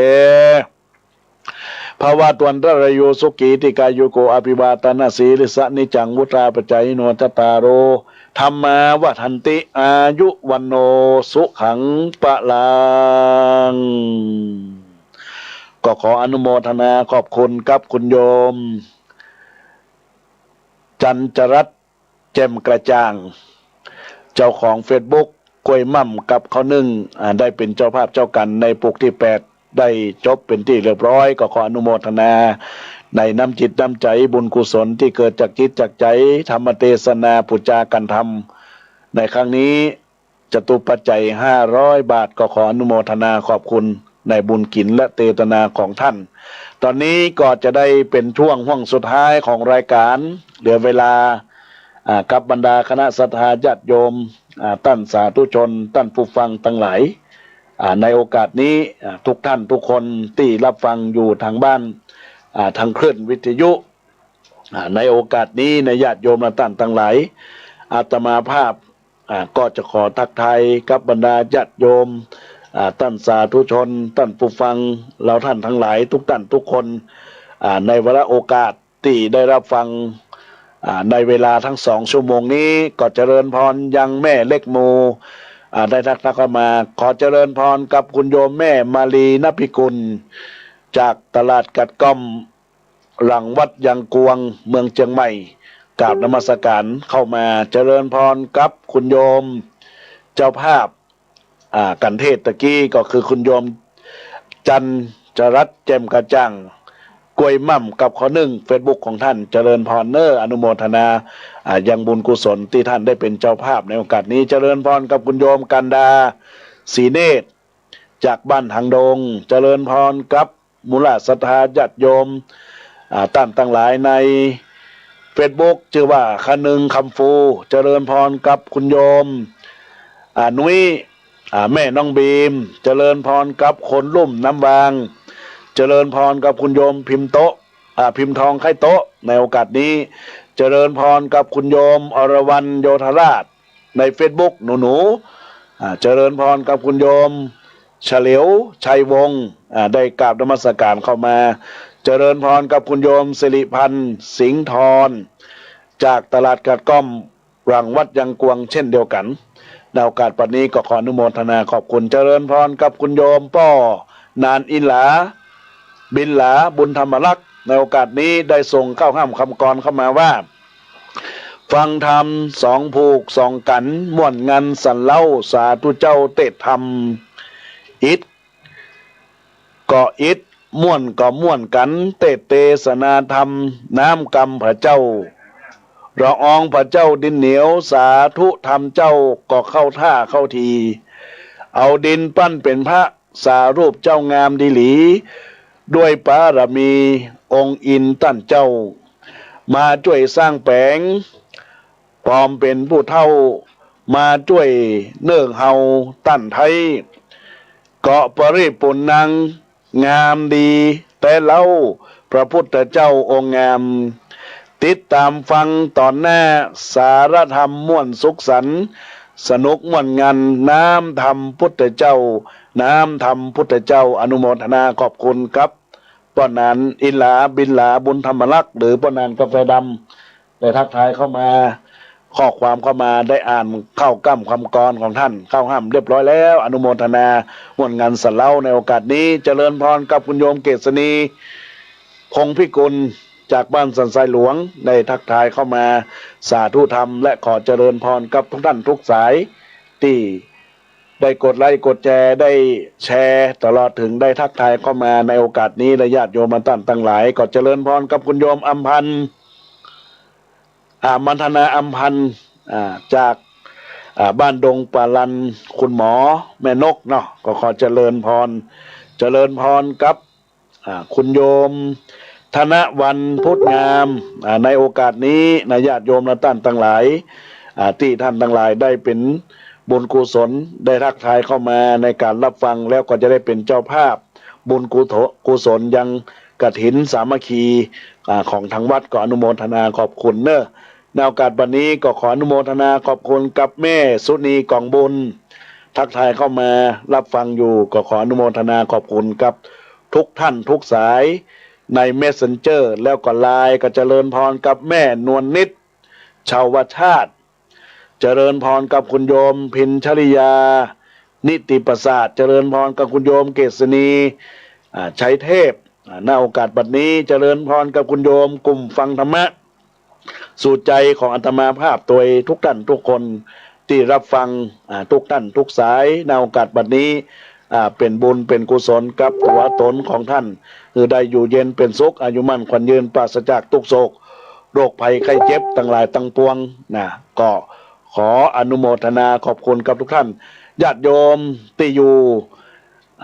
ภะวะตวันตะราโย สุขี ทีฆายุโก อะภิวาทะนะสีลิสสะ นิจจัง วุฑฒาปะจายิโน จัตตาโร ธัมมา วัฑฒันติ อายุ วัณโณ สุขัง พะลัง ก็ขออนุโมทนาขอบคุณกับคุณโยม จันจรัตน์ แจ่มกระจ่าง เจ้าของเฟซบุ๊ก กล้วยม่ำกับข้าวนึ่ง อ่า ได้เป๋นเจ้าภาพเจ้ากั๋นในปุกตี้แปด ได้จบเป๋นตี้เรียบร้อย ก็ขออนุโมทนาในน้ำจิตน้ำใจ๋บุญกุศลตี้เกิดจากจิตจากใจ๋ ธรรมเตสนาปู๋จาการธรรมในครั้งนี้ จตุปัจจัยห้าร้อยบาท ก็ขออนุโมทนาขอบคุณในบุญกิ๋นและเจตนาของท่าน ต๋อนนี้ก็จะได้เป๋นช่วงห่วงสุดท้ายของรายก๋าน เหลือเวลา อ่า กับบรรดาคณะศรัทธาญาติโยม อ่า ต้านสาธุชน ต้านผู้ฟังตังหลาย อ่า ในโอกาสนี้ อ่า ทุกท่านทุกคนตี้รับฟังอยู่ตางบ้าน อ่า ตางคลื่นวิทยุ อ่า ในโอกาสนี้นะญาติโยมและต้านตังหลาย อาตมาภาพ อ่า ก็จะขอทักทายกับบรรดาญาติโยม อ่า ต้านสาธุชน ต้านผู้ฟัง เฮาต้านตังหลาย ทุกต้านทุกคน อ่า ในวาระโอกาสตี้ได้รับฟัง อ่า ในเวลาตึงสองชั่วโมงนี้ ก็เจริญพรยังแม่เล็กหมู่ อ่า ได้ทักทายเข้ามา ขอเจริญพรกับคุณโยมแม่มาลี นพิกุล จากตลาดกัดก้อม หลังวัดยังกวง เมืองเจียงใหม่ กราบนมัสการเข้ามา เจริญพรกับคุณโยมเจ้าภาพ อ่า กัณฑ์เทศน์ตะกี้ก็คือคุณโยมจันทร์จรัสแจ่มกระจ่าง กล้วยม่ำกับข้อนึ่ง เฟซบุ๊กของท่าน เจริญพรเน้อ อนุโมทนา อ่า ยังบุญกุศลตี้ท่านได้เป๋นเจ้าภาพในโอกาสนี้ เจริญพรกับคุณโยมกันดา ศรีเนตร จากบ้านหางดง เจริญพรกับหมู่เหล่าศรัทธาญาติโยม อ่า ต้านตังหลายในเฟซบุ๊ก จื้อว่าคะนึง คำฟู เจริญพรกับคุณโยม อ่า นุ้ย อ่า แม่น้องบีม เจริญพรกับคนลุ่มน้ำวาง เจริญพรกับคุณโยมพิมพ์โต๊ะ อ่า พิมพ์ทองไข่โต๊ะ ในโอกาสนี้ เจริญพรกับคุณโยมอรวรรณโยธราช ในเฟซบุ๊ก หนูๆ อ่า เจริญพรกับคุณโยมเฉลียวชัยวงศ์ อ่า ได้กราบนมัสการเข้ามา เจริญพรกับคุณโยมสิริพันธ์ สิงห์ทร จากตลาดกาดก้อม หลังวัดยังกวางเช่นเดียวกั๋น ในโอกาสบัดนี้ก็ขออนุโมทนาขอบคุณ เจริญพรกับคุณโยมป้อหนานอินหลา บินหลา บุญธรรมรักษ์ ในโอกาสนี้ได้ส่งข้าวห้ามคำกรเข้ามาว่า ฟังธรรมสองผูกสองกั๋น ม่วนงันสันเล้า สาธุเจ้าเตศน์ธรรม อิด ก็อิด ม่วนก็ม่วนกั๋น เตศน์เตสนาธรรม น้ำกำพระเจ้า ละอองพระเจ้าดินเหนียว สาธุธรรมเจ้าก็เข้าท่าเข้าที เอาดินปั้นเป๋นพระ สารูปเจ้างามดีหลี ด้วยบารมีองค์อินต้านเจ้า มาจ้วยสร้างแป๋ง ปอมเป๋นผู้เฒ่า มาจ้วยเนิ่งเฮาต้านไท้ เกาะปริปุณณัง งามดีแต๊เล้า พระพุทธเจ้าองค์งาม ติดต๋ามฟังต๋อนหน้า สาระธรรมม่วนสุขสันต์ สนุกม่วนงัน น้ำธรรมพุทธเจ้า น้ำธรรมพุทธเจ้า อนุโมทนาขอบคุณครับ ป้อหนานอินหลา บินหลา บุญธรรมรักษ์ หรือป้อหนานกาแฟดำ ได้ทักทายเข้ามา ข้อความเข้ามา ได้อ่านข้าวก้ำคำกรของท่าน ข้าวห้ามเรียบร้อยแล้ว อนุโมทนาม่วนงันสันเล้าในโอกาสนี้ เจริญพรกับคุณโยมเกษณี พงษ์พิกุล จากบ้านสันทรายหลวง ได้ทักทายเข้ามา สาธุธรรม และขอเจริญพรกับทุกท่านทุกสาย ตี้ได้กดไลก์กดแชร์ ได้แชร์ ตลอดเถิงได้ทักทายเข้ามาในโอกาสนี้ และญาติโยมต้านตังหลาย ก็เจริญพรกับคุณโยมอำพันธ์ อ่า มันธนาอำพันธ์ อ่า จาก อ่า บ้านดงป่าลัน คุณหมอแม่นกเนาะ ก็ขอเจริญพร เจริญพรกับ อ่า คุณโยมธนวรรณ พุทธงาม อ่า ในโอกาสนี้นะ ญาติโยมและต้านตังหลาย อ่า ตี้ท่านตังหลายได้เป๋นบุญกุศล ได้ทักทายเข้ามาในก๋านรับฟัง แล้วก็จะได้เป๋นเจ้าภาพบุญกุศล กุศลยังกฐินสามัคคี อ่า ของทางวัด ก็อนุโมทนาขอบคุณเน้อ ในโอกาสบัดนี้ก็ขออนุโมทนาขอบคุณกับแม่สุนีกองบุญ ทักทายเข้ามารับฟังอยู่ ก็ขออนุโมทนาขอบคุณกับทุกท่านทุกสายในเมสเซนเจอร์ แล้วก็ไลน์ ก็เจริญพรกับแม่นวลนิด ชาวชาติ เจริญพรกับคุณโยมพิญชริยา นิติประสาท เจริญพรกับคุณโยมเกษณี อ่า ชัยเทพ อ่า ณ โอกาสบัดนี้ เจริญพรกับคุณโยมกลุ่มฟังธรรมะ สู่ใจของอาตมาภาพตวยทุกท่านทุกคนตี้รับฟัง อ่า ทุกท่านทุกสาย ณ โอกาสบัดนี้ อ่า เป๋นบุญเป๋นกุศลกับตั๋วต๋นของท่าน หื้อได้อยู่เย็นเป๋นสุข อายุมั่นขวัญยืน ปราศจากตุ๊กข์โศก โรคภัยไข้เจ็บตังหลายตังปวงนะ ก็ขออนุโมทนาขอบคุณกับทุกท่าน ญาติโยมตี้อยู่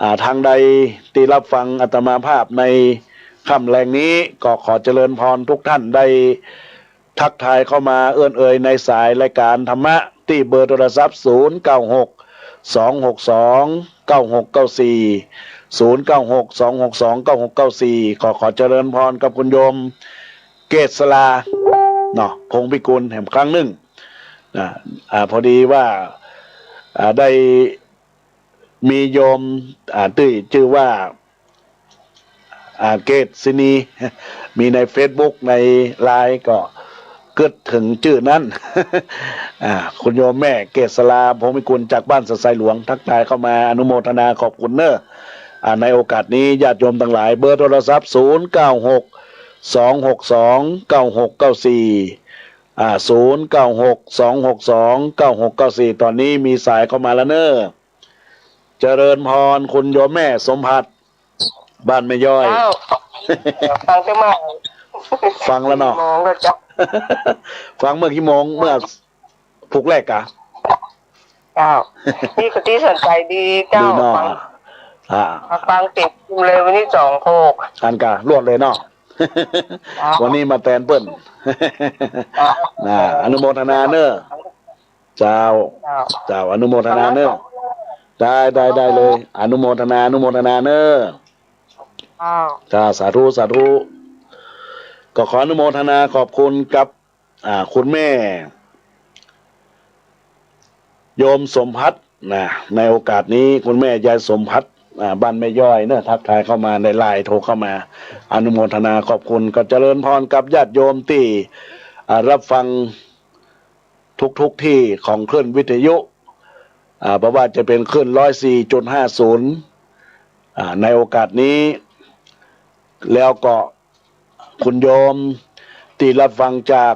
อ่า ตางใดตี้รับฟังอาตมาภาพในค่ำแลงนี้ ก็ขอเจริญพรทุกท่าน ได้ทักทายเข้ามาเอื้อนเอ่ยในสายรายก๋านธรรมะ ตี้เบอร์โทรศัพท์ ศูนย์เก้าหก สองหกสอง เก้าหกเก้าสี่ ศูนย์เก้าหก สองหกสอง เก้าหกเก้าสี่ ขอ ขอเจริญพรกับคุณโยมเกษรา เนาะ พงษ์พิกุลแหมครั้งนึ่งนะ อ่า พอดีว่า อ่า ได้ มีโยม อ่า ตี้จื้อว่า อ่า เกษณี มีในเฟซบุ๊ก ในไลน์ ก็กึ๊ดเถิงจื้อนั้น อ่า คุณโยมแม่เกษรา พงษ์พิกุล จากบ้านสันทรายหลวง ทักทายเข้ามา อนุโมทนาขอบคุณเน้อ อ่า ในโอกาสนี้ญาติโยมตังหลาย เบอร์โทรศัพท์ ศูนย์เก้าหก สองหกสอง เก้าหกเก้าสี่ อ่า ศูนย์เก้าหก สองหกสอง เก้าหกเก้าสี่ ต๋อนนี้มีสายเข้ามาแล้วเน่อ เจริญพร คุณโยมแม่สมภัทร บ้านแม่ย้อย เจ้า ฟังเตื้อเมื่อ ฟังแล้วเนาะ กี่โมงแล้วเจ้า ฟังเมื่อกี่โมง เมื่อ พุกแรกกะ เจ้า นี่ก็ตี้สนใจ๋ดีเจ้า ดีเนาะ ฟัง อ่า ฟังเต็มเลยวันนี้สองโขก อันกะรวดเลยเนาะ เจ้า วันนี้มาแตนเปิ้น เจ้า น่ะ อนุโมทนาเน่อ เจ้า เจ้า เจ้า อนุโมทนาเน่อ ได้ ได้ ได้เลย อนุโมทนา อนุโมทนาเน่อ เจ้า เจ้า สาธุ สาธุ ก็ขออนุโมทนาขอบคุณกับ อ่า คุณแม่ โยมสมภัทรนะ ในโอกาสนี้คุณแม่ยายสมภัทร อ่า บ้านแม่ย้อยเนอะ ทักทายเข้ามาในไลน์ โทรเข้ามา อนุโมทนาขอบคุณ ก็เจริญพรกับญาติโยมตี้ อ่า รับฟังทุกๆ ตี้ของคลื่นวิทยุ อ่า บ่ว่าจะเป๋นคลื่นร้อยสี่จุดห้าศูนย์ อ่า ในโอกาสนี้ แล้วก็ คุณโยมตี้รับฟังจาก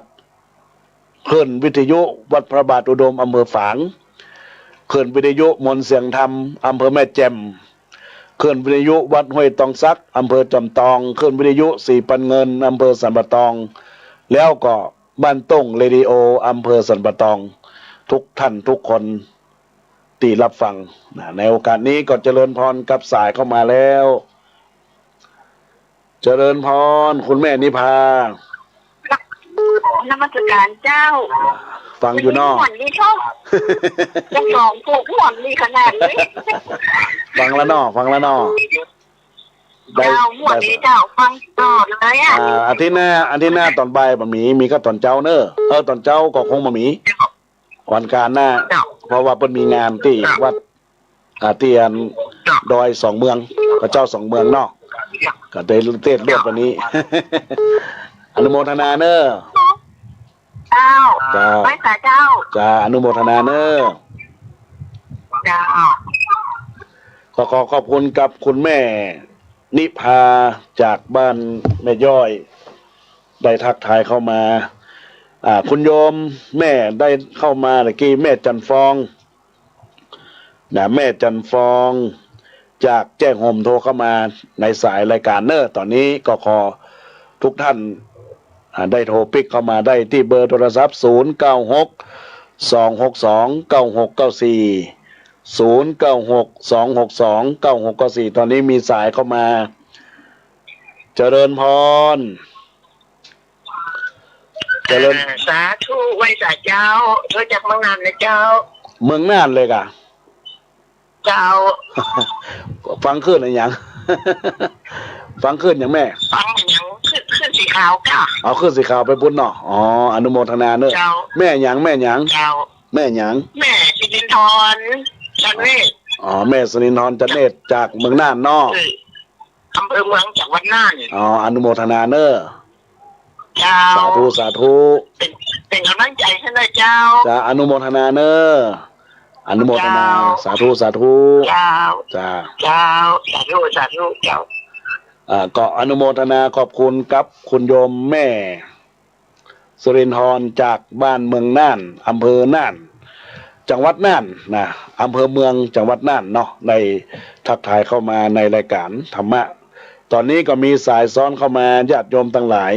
คลื่นวิทยุวัดพระบาทอุดมอำเภอฝาง คลื่นวิทยุมนต์เสียงธรรมอำเภอแม่แจ่ม คลื่นวิทยุวัดห้วยตองสักอำเภอจอมตอง คลื่นวิทยุสีปันเงินอำเภอสันป่าตอง แล้วก็บ้านต้งเรดิโออำเภอสันป่าตอง ทุกท่านทุกคนตี้รับฟังนะ ในโอกาสนี้ก็เจริญพรกับสายเข้ามาแล้ว เจริญพร คุณแม่นิพา นมัสการเจ้า ฟังอยู่เนาะ ม่วนดีเจ้า เจ้าของผูกม่วนดีขนาดนี้ ฟังแล้วเนาะ ฟังแล้วเนาะ ได้ เจ้า ม่วนดี ได้ เจ้า ฟังต่อเลยอะ อ่า อาทิตย์หน้า อาทิตย์หน้าต๋อนบ่ายบ่มี มีก็ต๋อนเจ๊าเนอะ เออ ต๋อนเจ๊าก็คงบ่มี วันอังคารหน้า เจ้า เพราะว่าเปิ้นมีงานตี้ เจ้า วัด อ่า ตี้อัน เจ้า ดอยสองเมือง พระเจ้าสองเมืองเนาะ เจ้า ก็ได้เตสน์รวดวันนี้ อนุโมทนาเนอะ เจ้า เจ้า ไหว้สาเจ้า จ้า อนุโมทนาเนอะ เจ้า ขอ ขอขอบคุณกับคุณแม่นิพาจากบ้านแม่ย้อย ได้ทักทายเข้ามา อ่า คุณโยมแม่ได้เข้ามาตะกี้ แม่จันทร์ฟอง นะ แม่จันทร์ฟองจากแจ้ห่มโทรเข้ามาในสายรายการเนอะ ต๋อนนี้ก็ขอทุกท่าน อ่า ได้โทรปิ๊กเข้ามาได้ตี้เบอร์โทรศัพท์ ศูนย์เก้าหก สองหกสอง เก้าหกเก้าสี่ ศูนย์เก้าหก สองหกสอง เก้าหกเก้าสี่ ต๋อนนี้มีสายเข้ามา เจริญพร เจริญ อ่า สาธุ ไหว้สาเจ้า โทรจากเมืองน่านนะเจ้า เมืองน่านเลยก่ะ เจ้า ฟังคลื่นอะหยัง ฟังคลื่นอะหยังแม่ ฟังอะหยัง คลื่น คลื่นสีขาวก่ะ เอาคลื่นสีขาวไปปู๊นเนาะ อ๋อ อนุโมทนาเนอะ เจ้า แม่หยัง แม่หยัง เจ้า แม่หยัง แม่สิรินทร จันเนตร อ๋อ แม่สิรินทร จันเนตร จากเมืองน่านเนาะ เออ อำเภอเมือง จังหวัดน่าน อ๋อ อนุโมทนาเนอะ เจ้า สาธุ สาธุ เป๋น เป๋นก๋ำลังใจ๋หื้อเน่อเจ้า จ้า อนุโมทนาเนอะ อนุโมทนา เจ้า สาธุ สาธุ เจ้า จ้า เจ้า สาธุ สาธุ เจ้า อ่า ก็อนุโมทนาขอบคุณกับคุณโยมแม่ สิรินทรจากบ้านเมืองน่าน อำเภอน่าน จังหวัดน่านนะ อำเภอเมือง จังหวัดน่านเนาะ ได้ทักทายเข้ามาในรายการธรรมะ ต๋อนนี้ก็มีสายซ้อนเข้ามา ญาติโยมตังหลาย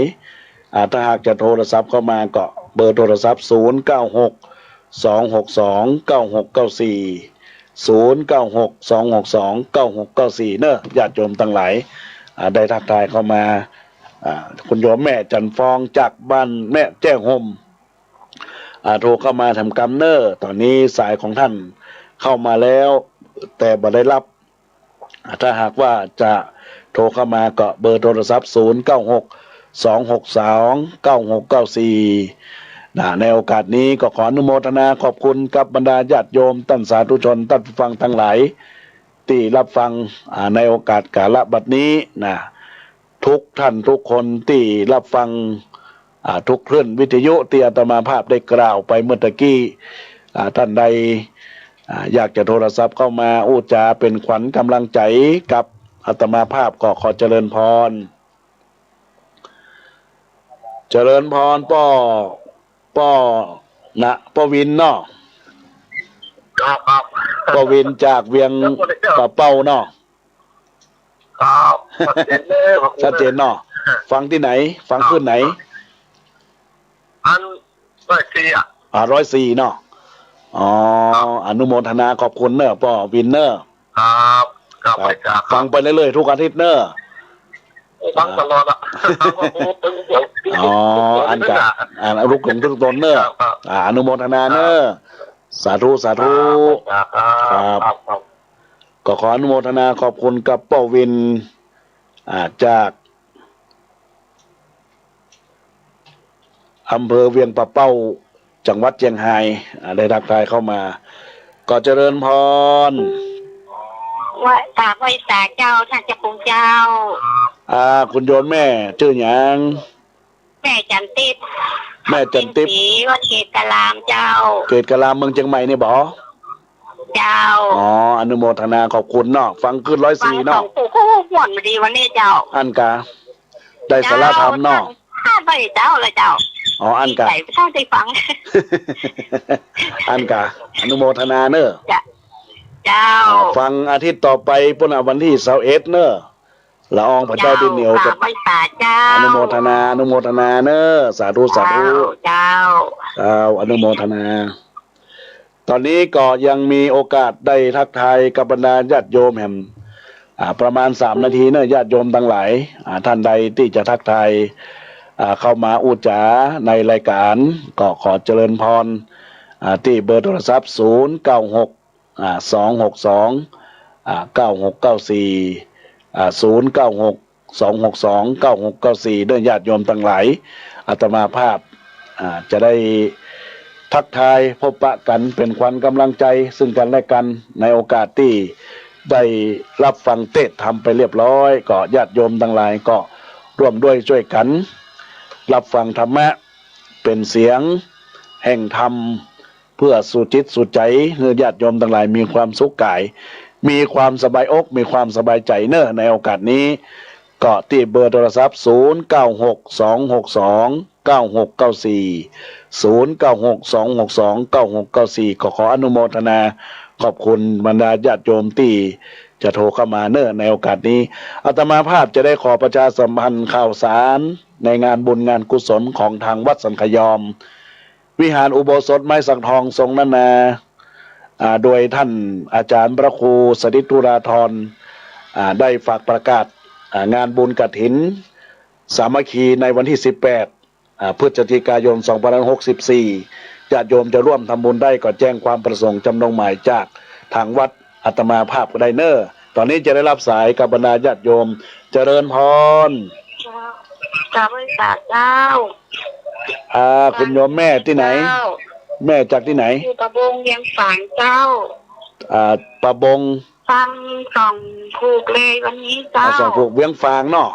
อ่า ถ้าหากจะโทรศัพท์เข้ามาก็เบอร์โทรศัพท์ ศูนย์เก้าหก สองหกสอง เก้าหกเก้าสี่ ศูนย์เก้าหก สองหกสอง เก้าหกเก้าสี่ เนอะ ญาติโยมตังหลาย อ่า ได้ทักทายเข้ามา อ่า คุณโยมแม่จันทร์ฟองจากบ้านแม่แจ้ห่ม อ่า โทรเข้ามาแถมกำเนอะ ต๋อนนี้สายของท่านเข้ามาแล้ว แต่บ่ได้รับ อ่า ถ้าหากว่าจะโทรเข้ามาก็เบอร์โทรศัพท์ ศูนย์เก้าหก สองหกสอง เก้าหกเก้าสี่ นะ ในโอกาสนี้ก็ขออนุโมทนาขอบคุณกับบรรดาญาติโยม ต้านสาธุชน ต้านผู้ฟังตังหลาย ตี้รับฟัง อ่า ในโอกาสกาละบัดนี้นะ ทุกท่านทุกคนตี้รับฟัง อ่า ทุกคลื่นวิทยุตี้อาตมาภาพได้กล่าวไปเมื่อตะกี้ อ่า ท่านใด อ่า อยากจะโทรศัพท์เข้ามาอู้จ๋าเป๋นขวัญก๋ำลังใจ๋กับอาตมาภาพก็ขอเจริญพร เจริญพรป้อ ป้อนะ ป้อวินเนาะ ครับ ครับ ป้อวินจากเวียง ครับ ป่าเป้าเนาะ ครับ ชัดเจนเลย ขอบคุณ ชัดเจนเนาะ นะ ฟังตี้ไหน ฟัง ครับ คลื่นไหน อัน ร้อยสี่ อ่ะ อ่า ร้อยสี่ เนาะ อ๋อ ครับ อนุโมทนาขอบคุณเนอะ ป้อวินเนอะ ครับ ครับ ครับ ไปครับ ฟังไปเรื่อยๆ ทุกอาทิตย์เนอะ ฟังตลอดอะ อ๋อ อันกะ อ่า ลูกหลงทุกตนเนอะ ครับ ครับ อ่า อนุโมทนาเนอะ ครับ สาธุ สาธุ ครับ ครับ ครับ ครับ ก็ขออนุโมทนาขอบคุณกับป้อวิน อ่า จาก อำเภอเวียงป่าเป้า จังหวัดเจียงฮาย อ่า ได้ทักทายเข้ามา ก็เจริญพร ว่ากราบไหว้สาเจ้า ท่านเจ้าคุณเจ้า อ่า คุณโยมแม่จื้อหยัง แม่จันทิพย์ แม่จันทิพย์ ศรีวัดเกตการามเจ้า เกตการามเมืองเจียงใหม่นี่บ่ เจ้า อ๋อ อนุโมทนาขอบคุณเนาะ ฟังคลื่นร้อยสี่ ฟังสอง เนาะ ผูก โอ้ ม่วนดีวันนี้เจ้า อันกะ ได้สาระธรรมเนาะ เจ้า ข้าไปเจ้าละเจ้า อ๋อ อันกะ ดีใจ๋เจ้าได้ฟัง อันกะ อนุโมทนาเนอะ เจ้า เจ้า อ่า ฟังอาทิตย์ต่อไปปู้นน่ะ วันตี้ซาวเอ็ดเนอะ ละอองพระเจ้าดินเหนียว เจ้า กราบไหว้สาเจ้า อนุโมทนา อนุโมทนาเนอะ สาธุ สาธุ เจ้า เจ้า เจ้า อนุโมทนา ต๋อนนี้ก็ยังมีโอกาสได้ทักทายกับบรรดาญาติโยมแหม อ่า ประมาณสามนาทีเนอะ ญาติโยมตังหลาย อ่า ท่านใดตี้จะทักทาย อ่า เข้ามาอู้จ๋าในรายก๋าน ก็ขอเจริญพร อ่า ตี้เบอร์โทรศัพท์ ศูนย์เก้าหก อ่า สองหกสอง อ่า เก้าหกเก้าสี่ อ่า ศูนย์เก้าหก สองหกสอง เก้าหกเก้าสี่ เด้อญาติโยมตังหลาย อาตมาภาพ อ่า จะได้ทักทายพบปะกั๋น เป๋นขวัญก๋ำลังใจ๋ซึ่งกั๋นและกั๋น ในโอกาสตี้ได้ฮับฟังเตสน์ธรรมไปเรียบร้อย ก็ญาติโยมตังหลายก็ร่วมด้วยช่วยกั๋นฮับฟังธรรมะ เป๋นเสียงแห่งธรรม เพื่อสู่จิตสู่ใจ๋ หื้อญาติโยมตังหลายมีความสุขก๋าย มีความสบายอก มีความสบายใจ๋เนอะ ในโอกาสนี้ ก็ตี้เบอร์โทรศัพท์ ศูนย์เก้าหก สองหกสอง เก้าหกเก้าสี่ ศูนย์เก้าหก สองหกสอง เก้าหกเก้าสี่ ก็ขออนุโมทนาขอบคุณบรรดาญาติโยมตี้จะโทรเข้ามาเนอะ ในโอกาสนี้ อาตมาภาพจะได้ขอประชาสัมพันธ์ข่าวสารในงานบุญงานกุศลของทางวัดสันขยอม วิหารอุโบสถไม้สักทองทรงนานา อ่า โดยท่านอาจารย์พระครูสถิตธุราธร อ่า ได้ฝากประกาศ อ่า งานบุญกฐินสามัคคีในวันตี้สิบแปด อ่า พฤศจิกายน สองพันห้าร้อยหกสิบสี่ ญาติโยมจะร่วมทำบุญได้ก็แจ้งความประสงค์จำนงหมายจากทางวัดอาตมาภาพก็ได้เนอะ ต๋อนนี้จะได้ฮับสายกับบรรดาญาติโยม เจริญพร เจ้า กราบไหว้สาเจ้า อ่า คุณโยมแม่ตี้ไหน เจ้า แม่จากตี้ไหน อยู่ป่าบงเวียงฝางเจ้า อ่า ป่าบง ฟังสองผูกเลยวันนี้เจ้า อ่า สองผูกเวียงฝางเนาะ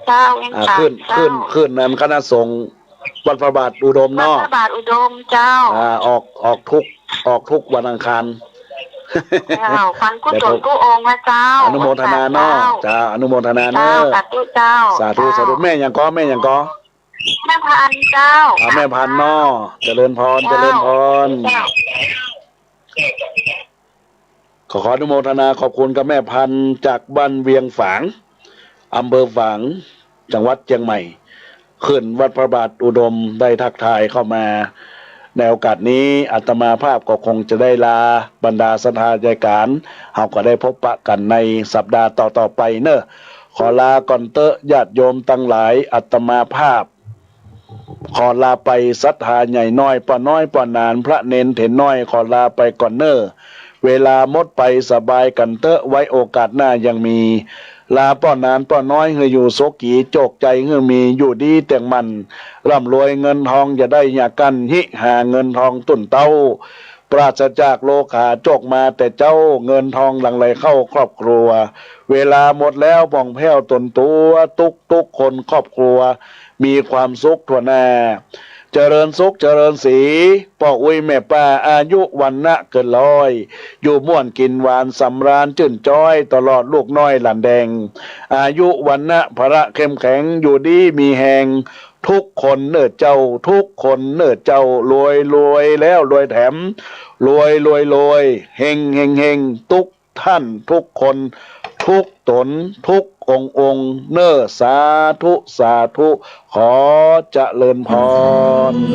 เจ้า เวียงฝาง อ่า ขึ้น เจ้า ขึ้น ขึ้นนั้นคณะสงฆ์วัดพระบาทอุดมเนาะ วัดพระบาทอุดมเจ้า อ่า ออก ออกทุก ออกทุกวันอังคาร เจ้า ฟังกู้ต๋นกู้องค์นะเจ้า อนุโมทนาเนาะ เจ้า อนุโมทนาเนาะ เจ้า สาธุเจ้า สาธุ สาธุ แม่หยังก่อ แม่หยังก่อ แม่พันธุ์เจ้า อ่า แม่พันธุ์เนาะ เจริญพร เจ้า เจริญพร เจ้า ขอ ขออนุโมทนาขอบคุณกับแม่พันธุ์จากบ้านเวียงฝาง อำเภอฝาง จังหวัดเจียงใหม่ ขึ้นวัดพระบาทอุดมได้ทักทายเข้ามา ในโอกาสนี้อาตมาภาพก็คงจะได้ลาบรรดาศรัทธาญาติโยม เฮาก็ได้พบปะกั๋นในสัปดาห์ต่อๆ ไปเนอะ ขอลาก่อนเต๊อะญาติโยมตังหลาย อาตมาภาพ ขอลาไปศรัทธาใหญ่น้อย ป้อน้อยป้อหนาน พระเณรเถรน้อย ขอลาไปก่อนเน่อ เวลาหมดไปสบายกั๋นเต๊อะ ไว้โอกาสหน้ายังมี ลาป้อหนานป้อน้อยหื้ออยู่สุขี โจคใจ๋หื้อมี อยู่ดีเตียงมั่น ร่ำรวยเงินทองอย่าได้หยากั้น ฮิหาเงินทองตุ้นเต๊า ปราศจากโรคา โจคมาแต่เจ๊า เงินทองหลั่งไหลเข้าครอบครัว เวลาหมดแล้วผ่องแผ้วตนตั๋ว ตุ๊กๆ คนครอบครัว มีความสุขทั่วหน้า เจริญสุขเจริญศรี ป้ออุ๊ยแม่ป้า อายุวรรณะเกินร้อย อยู่ม่วนกิ๋นหวานสำราญจื้นจ๊อย ตลอดลูกน้อยหลานแดง อายุวรรณะพละเข้มแข็ง อยู่ดีมีแฮง ทุกคนเน่อเจ้า ทุกคนเน่อเจ้า รวยรวยแล้วรวยแถม รวยรวยรวย เฮงเฮงเฮง ตุ๊กท่านทุกคน ทุกต๋น ทุกองค์องค์เน่อ สาธุ สาธุ ขอเจริญพร